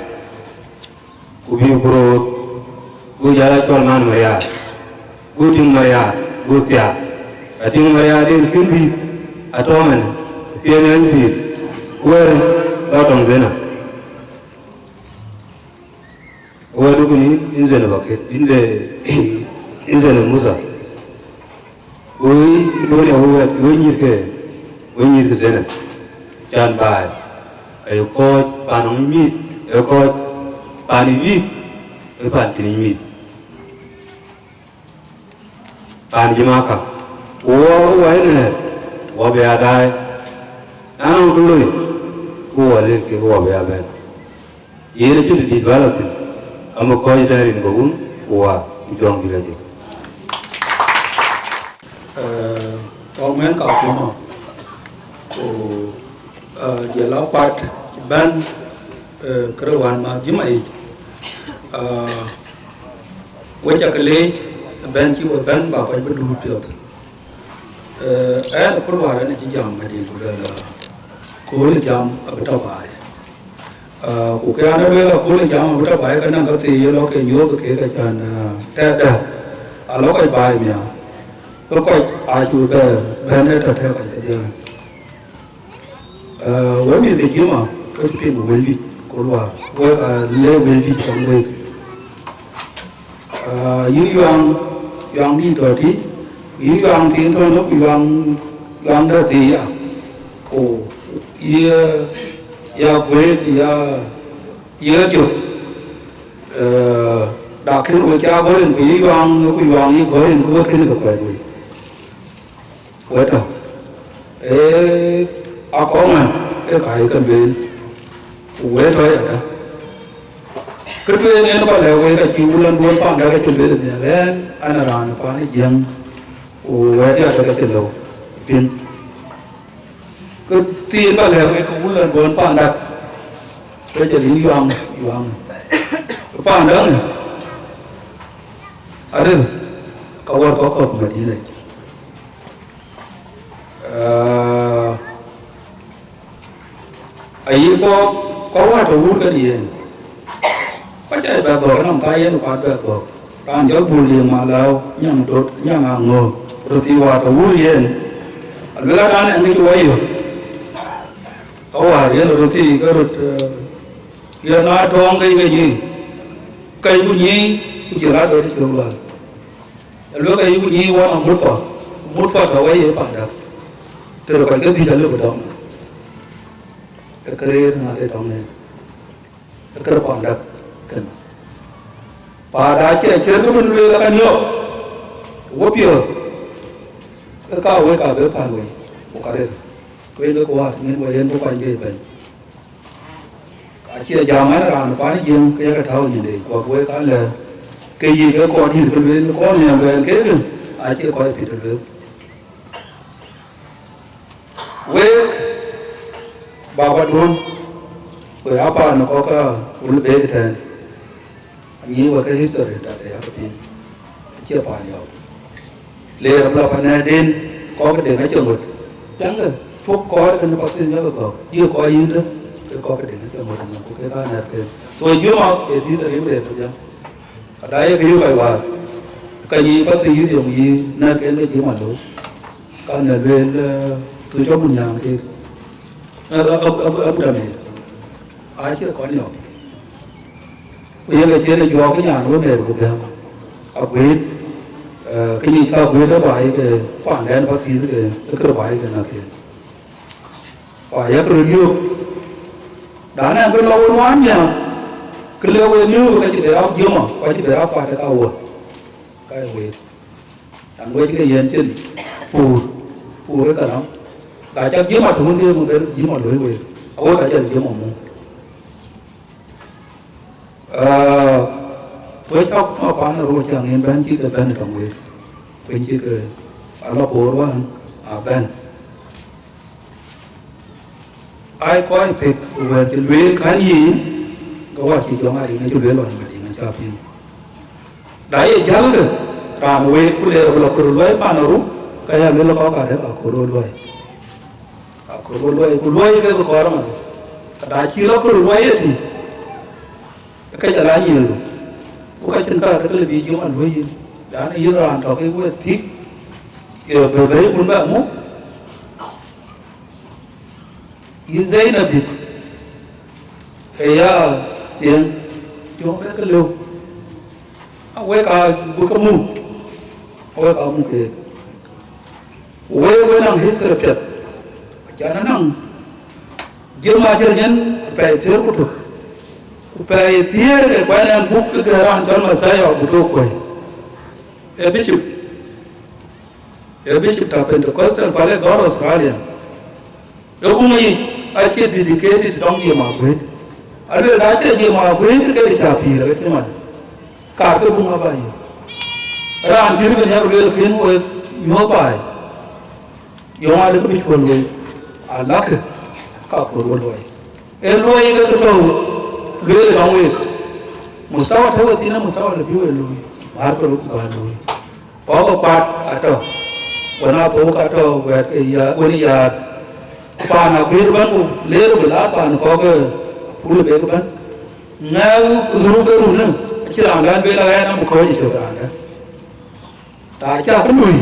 Ku bï ku rööt, go jäl a cɔl man Mariaar. Go tiŋ Mariaar, go thiaak. Ka tiŋ Mariaar den kën dhïït, atɔ̈ man, thiëëŋ ɛn dhïït, wɛ̈ɛ̈r lɔ tɔŋ dhëna. Wɛ̈ɛ̈r dukuni, in dhëna bakit, in de, in dhëna Musa. Woi, Victoria, woi, woi nyïïrkë, woi nyïïrkë Zenith, can baai, aye kɔc paan ŋic mïth, aye kɔc paan ŋic mïth, aye paan cïn ŋic mïth. Paan Jimaka, ku wɔ wai në, wɔ bï a daai, na nɔŋ kë loi, ku wɔ lëk ke wɔ bï a bɛ̈n. Yen acïn të dït bä lɔ thïn, amë kɔc tɛ̈n rin ke wun ku waar ku jɔŋdït ajël. Ee, tɔŋ mɛn ka kumɔ, ku, ee, jël apat cï bɛ̈n, ee, kërë wään mäth Juma yic. Ee, wek ca ke leec, bɛ̈n cï we bɛ̈n, bä kɔc bï duut piɔ̈th. Ee, ɛn ë kul wäär ɛn ë cï jam madï ku luel, ee, kööl ë jam abï tɔ baai. Ee, ku ke an, ë luel akööl ë jam abï tɔ baai, ke nɔŋ ka thii ye lɔ ke nyuɔɔth ke ke cän, ee, tɛ̈dë, alɔ kɔc baai miäk, ke kɔc aa cuk bɛ bɛ̈n ë tɔ tɛ̈ kɔc kedhie. Ee, wek mïth ke Juma, wek cï piŋ wël dït ku luaar, wek aa le wël dït tɔŋ wek. Ee, yïn yuaŋ, yuaŋ dït tɔ tï, yïn yuaŋ thiin tɔ nɔ̈k, yuaŋ, yuaŋ dɛ thii ya. Ku ye, ya guëët, ya, ye jök. Ee, dak kën wek ca gɔ̈r rin, ku yï yuaŋ, ku yuaŋ yï gɔ̈r rin, ku wek kën ke kuɛɛt wei. Wek tɔ, ee, akɔŋ ŋän, ee ka ye ke lueel, ku wek tɔ yadä. Kë tueŋ en bä lɛ̈k wek, acï wulɔnduön panda ke cï lueel nhial ɛn, an, raan pan ë Jiëŋ, ku wɛ̈ɛ̈t yadä ke cï lëu piŋ. Kë thiin bä lɛ̈k wek, ke wulɔnduön panda, specially yuaŋ, yuaŋ. Panda ŋë, arël, ka wär kɔ̈k kɔ̈k Madina yic. Ee, ayï kɔ̈k, kɔ̈k wä tɔ wut kën yen. Kɔc ca bɛ gɔ̈k, nɔm ka yen kuat bɛ gɔ̈k. Raan jɔl bul yiëŋ ma lääu, nyaŋ dot, nyaŋ aŋö. Röt thii wä tɔ wut yen. Aluel adan ë ŋic wä yök. Ka wäär yen röt thii ke röt, ee, yen aa tɔɔŋ ke ke nyic. Kɛc ku nyic, ku jël adot cï röt wäär. Aluel ke yï ku nyic wä nɔm mut pɔ, mut pɔ tɔ wä ye panda. Të röt kɔc ke dhïc alëu bï dɔm. Ee kërëër na të tɔŋ en. Ee kërë panda kënë. Panda acie aciëër kë bï lueel ë ka niɔp. Wä piɔ̈ɔ̈th. Ee ka wek ka bï päl wei. Ku ka rëër. Ku yen ke kuaar, ŋën wä yen bï kuany ke bɛ̈ny. Acie jam an, raan pan Jiëŋ ke yakë tääu nyinde, ku abï wek alɛ̈k, ke yï ke kɔn dït ke lueel, kɔn nhiam luɛɛl kek, acie kɔc pït lueel. Wek, babaduön, ku ya paan kɔ̈k ka wul beek tɛ̈ɛ̈n. Anyic wek ke history tɔ̈ de yak piŋ, acie paan yɔ̈ɔ̈k. Leer bï lɔ panɛ̈ɛ̈rden, kɔ̈k deŋ acï ŋöt. Piɛŋkë, thuk kɔɔr kën Pathuyith yak gɔ̈k, yï kɔc yïndë, ke kɔ̈k deŋ acï ŋöt nyin, ku kek aa nɛ̈ɛ̈thken. So, Juma ë dhïth ë rim rëër bï jam. Ka da ye ke yï kɔc wäär, ka nyic Pathuyith yom yï nɛ̈k en ke Juma lou. Ka nhial lueel, ee, thu cɔk mun nyääŋ kek. Ee, ab-, ab-, ab-, abudamir. Acie kɔn yɔ̈ɔ̈k. Ku yen ke cïn ë cuɔɔk ë nyan wën ë ku gäm. Aguëët, ee, ke nyic ka aguëët ë baai ke paandɛn Pathuyith ke, ke kërë baai ke näk yen. Ku ayak röt yöök. Dan ë bï lɔ wën wään nhial, ke le wën yöök ke cï bɛ rap jiëmɔ, ku acï bɛ rap kuat ë ka wä. Ka ye wëët. An, wec ke yen cin puur, puur ë karam. Ka cak jiëmɔ të wun ke muk ber jiëmɔ loi wëët. Awek ka jal jiëmɔ muk. Aa, wec cɔk ma pan röör cä ŋen bɛ̈n cï ke bɛ̈n ë tɔŋ wek, kueny cï ke alɔ koor wään a bɛ̈n. Ai kɔc pek ku wɛ̈ɛ̈r cï lueel kän yiic, ke wä cï jɔŋ ariŋ acï lueel ɣɔn Madiŋ acä piŋ. Da ye jälkë, Raan week ku le rɔt lɔ kɔɔr luɔi pan aru, ka ya luel kɔc ka dek akɔɔr luɔi. Akɔɔr luɔi, ku luɔi ke kɔɔr man. Ka da cï lɔ kɔɔr luɔi ëtï, ke jɔ la nyiëëru. Ku ka cïn ka ke le bï jiëëm a luɔi yïn. Yan yïn raan tɔ̈ ke we thïk, ye bë bɛ̈i kun bɛ muk. Yï Zainab dït, ke ya tiɛŋ, tiɔŋ ke ke lëu. A wek a bï ke muk, a wek a muk keek. Wek we naŋ history piɛth, acan anaŋ jiëëm a jël nyin pɛɛi thiëër ku tök. Ku pɛɛi thiëër ke kuɛn ɛn buk ke gɛ̈ɛ̈r raan cɔl Messiah ku tök kuɛ̈i. Ee bishop, ee bishop ta Pentecostal pale gɔ̈ɔ̈r Australia. Ee buŋ yic acie dedicated tɔŋ jiëëm a guëët. Aluel acie jiëëm a guëët ke cä pïïr ke cï man. Kaar ke buŋ aba yic. Raan cï rï ke nyar luel kën we nyuɔɔth baai. Yɔŋ alë ke bï cuɔl wei. Alakë ka kuɔl we luɔi. Ee luɔi ke ke tɔ̈u lueel tɔŋ week. Mustawa tɔ̈u we thïn, mustawa lë bï we luui. Mar ke röt ku bä luui. Kɔc ke kuat atɔ̈, wën aa thok atɔ̈, wɛ̈ɛ̈t ke ya, wën yaath. Paan aguiir ëbɛ̈n ku leer bï laar paan kɔ̈k, pul bek ëbɛ̈n. Ŋɛk dhuruk ke run, acï raan dɛ̈n bek la ɣɛn, abï kɔ̈ɔ̈c ë cök raan dɛ̈n. Ta cä kë lui,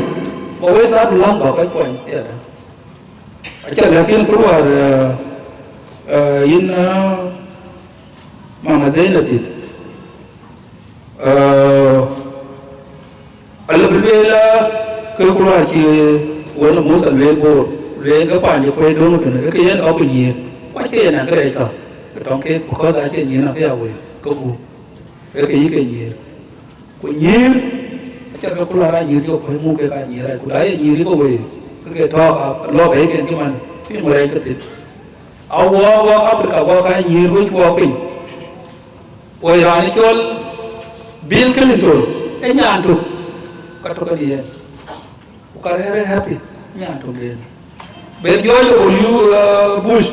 ma wek dhaar läŋ bä kɔc kuany, ya dɛ̈. Acä lɛ̈k yïn kë wäär, eh, eh, yïn, eh, Mama Zainab dït. Eh, ala bï lueel, ke ku ruac cï wën Musa lueel Bor, lueel ke paan cï kuɛc döŋ tënë, ke yen ɣɔ̈k ë nyïïr, ku acie yen an, ke rɛc tɔ̈, ke tɔŋ keek, because acie nyïïr na ke ya wëi, ke gup, ke ke yï ke nyïïr. Ku nyïïr, aca bɛ ku la ra nyïïr cï ke kuɛc muk kek aa nyïïr rac, ku da ye nyïïr cï ke wëi, ke ke tɔ̈ ka lɔ bɛ̈i ken cï man, piŋ wërɛc ke thïn. A wɔ, wɔ Africa, wɔ ka nyïïr wec wɔ piny. Woi raan cɔl Bill Clinton, ë nyan tök, ka tök ë yen. Ku ka rɛ̈ɛ̈r ë happy, nyan tök yen. Be George W, uh, Bush,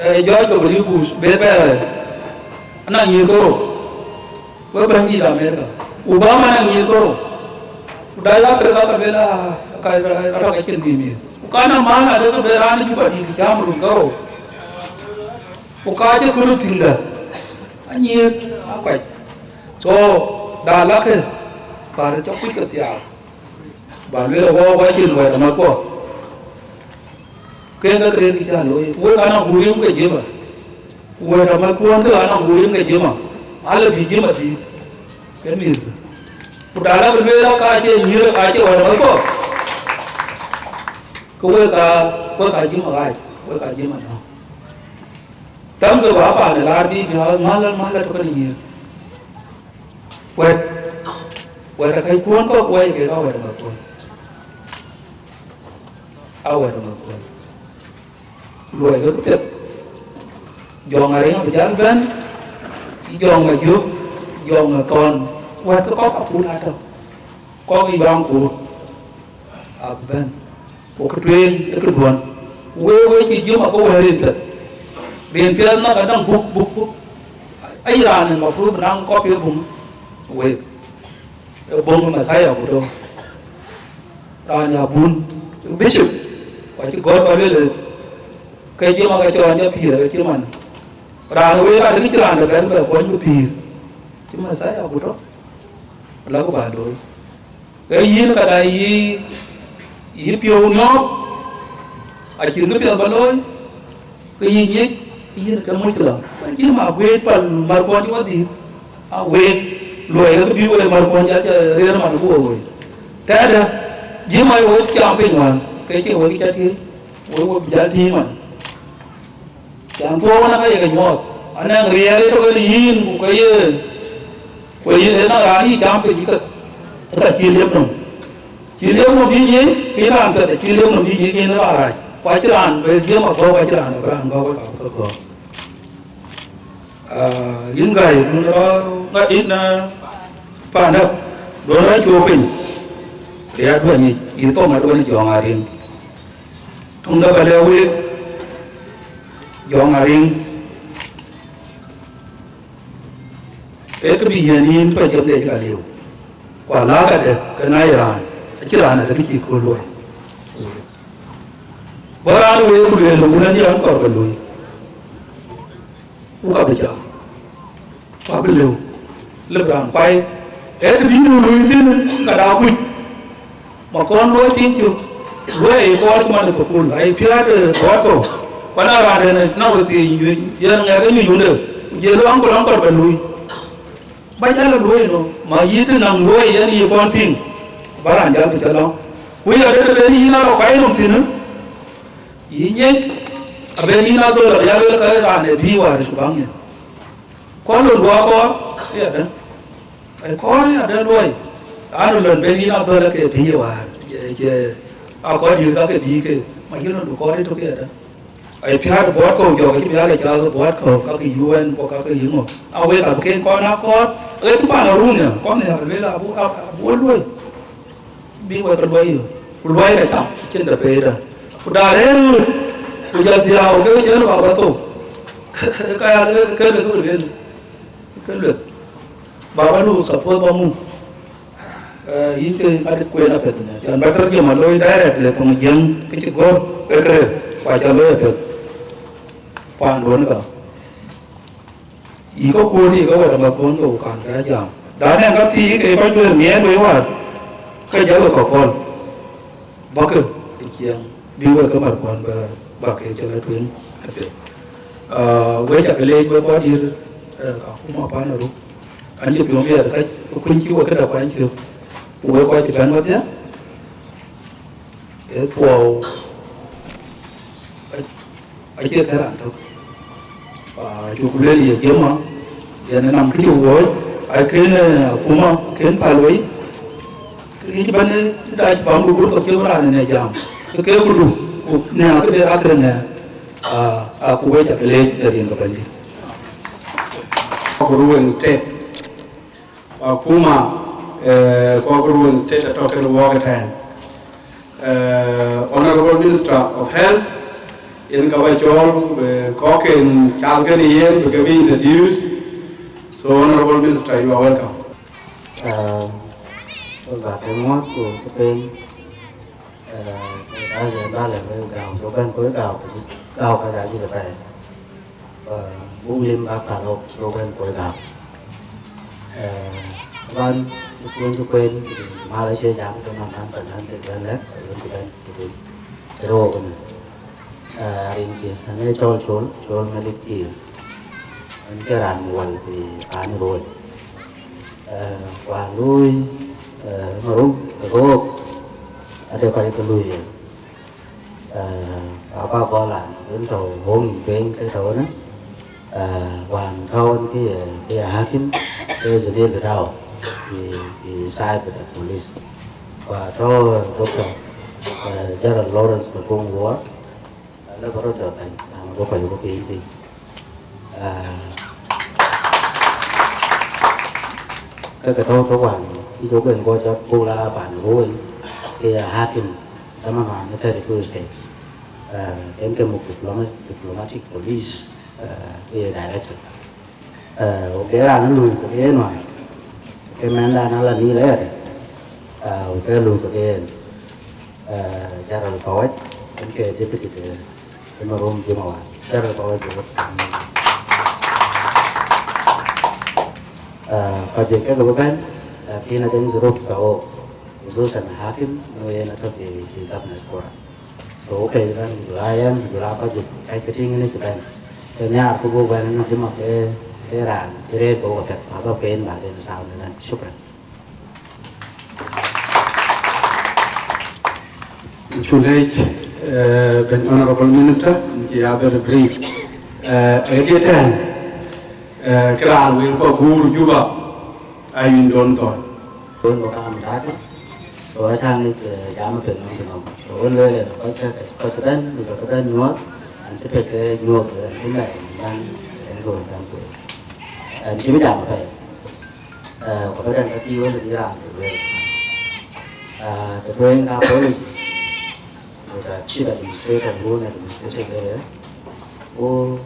eh, George W Bush, be bɛ̈ɛ̈r, anɔŋ nyïïr ke rou. We bɛ̈ny dït America. Obama anɔŋ nyïïr ke rou. Ku dac Africa ka luel, ah, ka, ka, ka, ka cïn dhil mïth. Ku ka na man adek ke be raan Juba dït cam run ke rou. Ku ka cï kërë thïn dä, anyïïr akuac. So, da lakë, bä röt cä kuc ke thiaak. Bä lueel wɔ wɔ cïn wɛ̈t amathkuɔ. Ke ka kërë kë cä looi. Wek an, aguur yom ke jiëma. Ku wɛ̈t amathkuɔn ke an, aguur yom ke jiëma. Alë bï jiëma tïït. Ke mïthkë. Ku da lakë lueel ka cie nyïïr, ka cie wɛ̈t amathkuɔ. Ke wek a, wek a jiëma ɣaac, wek a jiëma nɔ̈k. Thamkë bä paan ë laar bï bï ɣɔn mäl, mäl atök ë nyïïr. Wɛ̈t, wɛ̈t ë kɛ̈ckuɔn kɔ̈k wɛ̈c kek awɛ̈t ë ŋäthkuɔn. Awɛ̈t ë ŋäthkuɔn. Luɔi ke piɛth. Jɔŋ Ariŋ abï jäl bɛ̈n, jɔŋ Majök, jɔŋ Thɔn, wɛ̈t ke kɔ̈k akun atɔ̈. Kɔ̈k ë yuaŋ kuur. Abï bɛ̈n. Ku kë tueŋ ë këduɔ̈n. Wek, wek cï jiëma ke wɛ̈ɛ̈r rin piɛth. Rin piɛth na ka däŋ buk, buk, buk. Aye raan ë mafrud bï naŋ kɔp ye bum wek. Ë bum ë Messiah ku tɔ̈. Raan ya bun. Bishop. Ku acï gɔ̈t ka lueel, ke jiëma ke cɔɔn jɔ pïïr, ke cï man. Raan wek adï cï raan de bɛ̈n bɛ kuɔny bï pïïr. Cï Messiah ku tɔ̈. Lakë bä looi. Ke yïn ka da yï, yï piɔ̈u niɔ̈ɔ̈k, acïn kë piɛth bä looi, ke yï nyic, yïn ke muckila. Wën cï ma guëët pal markuɔn cï wä dhil, a week, luɔi ke bï wek markuɔn ca ca rëër man ku wä woi. Tɛ̈dë, jiëma ye wek cam piny wään, ke cï wek ca tïc, wek wek bï ca tïc man. Cam thuɔɔu wën aka ye ke nyuɔɔth, anɛŋ riɛɛr ye tök en yïn, ku ke ye, ku ye na raan yï cam piny ke, ka cï liep nɔm. Cï liep nɔm bï nyic, ke yïn raan piɛth, cï liep nɔm bï nyic, ke yïn raan rac. Ku acï raan bë jiëm agɔ̈k, acï raan bë raan gɔ̈k, wek abï ke gɔ̈k. Ah, yïn gäi, yïn rɔ, ŋa, yïn, ah, panda, duɔ̈n rɔ cuɔɔk piny. Riɛɛt bä nyic, yïn thok ŋa duɔ̈n Jɔŋ Ariŋ. Tuŋ dä bä lɛ̈k wek, Jɔŋ Ariŋ, ee kë bï yiɛ̈n yïn tɔ jɔt dec ka liu. Ku alääk adë ke na ye raan, acïn raan adë kë cï kööl luɔi. Bɔ̈ raan wëë ku lueel, wun ë nhiaar kɔɔr ke luui, ku ka bï cam, ku abï lëu, lëu raan kuai. Ee të bï nu luui thïn, ka da kuc. Ma kɔn luɔi piŋ cök, luɔi ë kɔɔr cï man ë thukul, ai piäät ë kɔɔr kɔ̈u. Ku na raan dɛn ë na we thiëëc nyuc, yɛn ŋɛk ë nyuc wunde, ku jël luaŋ ku lɔŋ kɔɔr bɛ luui. Ba jäl luɔi nɔ, ma yï të naŋ luɔi yɛn yï kɔn piŋ, ba raan jäl bï cä lɔŋ. Ku ya dɛ̈t ben yïn a rɔ kuai nɔm thïn, yï nyiɛc, abën yïn a dhöl, abï ya lueel ka raan ë bï waar ku baŋ yɛn. Kɔn lon guɔ kɔɔr, ya dɛ̈t. Ai kɔɔr ya dɛ̈t luɔi, an lon ben yïn a dhöl ke bï waar, ye, ye, a kɔɔr dïïr ka ke bï ke, ma yïn lon du kɔɔr yï tök ya dɛ̈t. Ai piäät buɔt kɔ̈u jɔk, acï bï aa ke caath buɔt kɔ̈u, ka ke U N ku ka ke yïŋö. A wek abï ken kɔn a kɔɔr, ɣet cï pan arun ya, kɔn ya lueel abu, abu luɔi. Bï wek ke luɔi yö, ku luɔi ke cam, cïn ke peet. Ku da rëër ɣöt, ku jɔl dhiau ke cïn baba thou. Ka ya ke, ke le thou lueel, ke lueth. Baba du support ba mu. Eh, yïn ke ŋadït kueen apiɛth ënë. Cän ba tarjama looi direct le thoŋ Jiëŋ, kë cï gɔ̈ɔ̈r, ke kërë, ku acä looi apiɛth. Paanduön ka. Yï ke kuöt, yï ke wɛ̈t amakuön ke ku kan ke jam. Dan ɛn ka thii ke kɔc duëër miɛɛn wei wäär, ke jɔ we kɔ̈k pɔ̈l. Bäkë ë ciɛɛŋ, bï wek ke mat kuän bä, bä ke cï lɔ tueŋ apiɛth. Ah, wek ca ke leec wek kɔc dït, eh, akuma pan Aruk. An cï piɔ̈u biɛɛr ka kuny cï wek këda kuany cök, ku wek kɔc cï bɛ̈n wedhie, ee thuɔɔu, a-, acie kë raan tök. Ah, cuk lueel ye jiëma, yen ë nɔm kë cï wuɔ̈ɔ̈c, akën, eh, akuma, akën päl wei. Kë cï bɛ̈n, eh, dac bäm ku guur thok cï raan ë jam. Kë ke ku du, ku nhiaar këde rak rënë, ah, ah, ku wek ca ke leec në rin ke Bɛ̈nydït. Kɔk Ruwen State. Akuma, eh, kɔk Ruwen State atɔ̈ kën wɔɔk ëtɛ̈ɛ̈n. Eh, Honorable Minister of Health, yen ka ba cɔɔl, eh, kɔk en cath kën yen, bï ke bï introduce. So, Honorable Minister, you are welcome. Eh, wek ba ke muɔ̈th ku ke piny, eh, as a balance, wek gam, so ben koi gam, gam ka ja jï ke pɛɛi. Eh, buk lim bak palok, so ben koi gam. Eh, ban, sukun sukun, mal acie jam, ke man man, pan man, ke ben lek, ke ben, ke ben, ke ben, ke ro, ke ben. Eh, rin ki, ane cɔl cɔl, cɔl Malik Kiir. An ke raan wal pi pan roi. Eh, wa lui, eh, marum, ke rok, ade kɔc ke lui yen. Eh, Papa Golan, wën tɔ̈u home piny ke tɔ̈u ënë, eh, wään tɔ̈u ënë ke ye, ke ye hakim, ke ye civil bï tɔ̈u, ë, ë side bï police. Ku tɔ̈u Doctor, eh, General Lawrence Makuei Luɔr, eh, lë bä rɔt jɔt bɛ̈ny, an, bä kɔc bä piny piny. Ah, ke ke tɔ̈u tɔ̈u wään, cï jɔ ben guɔ jɔt buk la pan ruööny, ke ye hakim, dhaman wään ke thirty-two states. Ah, en ke muk diploma-, diplomatic police, ah, ke ye director. Ah, ku ke raan lui ke en wään, ke mɛnhdan ala nïl ɣɛɛr, ah, ku ke lui ke en. Eh, General Pawec, en ke deputy de, de marum juma wan. General Pawec, eh, Pawec ke ke bɛ̈n, lakin aden zuruf ka o, hususan hakim, no yen atɔ̈ fi, fi governors forum. So, okay, dan jula yen, jula Pawec, kai ke ting ni ci bɛ̈n. Ke nhiaar ku buk bɛ̈n ni juma ke, ke raan, ke ret buk bɛ̈n, aba pen ba den sound nan. Shukran. Cuk leec, eh, ben Honorable Minister, ya very brief. Eh, ë ke tɛ̈n, eh, kë raan wël kɔ̈k guur Juba, ayïn don thɔn. Don kɔ̈k am dakï. So, aca ŋic, eh, jam ë piny nɔm piny nɔm. So, wën lueel ë kɔc ke, kɔc ke bɛ̈n, bï kɔc ke bɛ̈n nyuɔɔth, an cï pek ke nyuɔɔth, eh, cï mɛn, ban, en ke wën bɛ̈n kueer. An cï bï jam apɛi. Eh, ku bï dɛn ka thii wën bï raan ke lueel. Eh, ke tueŋ ka policy, ku ta chief administrator, wun administrative area, who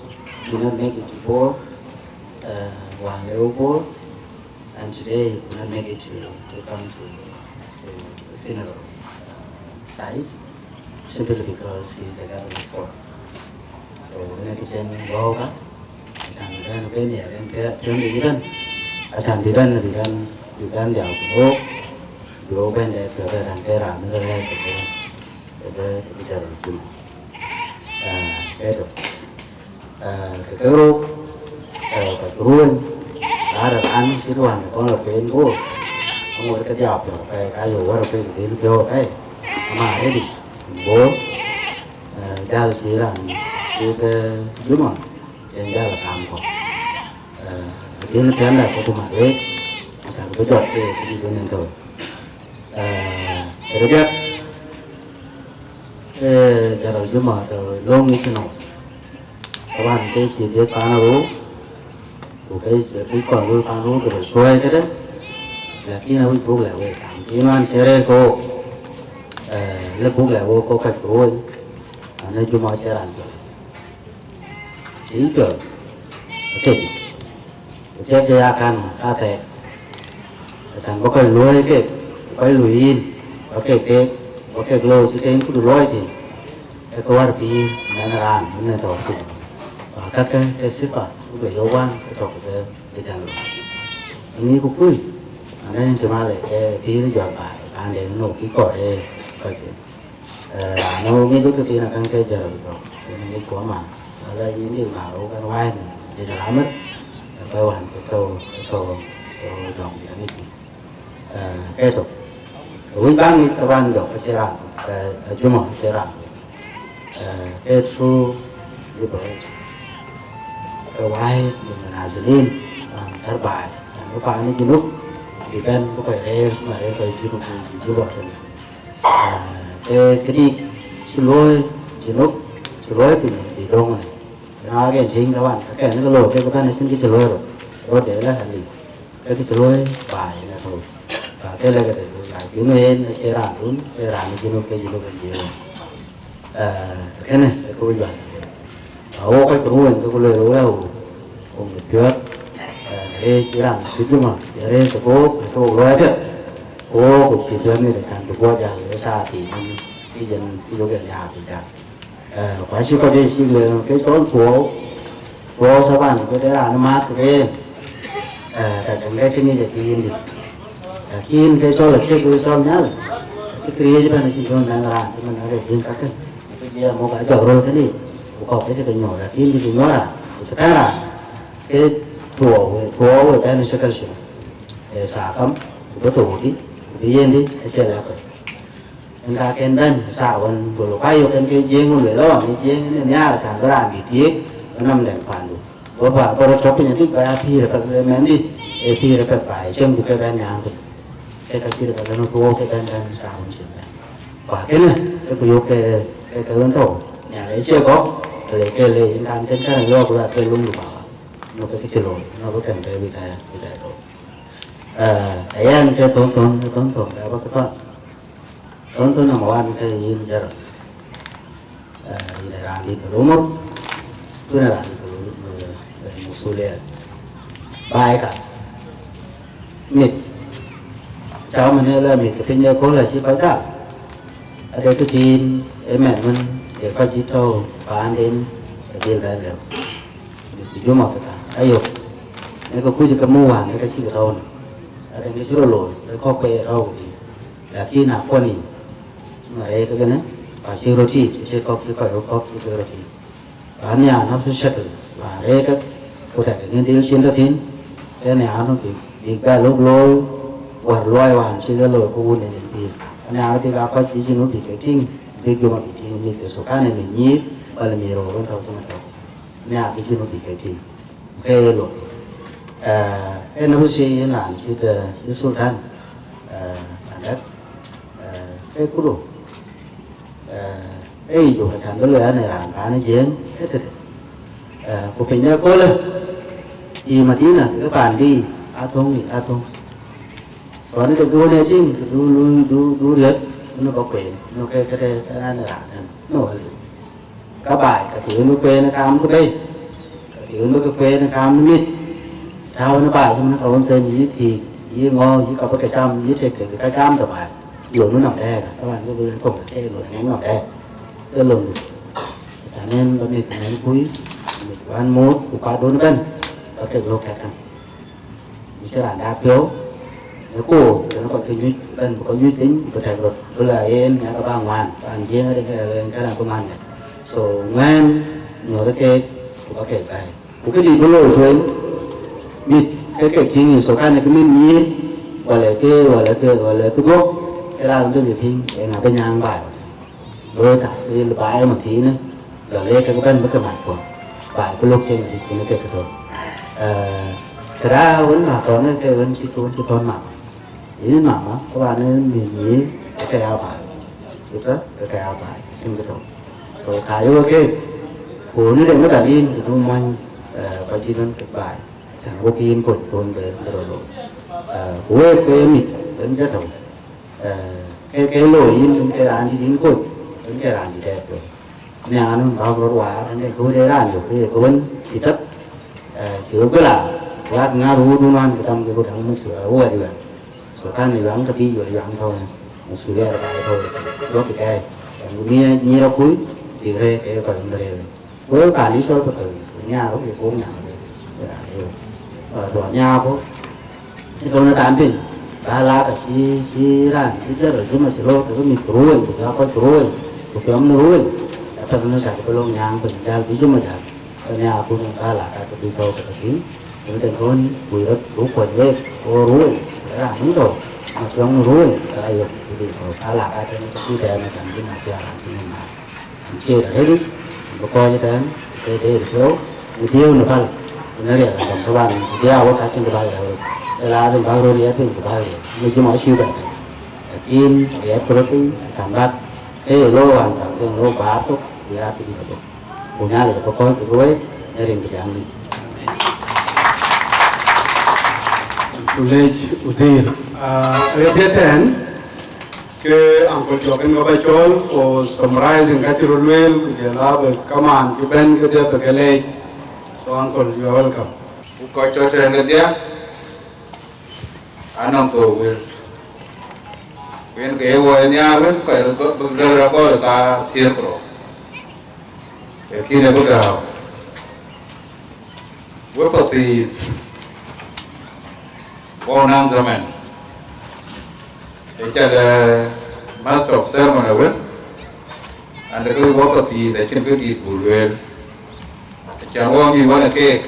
did not make it to Bor, eh, wään le wo Bor, And today he could not make it to, to come to, to the funeral, uh, site simply because he is the guardian of four. So ënë kë cïn bɔ̈ ka, acan bï bɛ̈n ke nhiɛɛr en piɛ̈ piɔ̈n de bɛ̈n, acan bï bɛ̈n, bï bɛ̈n, bï bɛ̈n dhiau ku wok, bï wok bɛ̈n dɛ piɔ̈u bɛ daŋ ke raan ë rɛ̈ɛ̈r ke ke, ke ke, ke ke jɔl röt piny. Ah, ke tök. Ah, ke ke rou, eh, ka ruëny, raan raan cït wään kɔn la kueen Bor, aŋot ke dhiau piɔ̈u apɛi, ka yök wär apɛi, ke dhil piɔ̈u apɛi, ama ready, Bor, eh, jal cï raan cï ke Juma, cï jal kam kɔ̈k. Eh, dhil piɛ̈n la ke ku mat wek, acan bï jɔt ke, ke dït wën en tɔ̈u. Eh, rëgɛk, eh, Jɔrɔl Juma tɔ̈ löŋ ë cï nɔm. Taban ke cï dhiëth paan arou, ku ke cï kɔn röl paan arou ke röt cuɔ̈ɔ̈i këdë, lakin awïc buk lɛ̈k wek, raan cï man cï rëër ke wok, eh, lëk buk lɛ̈k wok, kɔc kɔc ke woi, anë Juma cï raan jɔl. Cï piɔ̈ɔ̈th, atek, ku thiëk ke ya kan ka thɛɛk, acan bä kɔc luɔ̈ɔ̈i kek, ku kɔc luɔ̈i yïn, bä kek keek, bä kek looi cï ke yïn kudu luɔɔi thïn, ke ke wär pïïr mɛnh raan ënë tɔ̈ thïn. Ku akäkë ke sipa ku ke yök wään ke tɔ̈ ke ke jal luɔi. Ŋic ku kuc, anë tim ale ke pïïr jɔl baai, raan de nu kï kɔɔr ee kɔc ke. Eh, raan ë ŋic ë këthiin akën ke jɔl gɔ̈k, yen ŋic kuɔ man. Wala yïn dï ma rou kan wai ni, jël amir, eh, kɔc wan ke tɔ̈u, ke tɔ̈u, ke tɔ̈u jɔŋ ya ŋic. Eh, ke tök. Wïc ba ŋic ke ban jɔk, acie raan, eh, eh, Juma acie raan. Eh, ke true liberation. Ke wai ni munazilin, raan tär baai, raan bï paan ë Junub, bï bɛ̈n bï kɔc rëër, ma rëër kɔc Junub, bï Juba tënë. Ah, ke këdï cï luɔ̈i Junub, cï luɔ̈i piny, bï döŋ ënë. Na ɣɛn tïŋ taban, ka kɛn ke looi kek bɛ̈n acïn kë cï luɔ̈i rot, rot de la hali. Ke kë cï luɔ̈i baai ënë tɔ̈u. Ka ke lɛ̈k ëdë, lakin yen acie raan dun, ke raan ë Junub ke Junub en jiëë wën. Ah, kënë ke wïc ba. Awo kɔc ke ruëny ke ku lueel wëu, wok de piɔ̈ɔ̈th, eh, rëëc raan cï Juma, ye rëëc ke wook, acï wok luɔi apiɛth, ku wook ku cï piɔ̈ɔ̈th ŋic acan bï guɔ jäl ë thaa thii man, kï yen kï yök en nhiaar bï jäl. Eh, ku acï kɔc ë cïk lueel ke cɔl thuɔɔu, thuɔɔu thaban, ku de raan ë maath ke yen, eh, ka däŋ de cï ŋic acï yïn dït. Lakin ke cɔl acie ke cɔl Nhialic, acï këriëëc ëbɛ̈n acï piɔ̈ɔ̈th mɛnh raan cï man arëët yïn kakë. Ku jiɛɛm wok ajɔk röl kënë, ku kɔ̈k ke cï ke nyuɔɔr, lakin bï ke nyuɔɔr raan, ku cï pɛ̈n raan, ke thuɔɔu wë, thuɔɔu wë bɛ̈n ë cï kal cï. Ee thaa kam, ku bï thou dï, ku bï yen dï, acie lɛ̈k kɔc. En ka ken bɛ̈n, thaa wën, gol ku ayök en ke Jiëëŋ wën lueel ɣɔn, ë Jiëëŋ ënë nhiaar, kan bï raan dït thiëëk, bï nɔm dɛn paandu. Go ba, go rɔt tɔ̈ piny adï, ba ya pïïr ëpɛth, ë mɛnhdï, ee pïïr ëpɛth ba ye cieŋ, bï ke bɛ̈n nyääŋ piny. Ke ka cït ëpɛth ënë thuɔɔu ke bɛ̈n bɛ̈n thaa wën cïn bɛ̈n. Ku akënë, ke ku yök ke, ke, ke wën tɔ̈u, nhial ë cie gɔ̈k, ke le, ke le, yen kan kën kɛ̈n yɔ̈ɔ̈k, ku ya ke luŋdu baba. Nɔ̈k ke cï looi, nɔ̈k ke kɛ̈n ke bï kɛ̈n, bï kɛ̈n looi. Eh, ë yɛn ke thon thon, thon thon, ke bä ke thɔn. Thon thon number one ke yïn Jɔrɔl. Eh, yïn ë raan dït ë römur, ku yïn ë raan dït ë römur, eh, eh, musulia. Baai ka, mit, cä man ë lɔ mit ke piny ë kööl acï kɔc gam. Ade tëthiin ë mɛn wën ë kɔc dït tɔ̈u paanden ë dhil bɛ lëu. Mit ku Juma ke ka ayök. Në ke kuc ke muk wään, në ke cï ke tɔ̈u në. Ade ke cï rɔt looi, ke kɔ̈k ke ye tɔ̈u ku dhil. Lakin akuɔn yic, cï ma rɛɛc ke kënë, pa cï röt tiit, cï kɔ̈k cï kɔc röt kɔ̈k cï ke röt tiit. Ba nhiaar nafsu shakl, ba rɛɛc ke, ku tɛ̈k ë ŋïn dhil cin tɔ̈ thïn, ke nhiaar nu bïk, bïk bɛ lok looi, wär luɔi wään cï ke looi ku wun ë dhil. Nhiaar bïk aa kɔc bï cïn nu bïk ke tïŋ, bïk Juma bï tïŋ, mïth ke thukan ë mïth nyïïr, wala mïth röör wën tɔ̈u thïn ëtök. Nhiaar bï cïn nu bïk ke tïŋ. Ke ye looi. Eh, en abï thiëëc yen raan cït, eh, cït Sultan, eh, Pandɛk, eh, ke kudo. Eh, ee yic wok acan bï luɛɛl në raan paan ë Jiëëŋ ëtëde. Eh, ku piny de köölë, yï Madina, ke paan bï athöŋ yic athöŋ. Sɔɔnë de duɔ̈n ë tïŋ, ke du, du, du, du riɛ̈t, du në bä kueen, nu ke këde, ke raan ë raan ënë, nu aliu. Ka baai, ka thiëëu në kueen ë kaam ku bei, ka thiëëu në ke kueen ë kaam në mïth. Tääu në baai cïmën ka wën them yï thiëëk, Yï ŋö, yï ka bï ke cam, yï tek tek ka cam tɔ̈ baai. Lon nu nɔm dɛɛr, taban ke bï lon kɔ̈k ke lon ŋɛk nɔm dɛɛr. Ke lon du. Cän en ba mïth nɛn kui, mïth kuan muut, ku kuat dun ëbɛ̈n, ba kek lok tɛ̈t käŋ. Yï cï raan dak piɔ̈u, në koor, tënë kɔc ke nyuc ëbɛ̈n, bï kɔc nyuc piny, bï tɛ̈k röt, bï la yen, nya ke ba ŋuan, raan jiëŋ adï ke yen ke raan bï ŋuan dɛ̈t. So, ŋuɛ̈ɛ̈n, nyuɔ̈th keek, ku ba kek bɛ̈ɛ̈i. Ku këdï bï looi tueŋ, mïth ke kek tïŋ yï thok, kan ë kë mïth nyïïr, wala kë, wala kë, wala kë dhuɔ̈k, ke raan bï bï tïŋ, ë ŋa bï nyaaŋ baai wala? Looi tahsil baai ëmënthiinë, lɔ le kek bɛ̈n bï ke mat kuɔ̈n, baai bï lok cieŋ adï, kënë kek kë tɔ̈. Eh, këda wën ŋa thɔ̈n ë ke wën cï, ke wën cï thɔ̈n mama. Yïn mama, taban ë mïth nyïïr, ke ya baai. Ku tɔ̈, ke ya baai, cïn kë tɔ̈. So, ka yök keek, ku në de ŋö dhalil, të du mony, eh, kɔc dït ëbɛ̈n kek baai. Cän wok yïn kony thon bï, bï rɔt looi. Eh, ku wek ke mïth, yen jɔ tɔ̈u. Eh, ke, ke looi yïn, yen ke raan dït yïn kony, yen ke raan dït dɛɛt kony. Nhiaar nu bäk rɔt waar, yen ke wën ë raan yök, ke ye ke wën cï tɔ̈, eh, cï wek bï la, wak ŋäth wudun wan, ku tam ke ku tam muk cï wek wɛ̈t wɛ̈t. So, kan ë yuaŋ tɔ̈ bï yuaŋ tɔ̈u, muk cï wek ba tɔ̈u, wok kë kɛ̈ɛ̈c. Yen ku nyïïr, nyïïr akuc, bïk rëër ke kɔc wën bï rëër. Wek paan yï cɔl Equatoria, ku nhiaar wok ye koom nhiaar wek, wek raan ee wok. Aa, tuɔɔc nhiaar ku, ë tɔ̈u në thaan piny, ba laat acï, cï raan, cï jɔt rɔt juma cï röör, ke mïth ku ruööny, ku jɔ kɔc ku ruööny, ku piɔ̈m në ruööny, apath në cak bï lok nyaaŋ piny jäl, bï juma jäl, ke nhiaar ku ba laat aa ke bï tɔ̈u ke tɔ̈ thïn, ku në den kɔ̈ɔ̈ni, ku röt, ku kuɔny wek, ku ruööny, raan wën tɔ̈u, ma piɔ̈m në ruööny, ke ayök, ku bï tɔ̈u, ba laat aa ke bï tɛ̈ɛ̈n në tɛ̈n bï na cï raan cï nyin maar. Cie arëëtic, bï kɔc ëtɛ̈ɛ̈n, ke dee piɔ̈u, ku dhiëëu në päl, ku në riɛl adɔm, taban, ku dhiëëu awär ka cïn kë bäk riɛl röt. Ë lazim bäk röt riɛt piny, ku bäk riɛl. Në juma acï bɛ̈n. Lakin riɛt ku röt piny, kan bäk, ke ye looi wään, kan ke looi baar thok, ku ya piny thok. Ku Nhialic abï kɔc ku luɔi, në rin kë jam dït. Ku lec Wazir, ah, ë piɛth tɛ̈ɛ̈n, ke Uncle Jɔk en ke ba cɔl for summarizing ka cï röt lueel, ku jɔl a bï kamaan cï bɛ̈n kedhie bï ke leec. So, Uncle, you are welcome. Ku kɔc tɔ̈ tɛ̈ɛ̈n kedhie, anɔŋ thok wël. Ku yen ke ye wɔ ë nhiaar wën, kɔc röt bï gäk rɔt gɔl ë thaa thiëër ku rou. Lakin ë bï gääu. Wek pathïïth, wɔ naŋ zaman, ë ca de master of ceremony wën, and ke wɔ pathïïth acïn kë dït buk lueel. Acan wɔ ŋic wän ë keek,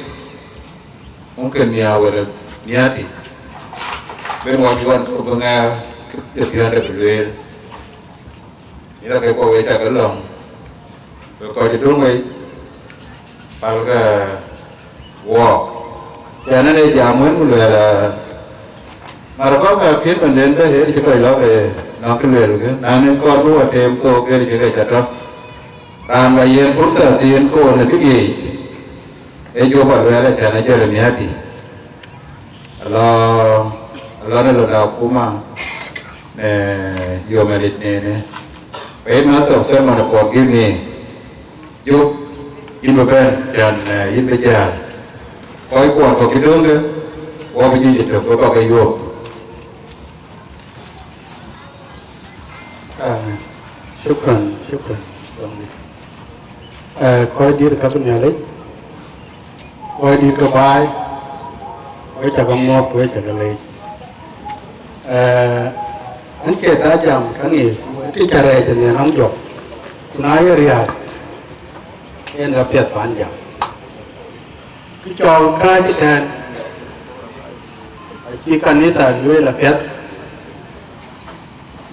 mumkin mia wala miäti, ben wɔ cï wän kɔ̈k bï ŋɛɛr kë piɔ̈nde bï lueel. Yïn ake kɔ̈k wek cak lɔ̈ŋ, wek kɔc ë döŋ wei, palkë wɔɔk. Cän en ee jam wën ku luɛɛl, aa, ŋäth kɔ̈k aa piɛ̈t mɛnden bɛ̈, yen cï kɔc lɔ ke nɔ̈k kë lueel kë, na nin kɔɔr bï wɔ teem thook, yen cï ke ca tɔ̈. Raan ba yiɛ̈n pursa thiin koor në bï geec, ee Jop Aluɛɛl, acän ajɔl ë miäkdï. Alɔ, alɔ në lon akuma në yom ë lit nene. Ku yïn master of ceremony, forgive me. Jop, yïn bï bɛ̈n, cän, eh, yïn bï jäl. Kɔc kuɔn kɔ̈k cï döŋde, wɔ bï juëc ëtök, wek kɔ̈k ke yuöp. Ah, shukran, shukran. Eh, kɔc dït ka bï Nhialic, kɔc dït ke baai, wek ca ke muɔ̈th, wek ca ke leec. Eh, an cie ta jam ka ŋic, ku ë tïc ca rɛɛc ë nhiën nɔm jɔk, ku na ye riääk, en apiɛth pan jam. Kë cɔl kääc ëtɛ̈ɛ̈n, acï kanitha lueel apiɛth,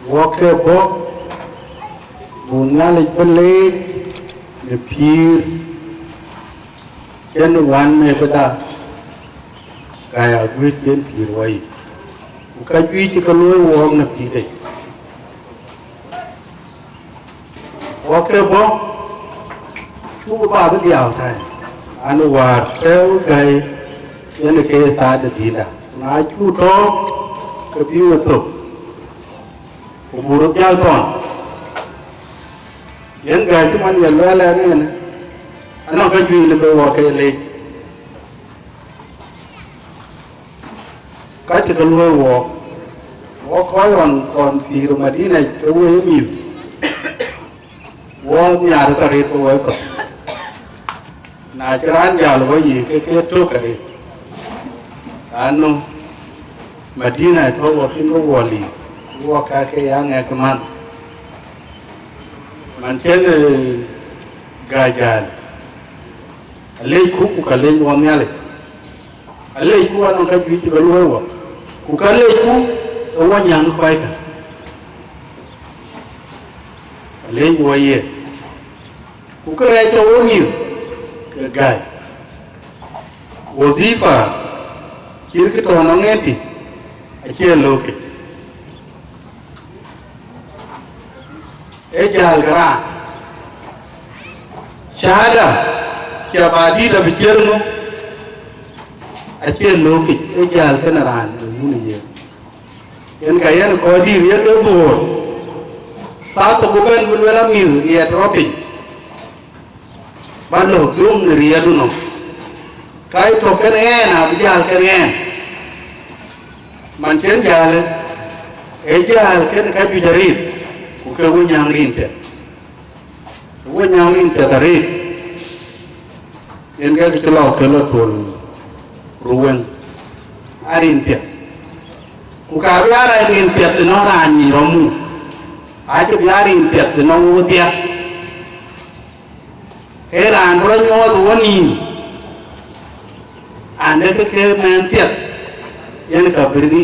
wɔ ke bɔ̈, buk Nhialic bï leec në pïïr, cïn wän në këda, ka ya guëët cïn pïïr wɔ yic. Ku ka juëc cï ke looi wɔɔk në pïïr tei. Wɔ ke bɔ̈, cuk ba bï dhiau tɛ̈ɛ̈n, an, wäär tɛ̈ɛ̈u gäi yen ke thaat de dïïtda. Na cuk tɔ̈ɔ̈u, ke bï we thök, ku buk röt jäl thɔn. Yen gäi cï man ye luɛɛl ɛn en, anɔŋ ka juëc lëu bï wɔ ke leec. Ka cï ke luɔ̈i wɔɔk, wɔɔk kɔc ɣɔn kɔn pïïr Madina ke wëi mïth, wɔɔk nhiaar ke rëët ke wëi kɔ̈k. Na cï raan jäl wɔ yiic ke ke tök arëët, anu Madina tɔ̈ wɔ kïn ke wɔ liu, wɔ ka ke ya ŋɛk man. Man cïn, eh, gäi jäl, alecku ku ka lec wɔ Nhialic. Alecku anɔŋ ka juëc cï ke luɔ̈i wɔ, ku ka lecku ë wɔ nyääŋ kɔckë. Alec wɔ ye, ku kërɛɛc tɔ̈ wɔ mïth ke gäi. Wazifa cït kë tɔ̈ nɔŋ ëtï acie löökic. Ee jäl ke raan. Shahada, cï abadït abï ciëër ŋö? Acie löökic, ee jäl kenë raan ë wun ë yen. Yen ka yen kɔc dïïr ye ke dhuöör. Thaa thok bï bɛ̈n bï luel amïth riɛt rɔt piny. Ba lɔ dhuöŋ në riɛɛtdu nɔm. Ka ye tɔ̈ kenë ɣɛn abï jäl kenë ɣɛn. Man cïn jälë, ee jäl kenë ka juëc arëët, ku ke wëi nyääŋ rin piɛth. Wëi nyääŋ rin piɛth arëët, yen ke cï lɔ ke lɔ tuöl ruwëŋ, aa rin piɛth. Ku ka bï aa rin piɛth ënɔŋ raan nyin rɔt muk, acï bï aa rin piɛth ënɔŋ wodhia. Ee raan bï rɔt nyuɔɔth ë wonïïm, an, ee ke ke mɛɛn piɛth, yen ka bï rï,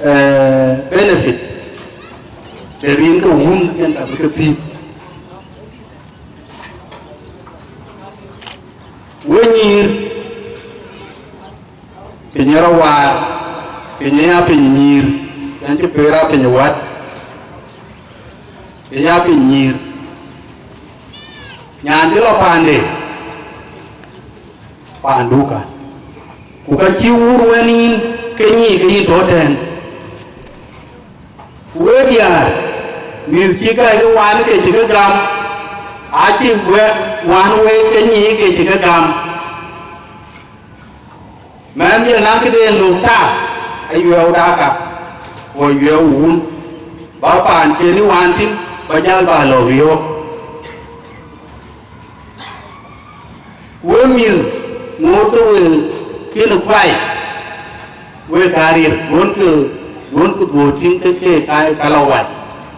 eh, benefit de rin ke wun, yen ka bï ke thiëëk. Wëi nyïïr, piny ë rɔt waar, piny ë ya piny nyïïr, yɛn cï pëër aa piny ë wät, piny aa piny nyïïr. Nyan cï lɔ paande, paandu ka, ku ka cï wur wën yïn ke nyic ke yïn tɔ̈ tɛ̈ɛ̈n. Ku wek diäär, mïth cï gäi ke wan ke cï ke gam, acï wek wan wek ke nyic ke cï ke gam. Mɛnhdiɛ̈ naŋ këden lök ta, ayuɛɛu daka, ku ayuɛɛu wun, ba paan cïn ë wan thïn, ba jäl ba lɔ riɔ̈ɔ̈k. Wek mïth, ŋoot ke wek kën kuai, wek ka riɛl, duɔ̈nkë, duɔ̈nkë dhuöör tïŋ ke ke ka, ka lɔ wai.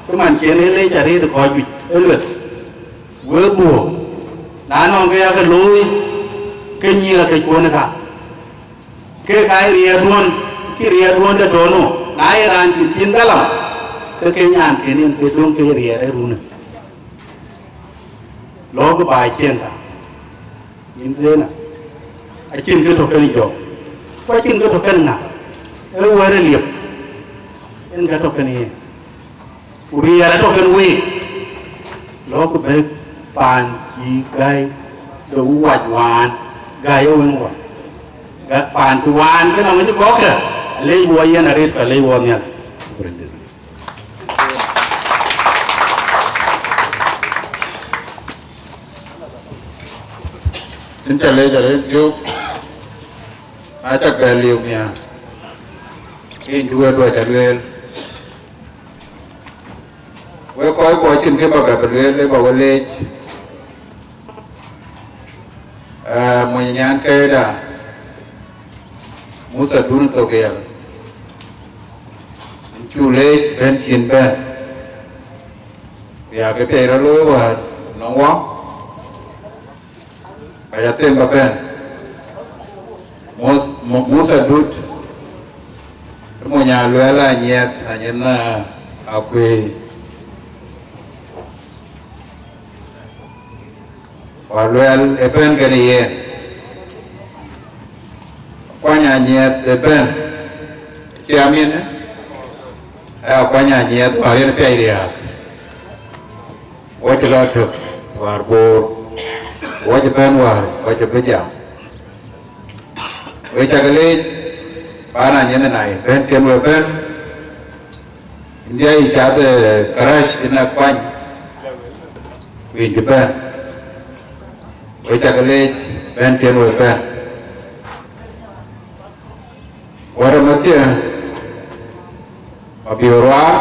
Cï man cïn ë lec arëët ë kɔc juëc, ë lueth. Wek dhuöör, na nɔŋ ke yakë looi, ke nyïïr akëckuɔn ë ka. Ke ka ye riɛɛrduɔ̈n, cï riɛɛrduɔ̈n de tɔ̈ nu, na ye raan cïn cïn galam, ke ke nyankën yen ke döŋ ke ye riɛɛr ë runë. Lɔ̈ɔ̈kë baai ciëŋ ka, yïn Zena, acïn kë tɔ̈ kën jɔk, ku acïn kë tɔ̈ kën ŋa, ee wɛ̈t ë liep, yen ka tɔ̈ kën yen. Ku riɛɛr atɔ̈ kën week, lɔ̈ɔ̈kë bɛ̈k paan cï gäi de wac wään, gäi ë wën wä. Ga-, paan cï wään ke nɔm cï gɔ̈kkë, alec wɔ yen arëët, ku alec wɔ nhial. Yïn ca lec arëët thiök, acak bɛ liu nhiaar, yïn cï wɛ̈t wä ca lueel. Wek kɔc kuɔ cïn kë ba bɛ bï lueel, le ba we leec, eh, mony nyan këda, Musa Dun Thok Yɛl. Yïn cu leec bɛ̈n cïn bɛ̈n, ku ya kë piɛc rɔt looi wäär nɔŋ wɔ. Ka ya them ba bɛ̈n. Mos-, Mu-, Musa Dut, ë mony Aluɛl Anyiɛth, Anyiɛth na Akuëi. Ku Aluɛl ë bɛ̈n kën yen. Akuany Anyiɛth ë bɛ̈n. Cï amin, ë Akuany Anyiɛth wäär yen piac riääk. Wɔ cï lɔ tök wäär Bor, wɔ cï bɛ̈n wäär, wɔ cï bï jam. Wek cak leec, paan Anyiɛth na ye bɛ̈n cïn wek bɛ̈n, yïn diɛ̈ yï cath, eh, kërac yïn Akuany, ku yïn cï bɛ̈n. Wek cak leec, bɛ̈n cïn wek bɛ̈n. Wärë Mathiä, Mabiöör Ruaar,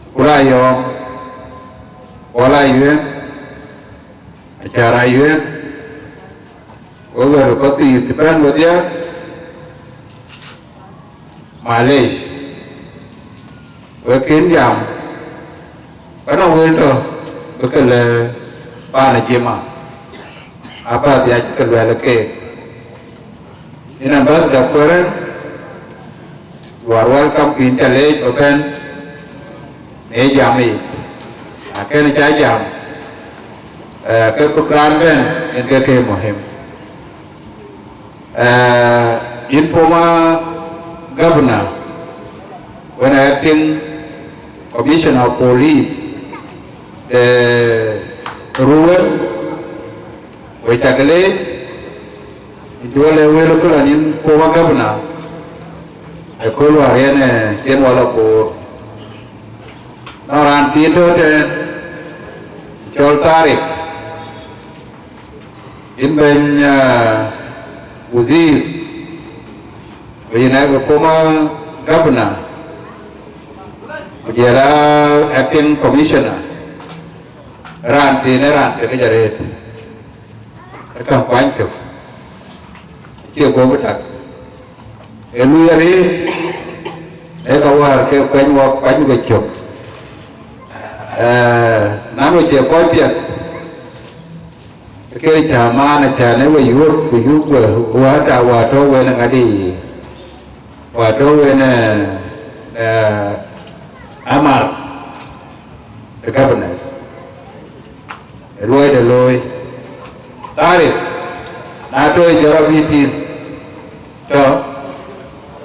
Sukula Yɔ̈ɔ̈m, Kuɔl Ayuën, Acäär Ayuën, wek wɛ̈t ë Pathuyith cï bɛ̈n wedhie, malec, wek kën jam, ka nɔŋ wël tɔ̈ bï ke lɛ̈k paan ë Jima, aba dhiac ke luɛɛl keek. Yïn ambassador Kuɛrɛn, you are welcome, ku yïn ca leec ba bɛ̈n në jam yic. Na kën ca jam, eh, ke bï raan bɛ̈n, yen ke ke muhim. Eh, yïn former governor, wën acting commissioner of police de Ruweng, we cak leec, yïn cï wɔ lɛ̈k wël ë këlä yïn former governor, ë kööl wäär yen, eh, cïn wɔ lɔ koor. Nɔŋ raan thiin tɔ̈ tɛ̈n, cɔl Tharik, yïn bɛ̈ny, ah, wazir, ku yïn aa former governor, ku jɔl aa acting commissioner, raan thiin ë raan thiëk arëët, ë käŋ kuany cök, acie guɔ̈p tak. Ee luui arëët, ee ka wäär ke kuany wɔ kuany ke cök. Eh, na nu cie kɔc piɛth, ke cä maan, cä në we yuöp, ku yup we, wäär ta wäär tɔ̈ wen ŋadï, wäär tɔ̈ wen, eh, eh, amar, the governors. Ë luɔi de looi. Tharik, na tɔ̈ ë jɔt rɔt bï tïŋ, tɔ̈,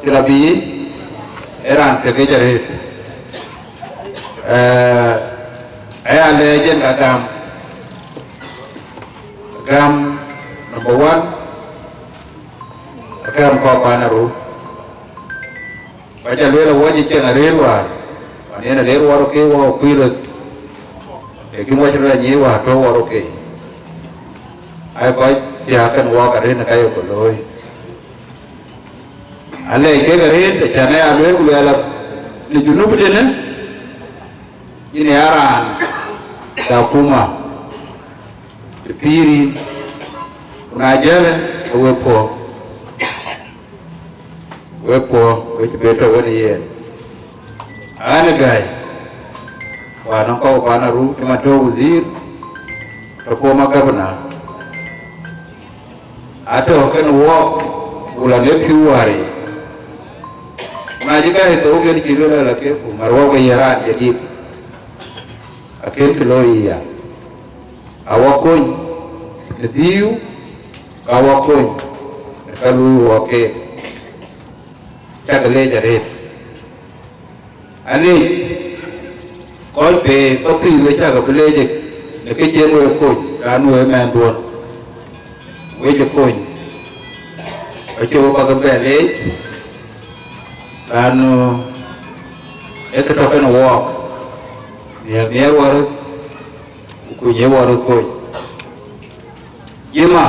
cï rɔt bï, ë raan thiëk arëët. Eh, aya lɛɛc yen ka gam. Gam number one, gam kɔ̈k paan aruu. Ku aca lueel awɔc ë cieŋ arëër wäär, wan yen arëër wɔ rɔt ke wɔ kuc röth, ee kïn wɔ cï rɔt anyic wäär tɔ̈ wɔ rɔt ke. Aa kɔc thiääk kën wɔɔk arëët në ka yok looi. Alɛc kek arëët, acan aya lueel ku luɛɛl në Junub tënë, yïn ë ya raan de akuma, të pïïr yïn, ku na jëlë, ke we puɔ̈k. Wek puɔ̈k, wek cï bɛ̈n tɔ̈ wën ë yen. An, ë gäi, wäär nɔŋ kɔ̈k paan aruu, cï man tɔ̈ wazir, tɔ̈ former governor. Atɔ̈ kën wɔɔk, ku la në pïu wäär yic. Na cï gäi thou, kën cï lueel ala ke ku ŋär wɔɔk ë ye raan jadid. Akën kë looi ya. Awɔ kony në dhiu, ka wɔ kony në ka luui wɔ keek. Cak leec arëët. Alec kɔc pe Pathuyith, we cak bï leec në kë cïn we kony, raan we mɛnhduɔ̈n, we cï kony. Acï we bäk bɛ leec, raan ë kë tɔ̈ kën wɔɔk, nhiɛɛr nhiɛɛr wär, ku kuny ë wär ë kony. Jima,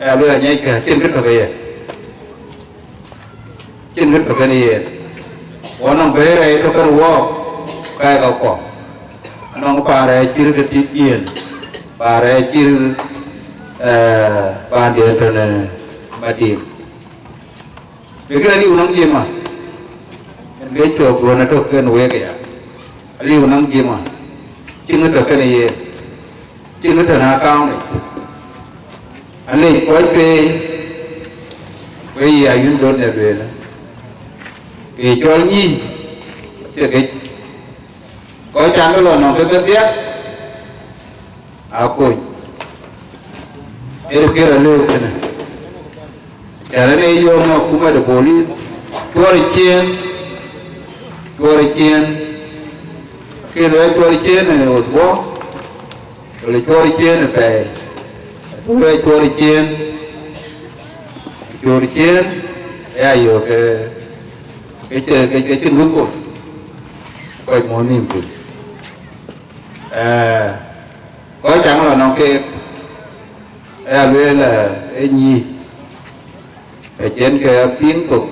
ë aluel anyiɛckë, acïn kë tɔ̈ ke ye, acïn kë tɔ̈ kën ye. Wɔ nɔŋ bɛ̈ɛ̈r ë tɔ̈ kën wɔɔk, ka ye ka kuɔ. Anɔŋ paan rɛɛc cït ke tït yen, paan rɛɛc cït, eh, paandiɛ̈n tɔ̈ në Madiŋ. Bï kën aliu nɔŋ Jima, en ke cök duɔ̈n ë tök kën wek aya. Aliu nɔŋ Jima, cïn ë tök kën ye, cïn ë tök në akaunë. Alec kɔc peei, wek ye ayuën döt në lueel. Ke cɔl nyïï, acie kec. Kɔc can ke lɔ nɔŋ ke kedhie, akony. Ee kër alëu kënë. Cän ë yöök në akuma de polith, cuɔɔr ë ciëën, cuɔɔr ë ciëën, ke luɛɛl cuɔɔr ë ciëën ë ɣöth bɔ̈, wala cuɔɔr ë ciëën ë pɛɛi, luɛɛl cuɔɔr ë ciëën, cuɔɔr ë ciëën, ë ya yöök ke, ke cï, ke, ke cïn wëu kor, kɔc mɔ̈ɔ̈r nïïm piny. Ee, kɔc caŋ lɔ nɔŋ keek, ë ya lueel, ee, ee nyïï. Acïn ke ya piŋ thok,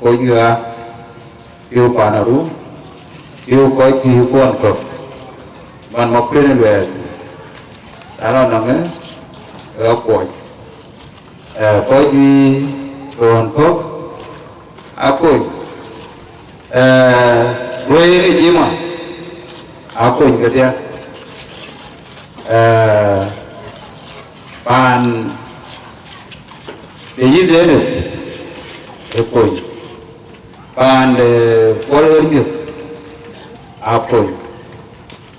kony ɣa, piu paan aru, piu kɔc juëc kuɔn kɔ̈k, man mɔk piën luɛɛl, raan ɣɔn nɔŋ ë ɣa kuɔc. Ee, kɔc juëc kuɔn kɔ̈k, akony. Ee, ruëëi ke jima, akony kedhie. Ee, paan de yïth en ë kony, paan de kuɔl ɣer miök, akony.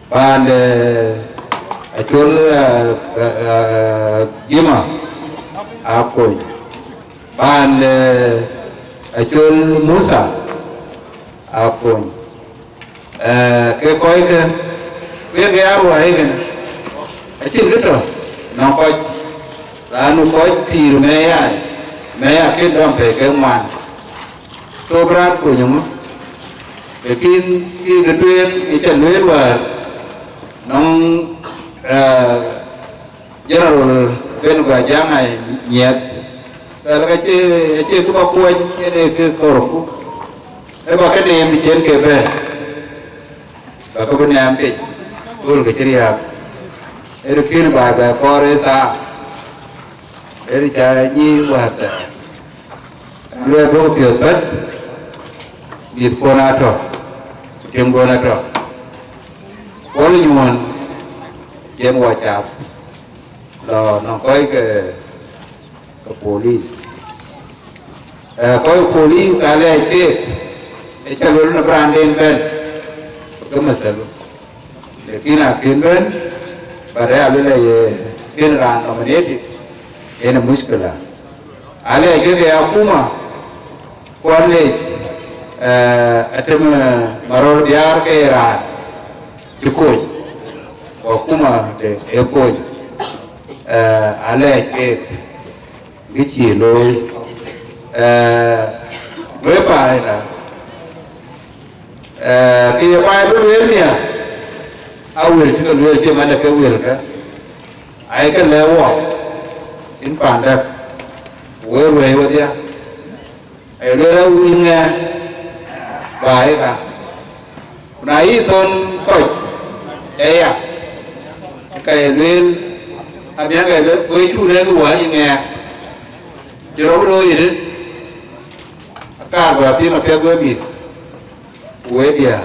Paan de acol, eh, eh, eh, Jima, akony. Paan de acol Musa, akony. Eh, ke kɔc ke, ke ke aruai kën. Acïn kë tɔ̈ nɔŋ kɔc, raan nu kɔc pïïr mɛɛc, mɛɛc akën dɔm pɛ̈i ke ŋuan. So bï raan kony ëmö. Lakin kë ke tueŋ ë ca lueel wäär nɔŋ, eh, General Ben Guajaŋ a nyiɛth. Luɛl ka cie, acie kë ba kuɔny, yen ee kë thorku. Ë ba ke neem të cen ke bɛ̈n. Ba ke bï neem piny. Kööl ke cï riääk. Ë rï kën baai bɛ kɔɔr ë thaa. Ë rï ca nyic wäär thɛɛr. Luɛɛl duɔ̈k piɔ̈ɔ̈th bɛ̈n, mïthkuɔn atɔ̈, ku tiëŋduɔn atɔ̈. Kuɔl nyuɔɔn, cïn wɔ cath, lɔ nɔŋ kɔc ke, ke police. Eh, kɔc ke police alɛɛc keek, ë ca luel në branden bɛ̈n, ke methëlë. Lakin akën bɛ̈n, but ë aluel aye kën raan nominated, yen ë mushkila. Alɛɛc kek ë akuma, kuɔn lec, eh, atem, eh, Marɔ̈r Biaar ke ye raan cï kony, ku akuma de ë kony, eh, alɛɛc kek. Kë cï looi, eh, wek paai na, eh, kë ye paai bï lueel nhial, a wël cï ke lueel cï man de ke wëlkë, ayï ke lɛ̈k wɔ, yïn paan dɛ̈t, ku wek ruëëi wedhie, aye lueel a wïc ŋɛɛr, baai ka. Ku na yï thɔ̈n kɔc aya, ka ye lueel, amiäk ka ye lueel, ku ë cuk lɛ̈k wääc ë ŋɛɛr, cï rɔt looi yïdï, akaar bä piŋ apiɛth wek mïth, ku wek diäär.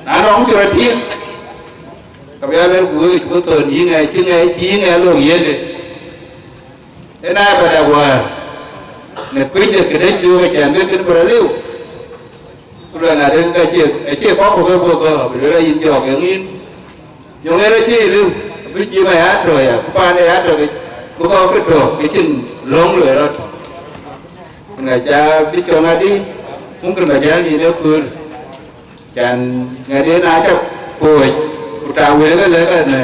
Na nɔŋ cï rɔt tiit, ka bï ya lueel, ku wek cuk thɔ̈n yï ŋɛɛr, cï ŋɛɛr, cï yï ŋɛɛr lok yiëndë. Ëna bä dap wäär, në kuëny de këde cöök, acän bï kën bï rɔt liu. Ku luɛl na dek ka cie, acie kɔ̈k ku ke bɔ̈ gɔ̈ɔ̈r, bï luel ayïn jɔɔk ë ŋïn. Jɔŋ ë rɔt cïï liu, bï jiëëm aya tɔ̈ ya, ku paan aya tɔ̈ ke, bï kɔ̈k ke tɔ̈, ke cïn löŋ luɔi rɔt. Ku na ca bï cɔŋ adï, mumkin bä jäl yïn ë kööl. Can ŋadï na ca pööc, ku ta wël ëlë ka në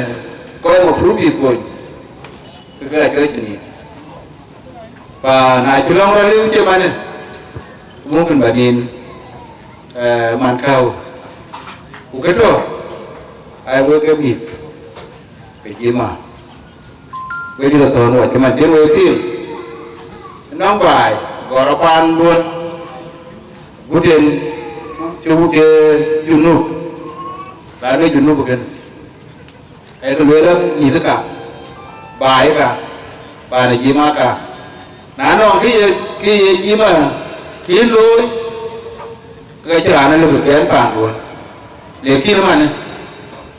kɔc mafrud bï kony, ke ka cɔc ni. Pa na cï lɔ̈ŋ rɔt liu cï manë, ku mumkin bä nin, eh, man käu. Ku kë tɔ̈, ai wek ke mïth, ke jima. Wek jï lɔ thɔ̈n wɔ cï man cïn wek piŋ. Nɔŋ baai, gɔrɔ paanduön, guten cï wut ye Junub, raan ë Junub kën. Ee kë lueel mïth ka, baai ka, paan ë jima ka. Na nɔŋ kë ye, kë ye jima cï looi, ke cï raan ë lëbï bɛ̈n paanduön. Lakin manë,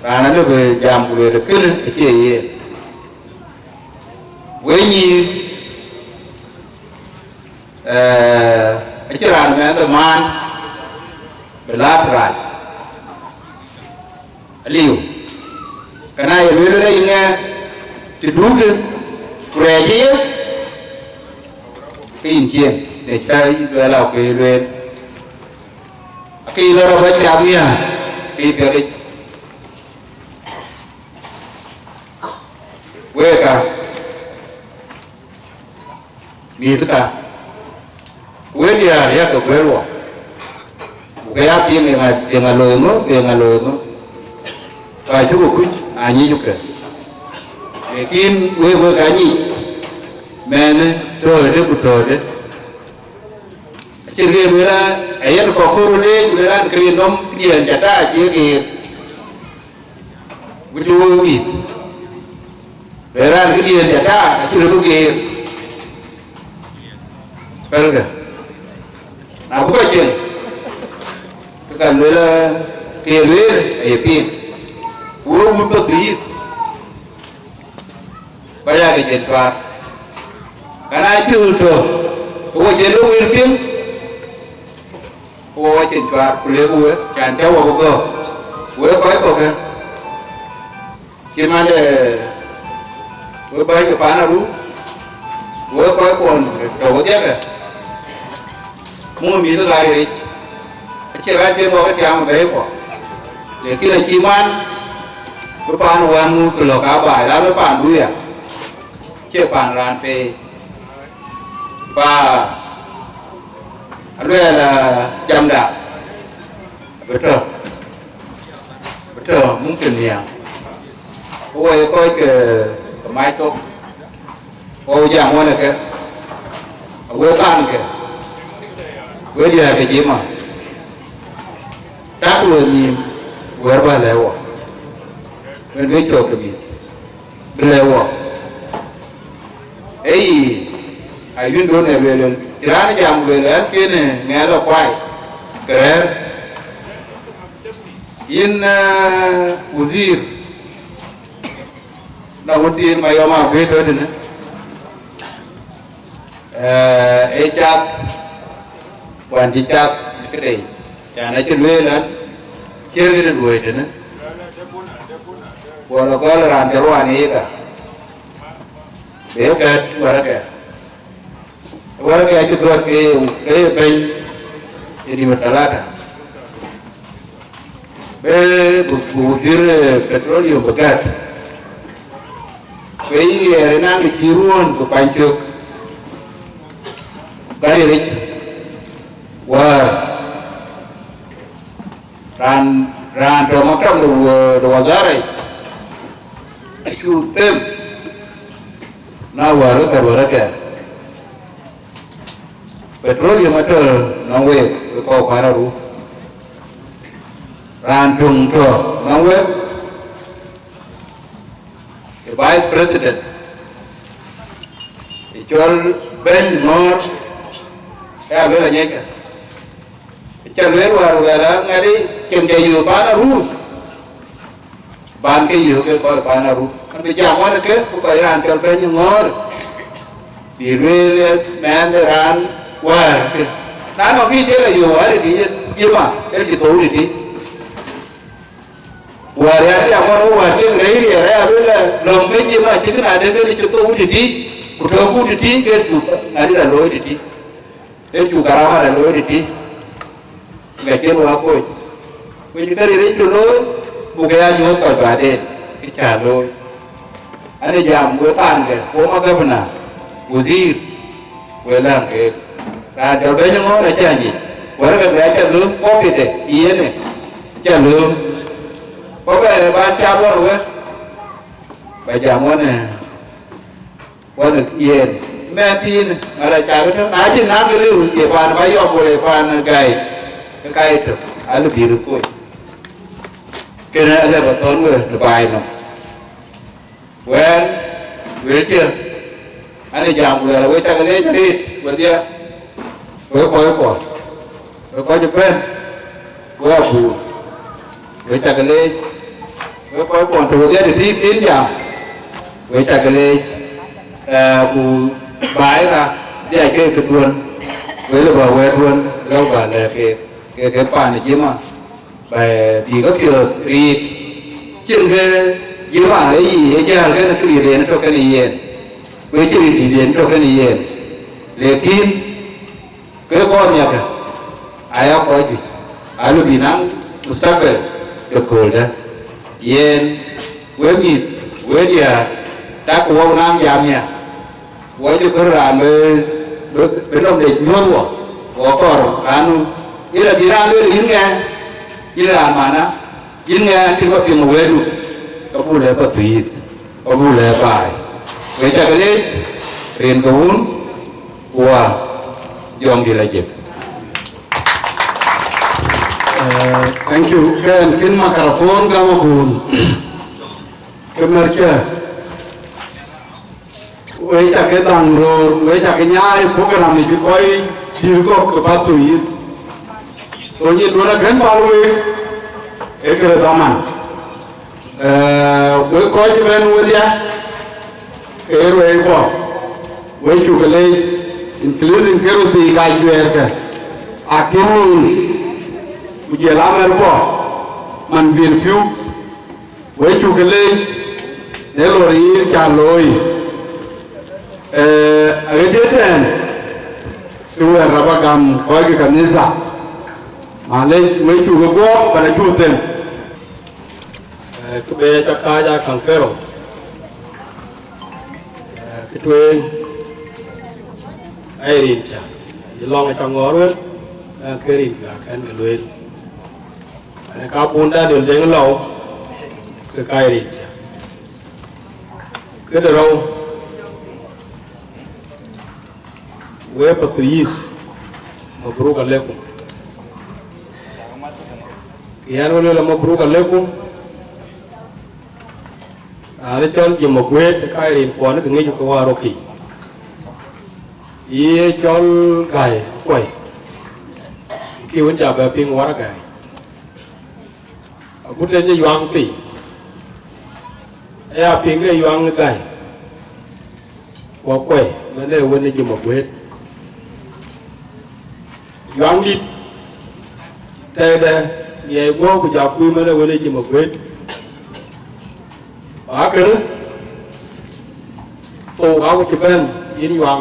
raan ë lëbï jam ku lueel kënë acie yen. Wek nyïïr, eh, acïn raan mɛɛn de maan bï laat rac. Aliu. Kënë aye lueel rɛc ŋɛk, të duukë, ku rɛɛc ye, ke yïn cieŋ, në cä luɛɛl aa kuëë lueel. Akë yïn lɔ rɔt bä cam nhial, ke yï piɛth yic. Wek ka, mïth ka, ku wek diäär yak ke guëër wɔ, ku ke ya piŋ eeŋa, eeŋa looi ŋö, eeŋa looi ŋö, ka cuk kuc aa nyic ke. Lakin wek, wek aa nyic, mɛɛnë, Tɔ̈ɔ̈de ku tɔ̈ɔ̈de. Acïn ke lueel an, ayen kɔc kɔ̈k röt leec, ku lueel an, këriëëc nɔm këdiɛ̈n ca tak acie geer. Ku cï wok mïth. Lueel an, këdiɛ̈n ca tak acï röt bï geer. Pɛ̈lkë. Na bï kɔc cieŋ, ke ka lueel, ke ye lueel aye piŋ. Ku wok wut Pathuyith, kɔc aake cin cuaar. Ka na cï ɣöt tɔ̈, ke wo cï lɔ wël piŋ, ke wo cin cuaar, ku lëk we, can cä wok gɔ̈k, wek kɔc kɔ̈k ë. Cït man de wek bäny ke paan Aruu, wek kɔc kuɔn tɔ̈ wedhiɛkë, muk mïth ë ɣaaric, acie ɣac cï bɔ̈ ke tiaam ë bɛ̈ɛ̈ikuɔ, lakin acï man bï paan wään muk ke lɔ̈k aa baai, la bï paan duya, cie paan raan peei. Fa aluɛɛl, ah, jamda abï tɔ̈, abï tɔ̈ mumkin nhiaar. Ku wɔ ye kɔc ke, ke mac thok, wɔ jam wën ë ke, awek kaanke, wek diäär ke jima, tak we nhïïm, wɛ̈ɛ̈r bä lɛ̈k wɔ, wën bï cɔk ke mïth, bï lɛ̈k wɔ. Ëyi, ayïn duɔ̈n ë lueel, cï raan jam lueel, ɛn kën ŋɛɛl ë kuai, ke rɛ̈ɛ̈r. Yïn, eh, wazir, na wut thiin ma yɔm a guëët tɔ̈ tënë, eh, ee cath, wään cï cath këde, can acï lueel an, ciëër këde luöi tënë, guɔ lɔ gɔl raan cä ruaan ë yeka, bë kɛ̈t wärkɛ. Wärkë acï gɔ̈t ke, ke ye bɛ̈ny ë Nimar Talata. Be bu, bu wazir, eh, petroleum bï gät. Ke yï ɣɛɛr ënɔɔnë cï ruɔ̈ɔ̈n bï kuany cök. Gäi rec wäär. Raan, raan tɔ̈ maktab de wa-, de wazara yic. Acuk them. Na wäär ke gät wärkë. Petroleum atɔ̈ nɔŋ week, wek kɔc kuan Aruu. Raan töŋ tɔ̈ nɔŋ week, ë vice president, ë cɔl Bɛ̈ny Ŋɔ̈ɔ̈r, ë aluel anyɛckë. Aca lueel wäär, luɛɛl aŋäri cïn ke yök paan Aruu. Ban ke yök ke kɔc paan Aruu. An bï jam wan ke, ku kɔc raan cɔl Bɛ̈ny Ŋɔ̈ɔ̈r. Bï lueel mɛɛn de raan wäär ke. Na nɔŋ kï cï la yök wäär tï, yen jima, yen cï thou tï. Wäär ya jam wan wäär cïn rɛ̈i riɛɛr aya lueel lɔ̈ŋ ke jima cï kën ade kën cï thou tï. Ku tɔ̈ ku tï ke cuk ŋadï la looi tï. Ee cuk karama de looi tïtï, ke cïn wä kony. Ku cï këriëëc cï looi, buk ke ya nyuöth kɔc baden, kë cä looi. An, ë jam wek thaanke, former governor, wazir, wek läŋ keek. Raan cɔl Bɛ̈ny Ŋɔ̈ɔ̈r acä nyic, wärkë bï acä lööm, copy de, yen ë, acä lööm. Ku bɛ ban cath ɣɔn wek, bä jam ɣɔn ë, Wën yen, mɛnh thiin, ŋäda cak tɔ̈, na cïn naŋ kë liu, ye paan Bayɔm wala ye paan Gäi, ke ka ye tök, alë bï röt kony. Kënë alë bä thɔ̈n we në baai nɔm. Wɛ̈ɛ̈r, wël cië, an, ë jam ku luɛɛl, we cak leec arëët, wedhie. Wek kɔc kuɔ, wek kɔc ëbɛ̈n, wek abur, wek cak leec, wek kɔc kuɔn tɔ̈ wedhie tëtïï kïn jam, wek cak leec, eh, ku baai ka dhia ke këduön, wek lɔ bä wɛ̈ɛ̈tduön lɔ bä lɛ̈k keek, keek ke paan ë Jima. Bï ke piɔ̈ɔ̈th riit, cïn ke Jima ë yic ë jäl kenë këriëëc en tök kenë yen, ku ë cïn riit en tök kenë yen. Lakin ke kɔn yakë aya kɔc juëc, alë bï naŋ mustakbal de kööldä. Yen wek mïth, wek diäär, tak wok naŋ jam ya. Wɔ cï kɔɔr raan bï, bï, bï nɔm de nyuöth wɔ, wɔ kɔɔr raan nu. Ila bï raan lueel yïn ŋɛɛ, yïn raan mana, yïn ŋɛɛ an, cïn bä piŋ wëëdu, ka buk lɛ̈k Pathuyith, ka buk lɛ̈k baai. Wek cak leec, rin ke wun, Wa, jɔŋdït Rajek. Eh, thank you. Kɛn kën microphone gam abun. Ke mɛ̈r cä. Wek cä ke dhaŋ röör, wek cä ke nyaai program ë cï kɔc dït kɔ̈k ke Pathuyith. So nyin duɔ̈n akën päl wek, ee këde thaman. Eh, wek kɔc cï bɛ̈n wedhia, ke ruɛɛc bɔ̈, wek cuk ke leec, including ke röt thii ka juɛɛrkë, akïn nïn, ku jël amɛ̈r bɔ̈, man biɛl piu, wek cuk ke leec, në lor yïn cä looi. Eh, aɣet ye tɛ̈ɛ̈n, ke wɛ̈t rap agam kɔc ke kanitha, malec, wek cuk ke guɔ̈ɔ̈k, bä cuk them. Eh, kë bë ca kääc aa käŋ kerou. Eh, kë tueŋ, aye rin cä, yï lɔ̈ŋ aca ŋɔɔr wën, eh, ke rin ka kɛn ke lueel. Ane ka bun Daniel Deŋ Lɔu, ke ka ye rin cä. Këde rou, wek Pathuyith, mabruk alekum. Kë yɛn wën lueel mabruk alekum, raan ë cɔl Jim Aguet, ka ye rin kuɔn ke ŋic ke wäär rokï. Ye cɔl Gäi Kuɔi, kï wën ca bɛ piŋ wäär Gäi. Agut en ye yuaŋ piny, aya piŋ ke yuaŋ ë Gäi, ku Akuɔi, mɛn ee wën ë Jim Aguet. Yuaŋ dït, tɛ̈ɛ̈dɛ, ŋiɛc guɔ̈ɔ̈r ku ja kuc mɛn ee wën ë Jim Aguet. Akënë, thou ka ku cï bɛ̈n yïn yuaŋ,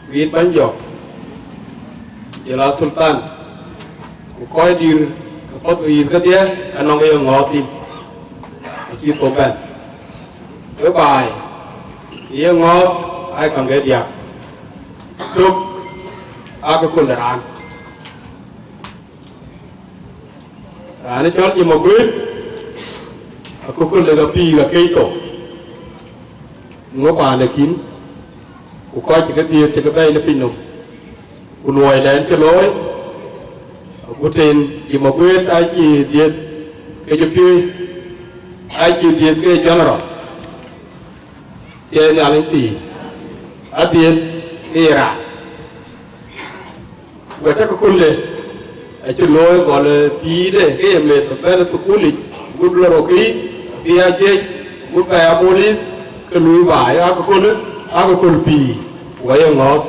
ku yïn bɛ̈ny jɔk, jël a Sultan, ku kɔc dïïr ke Pathuyith kedhie, ka nɔŋ ye ŋɔ̈ɔ̈th thïn, acï thou bɛ̈n. Ke baai, ye ŋɔ̈ɔ̈th, aa käŋ ke diäk, tök, aa ke köl de raan. Raan ë cɔl Jim Aguet, akököl de ke pïïr akëc thou, ŋö paande kïn, ku kɔc cï ke dhiëëth cï ke bɛ̈ɛ̈i në piny nɔm, ku luɔidɛn cï looi, agut en Jim Aguet acï dhiëëth ke cï piööc, acï dhiëëth ke general. Thiëëc Nhialic pïïr, adhiëth ke ye raan. Wɛ̈t akököl de acï looi gɔl pïïrde ke ye meth bɛ̈n ë thukulic, gut lɔ rokï, bï a jiëc, gut bɛ a bolis, ke luui baai akököl, akököl pïïr, ku aye ŋɔ̈ɔ̈th.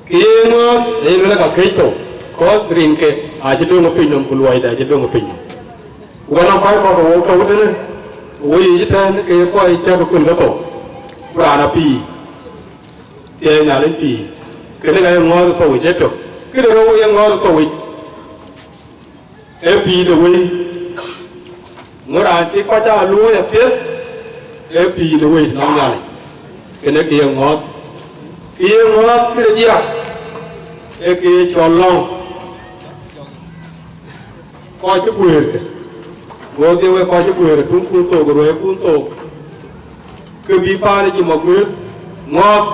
Kë ye ŋɔ̈ɔ̈th, ee luel ka këc thou, kɔ̈th rinke acï döŋ ë piny nɔm, ku luɔidɛ acï döŋ ë piny nɔm. Ku ka nɔŋ kɔc kɔ̈k ke wok tɔ̈u tënë, woi yic ëtɛ̈ɛ̈n, ke ye kɔc cäk ë kuën ke thou, ku raan apïïr, thiëëc Nhialic pïïr, kënë ka ye ŋɔ̈ɔ̈th ë thou yic etök. Këde rou ye ŋɔ̈ɔ̈th ë thou yic, ee pïïr de wëi. Ŋö raan cï kɔc aa luööi apiɛth, ee pïïr de wëi nɔm Nhialic, kënë kë ye ŋɔ̈ɔ̈th. Kë ye ŋɔ̈ɔ̈th këde diäk, ee kë ye cɔl lɔ̈ŋ. Kɔc cï guëërkë, ŋoot ye wek kɔc cï guëër ë tuŋkun thook, ë ruɛɛckun thook, ke bï paan ë Jim Aguet ŋɔ̈ɔ̈th,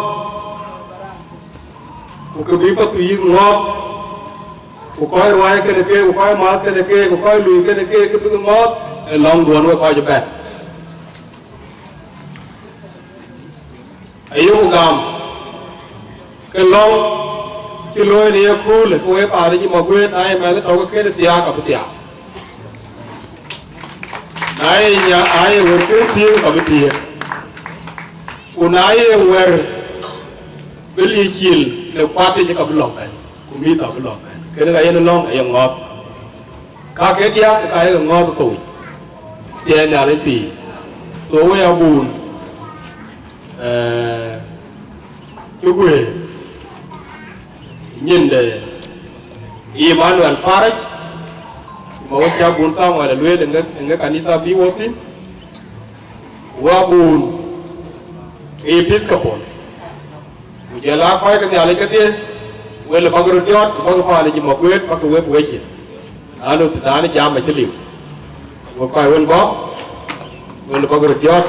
ku ke bï Pathuyith ŋɔ̈ɔ̈th, ku kɔc ruääi kënë keek, ku kɔc määth kënë keek, ku kɔc luui kënë keek, ke bïk ŋɔ̈ɔ̈th ë lɔ̈ŋduön wek kɔc ëbɛ̈n. Ayok gam, ke lɔ̈ŋ cï looi në yeköölë, ke wek paan ë Jim Aguet, na ye mɛnh tɔ̈u ke kënë thiaak, abï thiaak. Na ye nya, na ye wɛ̈t kën thiëëk, ka bï thiëëk. Ku na ye wɛ̈t bï liic cil në kuat yic, ka bï lɔ bɛ̈n, ku mïth abï lɔ bɛ̈n. Kënë ka yen lɔ̈ŋ aye ŋɔ̈ɔ̈th. Ka ke diäk, ka ye ŋɔ̈ɔ̈th thou yic, thiëëc Nhialic pïïr. So wek abun, eh, cï guëër nyin de Emmanuel Parac, ma wën cä bun Samuel lueel ë ŋë, ë ŋë kanitha bï wok thïn, wek abun Episcopal, ku jɔl aa kɔc ke Nhialic kedhie, wek lë bäk röt jɔt, ku bäk paan ë Jim Aguet, bäk wek wecin. Anu tëdan jam acï liu. Wek kɔc wën bɔ̈, wek lë bäk röt jɔt,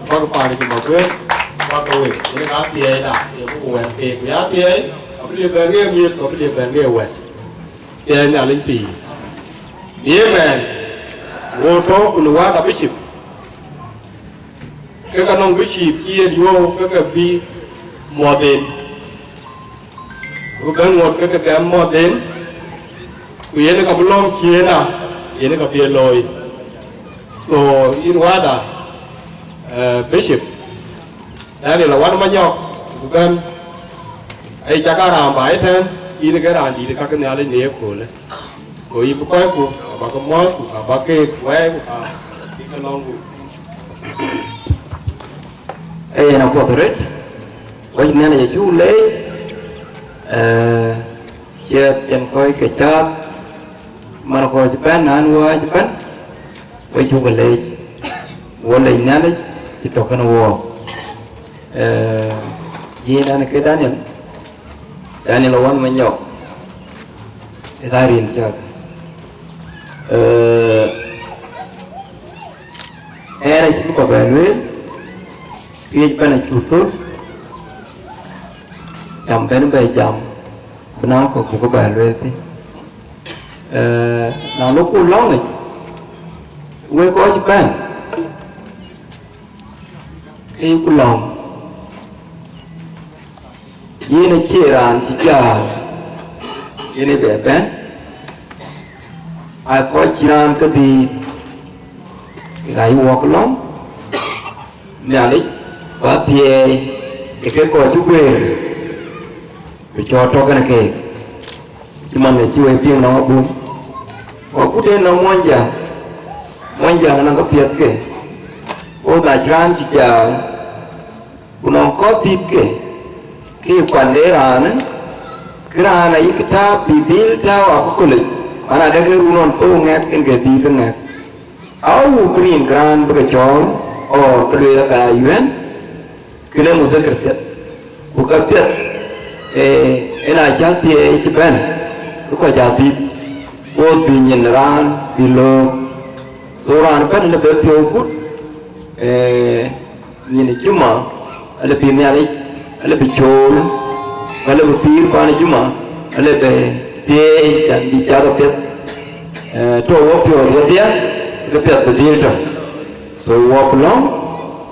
bäk paan ë Jim Aguet, Wak ke wek, yen ka thiɛɛi da, ye ku wɛ̈t keek, ku ya thiɛɛi, abï liep bɛ̈n ke miëth, ku abï liep bɛ̈n ke wɛ̈t. Thiɛɛi Nhialic pïïr. Ye mɛɛn, wo tɔ̈ ku në wak abï cïp. Ke ka nɔŋ bï cïïp cï yen yuɔ̈ɔ̈u ke ke bï muɔth en. Ku bɛ̈n ŋuɔt ke ke kɛm muɔth en, ku yen ka bï lɔ̈ŋ ciëën a, yen ka bï e looi. So, yïn wada, eh, Bishop, Daniel Awan Manyɔk, ku bɛ̈n, ai cak a raan ba ëtɛ̈ɛ̈n, yïn ke raan dït ka ke Nhialic në ye köölë. Go yï bï kɔc ku, abä ke mɔ̈ɔ̈th ku, abä ke wɛɛi ku, ka bï ke lɔ̈ŋ ku. Ee yen apuɔth röt, wec Nhialic acuk leec, ee, ciɛth cïn kɔc ke caath, man kɔc bɛ̈n, an wääc bɛ̈n, wec cuk leec, wo lec Nhialic cï tɔ̈ kenë wook. Ee, yïn an ke Daniel, Daniel Awan Manyɔk, ë ka rin thiäk. Ee, ɣɛn acï kɔ̈k bɛ lueel, piëc bɛ̈n acuk thöl, jam bɛ̈n bɛ jam, bï na kɔ̈k buk bɛ lueel thïn. Ee, na lok ku lɔ̈ŋ yic, wek kɔc bɛ̈n, ke yï ku lɔ̈ŋ. Yen acie raan cï jääl, yen ë bɛ bɛ̈n, aa kɔc cï raan kedhie, kek ayï wɔk lɔ̈ŋ, Nhialic, ku athiɛɛi ë kek kɔc cï guëër, ku cɔɔr tɔ̈ kenë keek. Cï man ë cï wek piŋ nɔm abun, ku akut en nɔm Muɔnyjäŋ, Muɔnyjäŋ anɔŋ käpiɛthke, ku na cï raan cï jääl, ku nɔŋ kɔc dhïthke, ke ye kuande raanë, ke raan ayï kë tääu bï dhil tääu akököl yic, man adɛ̈ ke run ɣɔn thou ŋɛk en ke dhïth ë ŋɛk. Au bï rin ke raan bï ke cɔɔl, ɣɔɔ ke lueel aka yuɛ̈n, kënë mudhakir piɛth. Ku ka piɛth, ee, en acä thiɛɛi cï bɛ̈n, ke kɔc aa dhïth, ɣoth bï nyin raan bï löök. So raan ëbɛ̈n ëlë bï piɔ̈u kut, ee, nyin ë Juma, alë bï Nhialic, alë bï cool, alë bï pïïr paan ë Juma, alë bï thieei, can bï cath apiɛth. Ee, tɔ̈ wɔ piɔ̈ɔ̈th wedhie, ke piɛth bï dhil tɔ̈. So wɔ bï lɔ̈ŋ,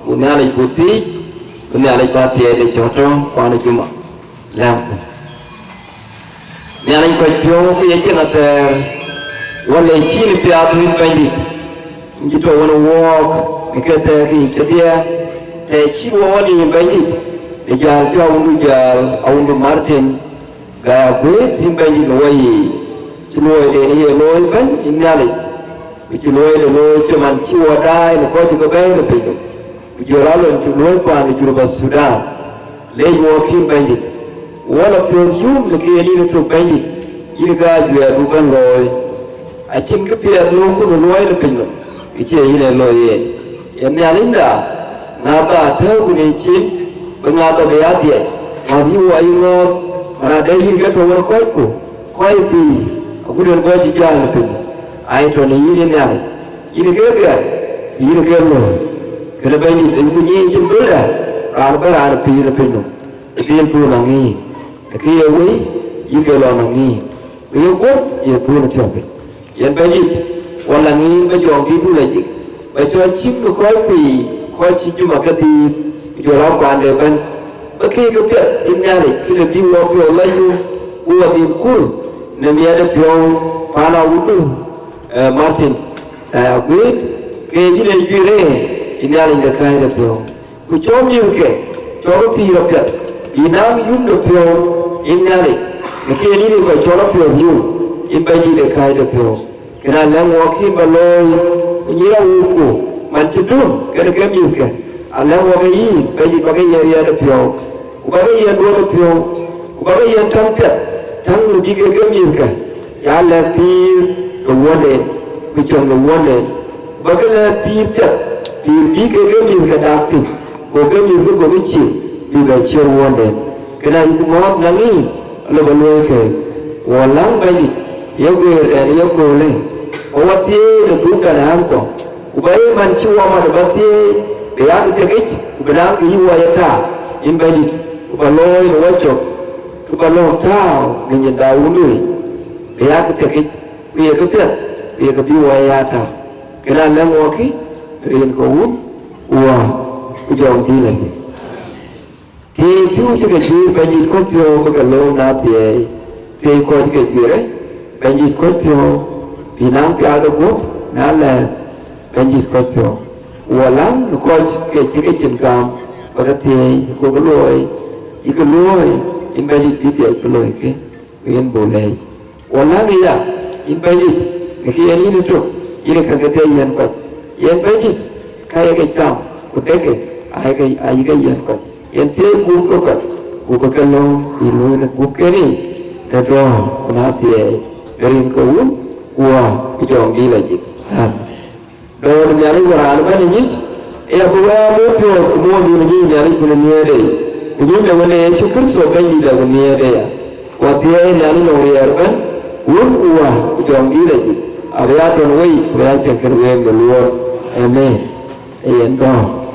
ku Nhialic bï thiic, ku Nhialic bä thiɛɛi de cɔ̈t tɔ̈ paan ë Juma. Lɛ̈mku. Nhialic kɔc piɔ̈u ke ye cieŋ athɛɛr, wɔ le cïn piath wïc Bɛ̈nydït, yïn cï tɔ̈ wën ë wɔɔk në ke thɛɛk yiic kedhie, thɛɛr cït wɔ ɣɔn yïn Bɛ̈nydït, në jäl cï awundu jäl, awundu Martin, Gai Aguëët yïn Bɛ̈nydït në wɔ yiic, cï luɔiden ye looi ëbɛ̈n yïn Nhialic, ku cï luɔide looi cï man cï wɔ daai në kɔc ke bɛ̈ɛ̈i në piny nɔm, ku jɔl alon cï luɔi paan ë Junup Thudan. Leec wɔɔk yïn Bɛ̈nydït, wɔ lɔ piɔ̈ɔ̈th yum në kë yen yïn ëtök Bɛ̈nydït, yïn ke ajuɛɛrdu bɛ̈n looi. Acïn këpiɛth lööŋku në luɔi në piny nɔm, kë cie yïn ee looi yen. Yen Nhialicda, ŋäthda tɛ̈ɛ̈uku në cin, bï ŋäthda bï ya dhiɛc, ŋäth yï wɔ yï ŋɔ̈ɔ̈th, man adɛ̈ yïn ke tɔ̈ wën kɔcku, kɔc ë pïïr, agut en kɔc cï jäl në piny, aa ye tɔ̈ në yïn ë Nhialic. Yïn ke gɛ̈ɛ̈r, ku yïn ke lööny, kënë Bɛ̈nydït, ënku nyic cïn dhölda, raan bɛ̈n raan ë pïïr në piny nɔm, ë dhil dhuöör nɔŋ yïn, ë kë ye wei, yïn ke lɔ nɔŋ yïn, ku ye guöp ye dhuöör ë tiɔp piny. Yen Bɛ̈nydït, wɔ la ŋic ba jɔŋdïtdu la yïk, ba cɔl cïk në kɔc pïïr, kɔc cï Juma ke dhiith, ku jɔl akuande ëbɛ̈n, ba keek ke piɛth yïn Nhialic, kë le bï wɔ piɔ̈ɔ̈th lɔ yum, ku wɔ dhil kur në miɛt ë piɔ̈u paan awundu, ee, Martin, ee, Aguëët, ke yïn ee juëc en, yïn Nhialic de kääc de piɔ̈u. Ku cɔk mïthke, cɔk ë pïïr apiɛth, bï naŋ yum de piɔ̈u, yïn Nhialic, në kë yen yïn ë kɔc cɔl apiɔ̈ɔ̈th yum, yïn Bɛ̈nydït ë kääc de piɔ̈u. Kënë alɛ̈ŋ wɔɔk yïn ba looi, ku nyïïr awuukku, man cï dum kenë ke mïthke, alɛ̈ŋ wɔɔk ë yïn, Bɛ̈nydït ba ke yiɛ̈n riɛl de piɔ̈u, ku ba ke yiɛ̈n duɔ̈ɔ̈t de piɔ̈u, ku ba ke yiɛ̈n täŋ piɛth, täŋ në bï kek ke mïthke, ya lɛ̈k pïïr de wuɔ̈nden, ku cöŋ de wuɔ̈nden, ku ba ke lɛ̈k pïïr piɛth, pïïr bï kek ke mïthke dak thïn, gokï mïthkë gokï cil, bï bɛ ciëër wuɔ̈nden. Kënë ayï ku ŋɔ̈ɔ̈th naŋ yïn, alë bä luɔ̈i keek. Wɔ läŋ Bɛ̈nydït, ye guëërdɛn ye köölë, ku wɔ thieei në dhukda në ɣänkuɔ, ku bä ye man cï wɔ mat bä thieei, Bï ya kë thiek yic, ku bï naŋ kë yï wɔ ye tääu, yïn Bɛ̈nydït, ku ba looi në wɔ cök, ku ba lɔ̈ɔ̈k tääu në nyin da wun wei. Bï ya kë thiek yic, ku ye kë piɛth, ku ye kë bï wɔ ya tääu. Kënë alɛ̈ŋ wɔ kï, rin ke Wun, ku Wät, ku Jɔŋdït Lajik. Thiëi pïu cï ke juëc, Bɛ̈nydït kɔc piɔ̈u bï ke lööm na thiëi. Thiëi kɔc ke juëc, Bɛ̈nydït kɔc piɔ̈u bï naŋ pial de guɔ̈p na lɛ̈ɛ̈th, Bɛ̈nydït kɔc piɔ̈u. Wɔ läŋ në kɔc ke cï ke cin gam, ba ke thiëi, ku ke luɔi, yï ke luɔi, yïn Bɛ̈nydït bï thiëi ke loikï, ku yïn bï leec. Wɔ läŋ ëya, yïn Bɛ̈nydït, në kë yen yïn ëtök, yïn ë kën ke thiëi yiɛ̈n kɔc. Yen Bɛ̈nydït, ka ye ke cam, ku dëkë, ayï ke, ayï ke yiɛ̈n kɔc. Yen thiëi gup ke kɔc, ku bï ke lööm, bï lööm në gup keni, në dɔ̈ɔ̈r, ku na thiëi, në rin ke Wun, ku Wät, ku Jɔŋdït Lajik. Amen. Dɔ̈ɔ̈r Nhialic wɔ raan ëbɛ̈n ë nyic, ë abï wɛ̈ɛ̈r moc piɔ̈ɔ̈th ku moc dun ë nyuc Nhialic kun ë nhiëërde, ku nyuc në Wën ë Yecu Kërtho Bɛ̈nydït ë ku nhiëërde ya. Ku athiɛɛi Nhialic nɔŋ riɛɛr ëbɛ̈n, Wun ku Wät ku Jɔŋdït Lajik, abï ya tɔ̈n wei, ku ya cïn kën week de luɔɔr. Amen. Ee yen dɔ̈ɔ̈r.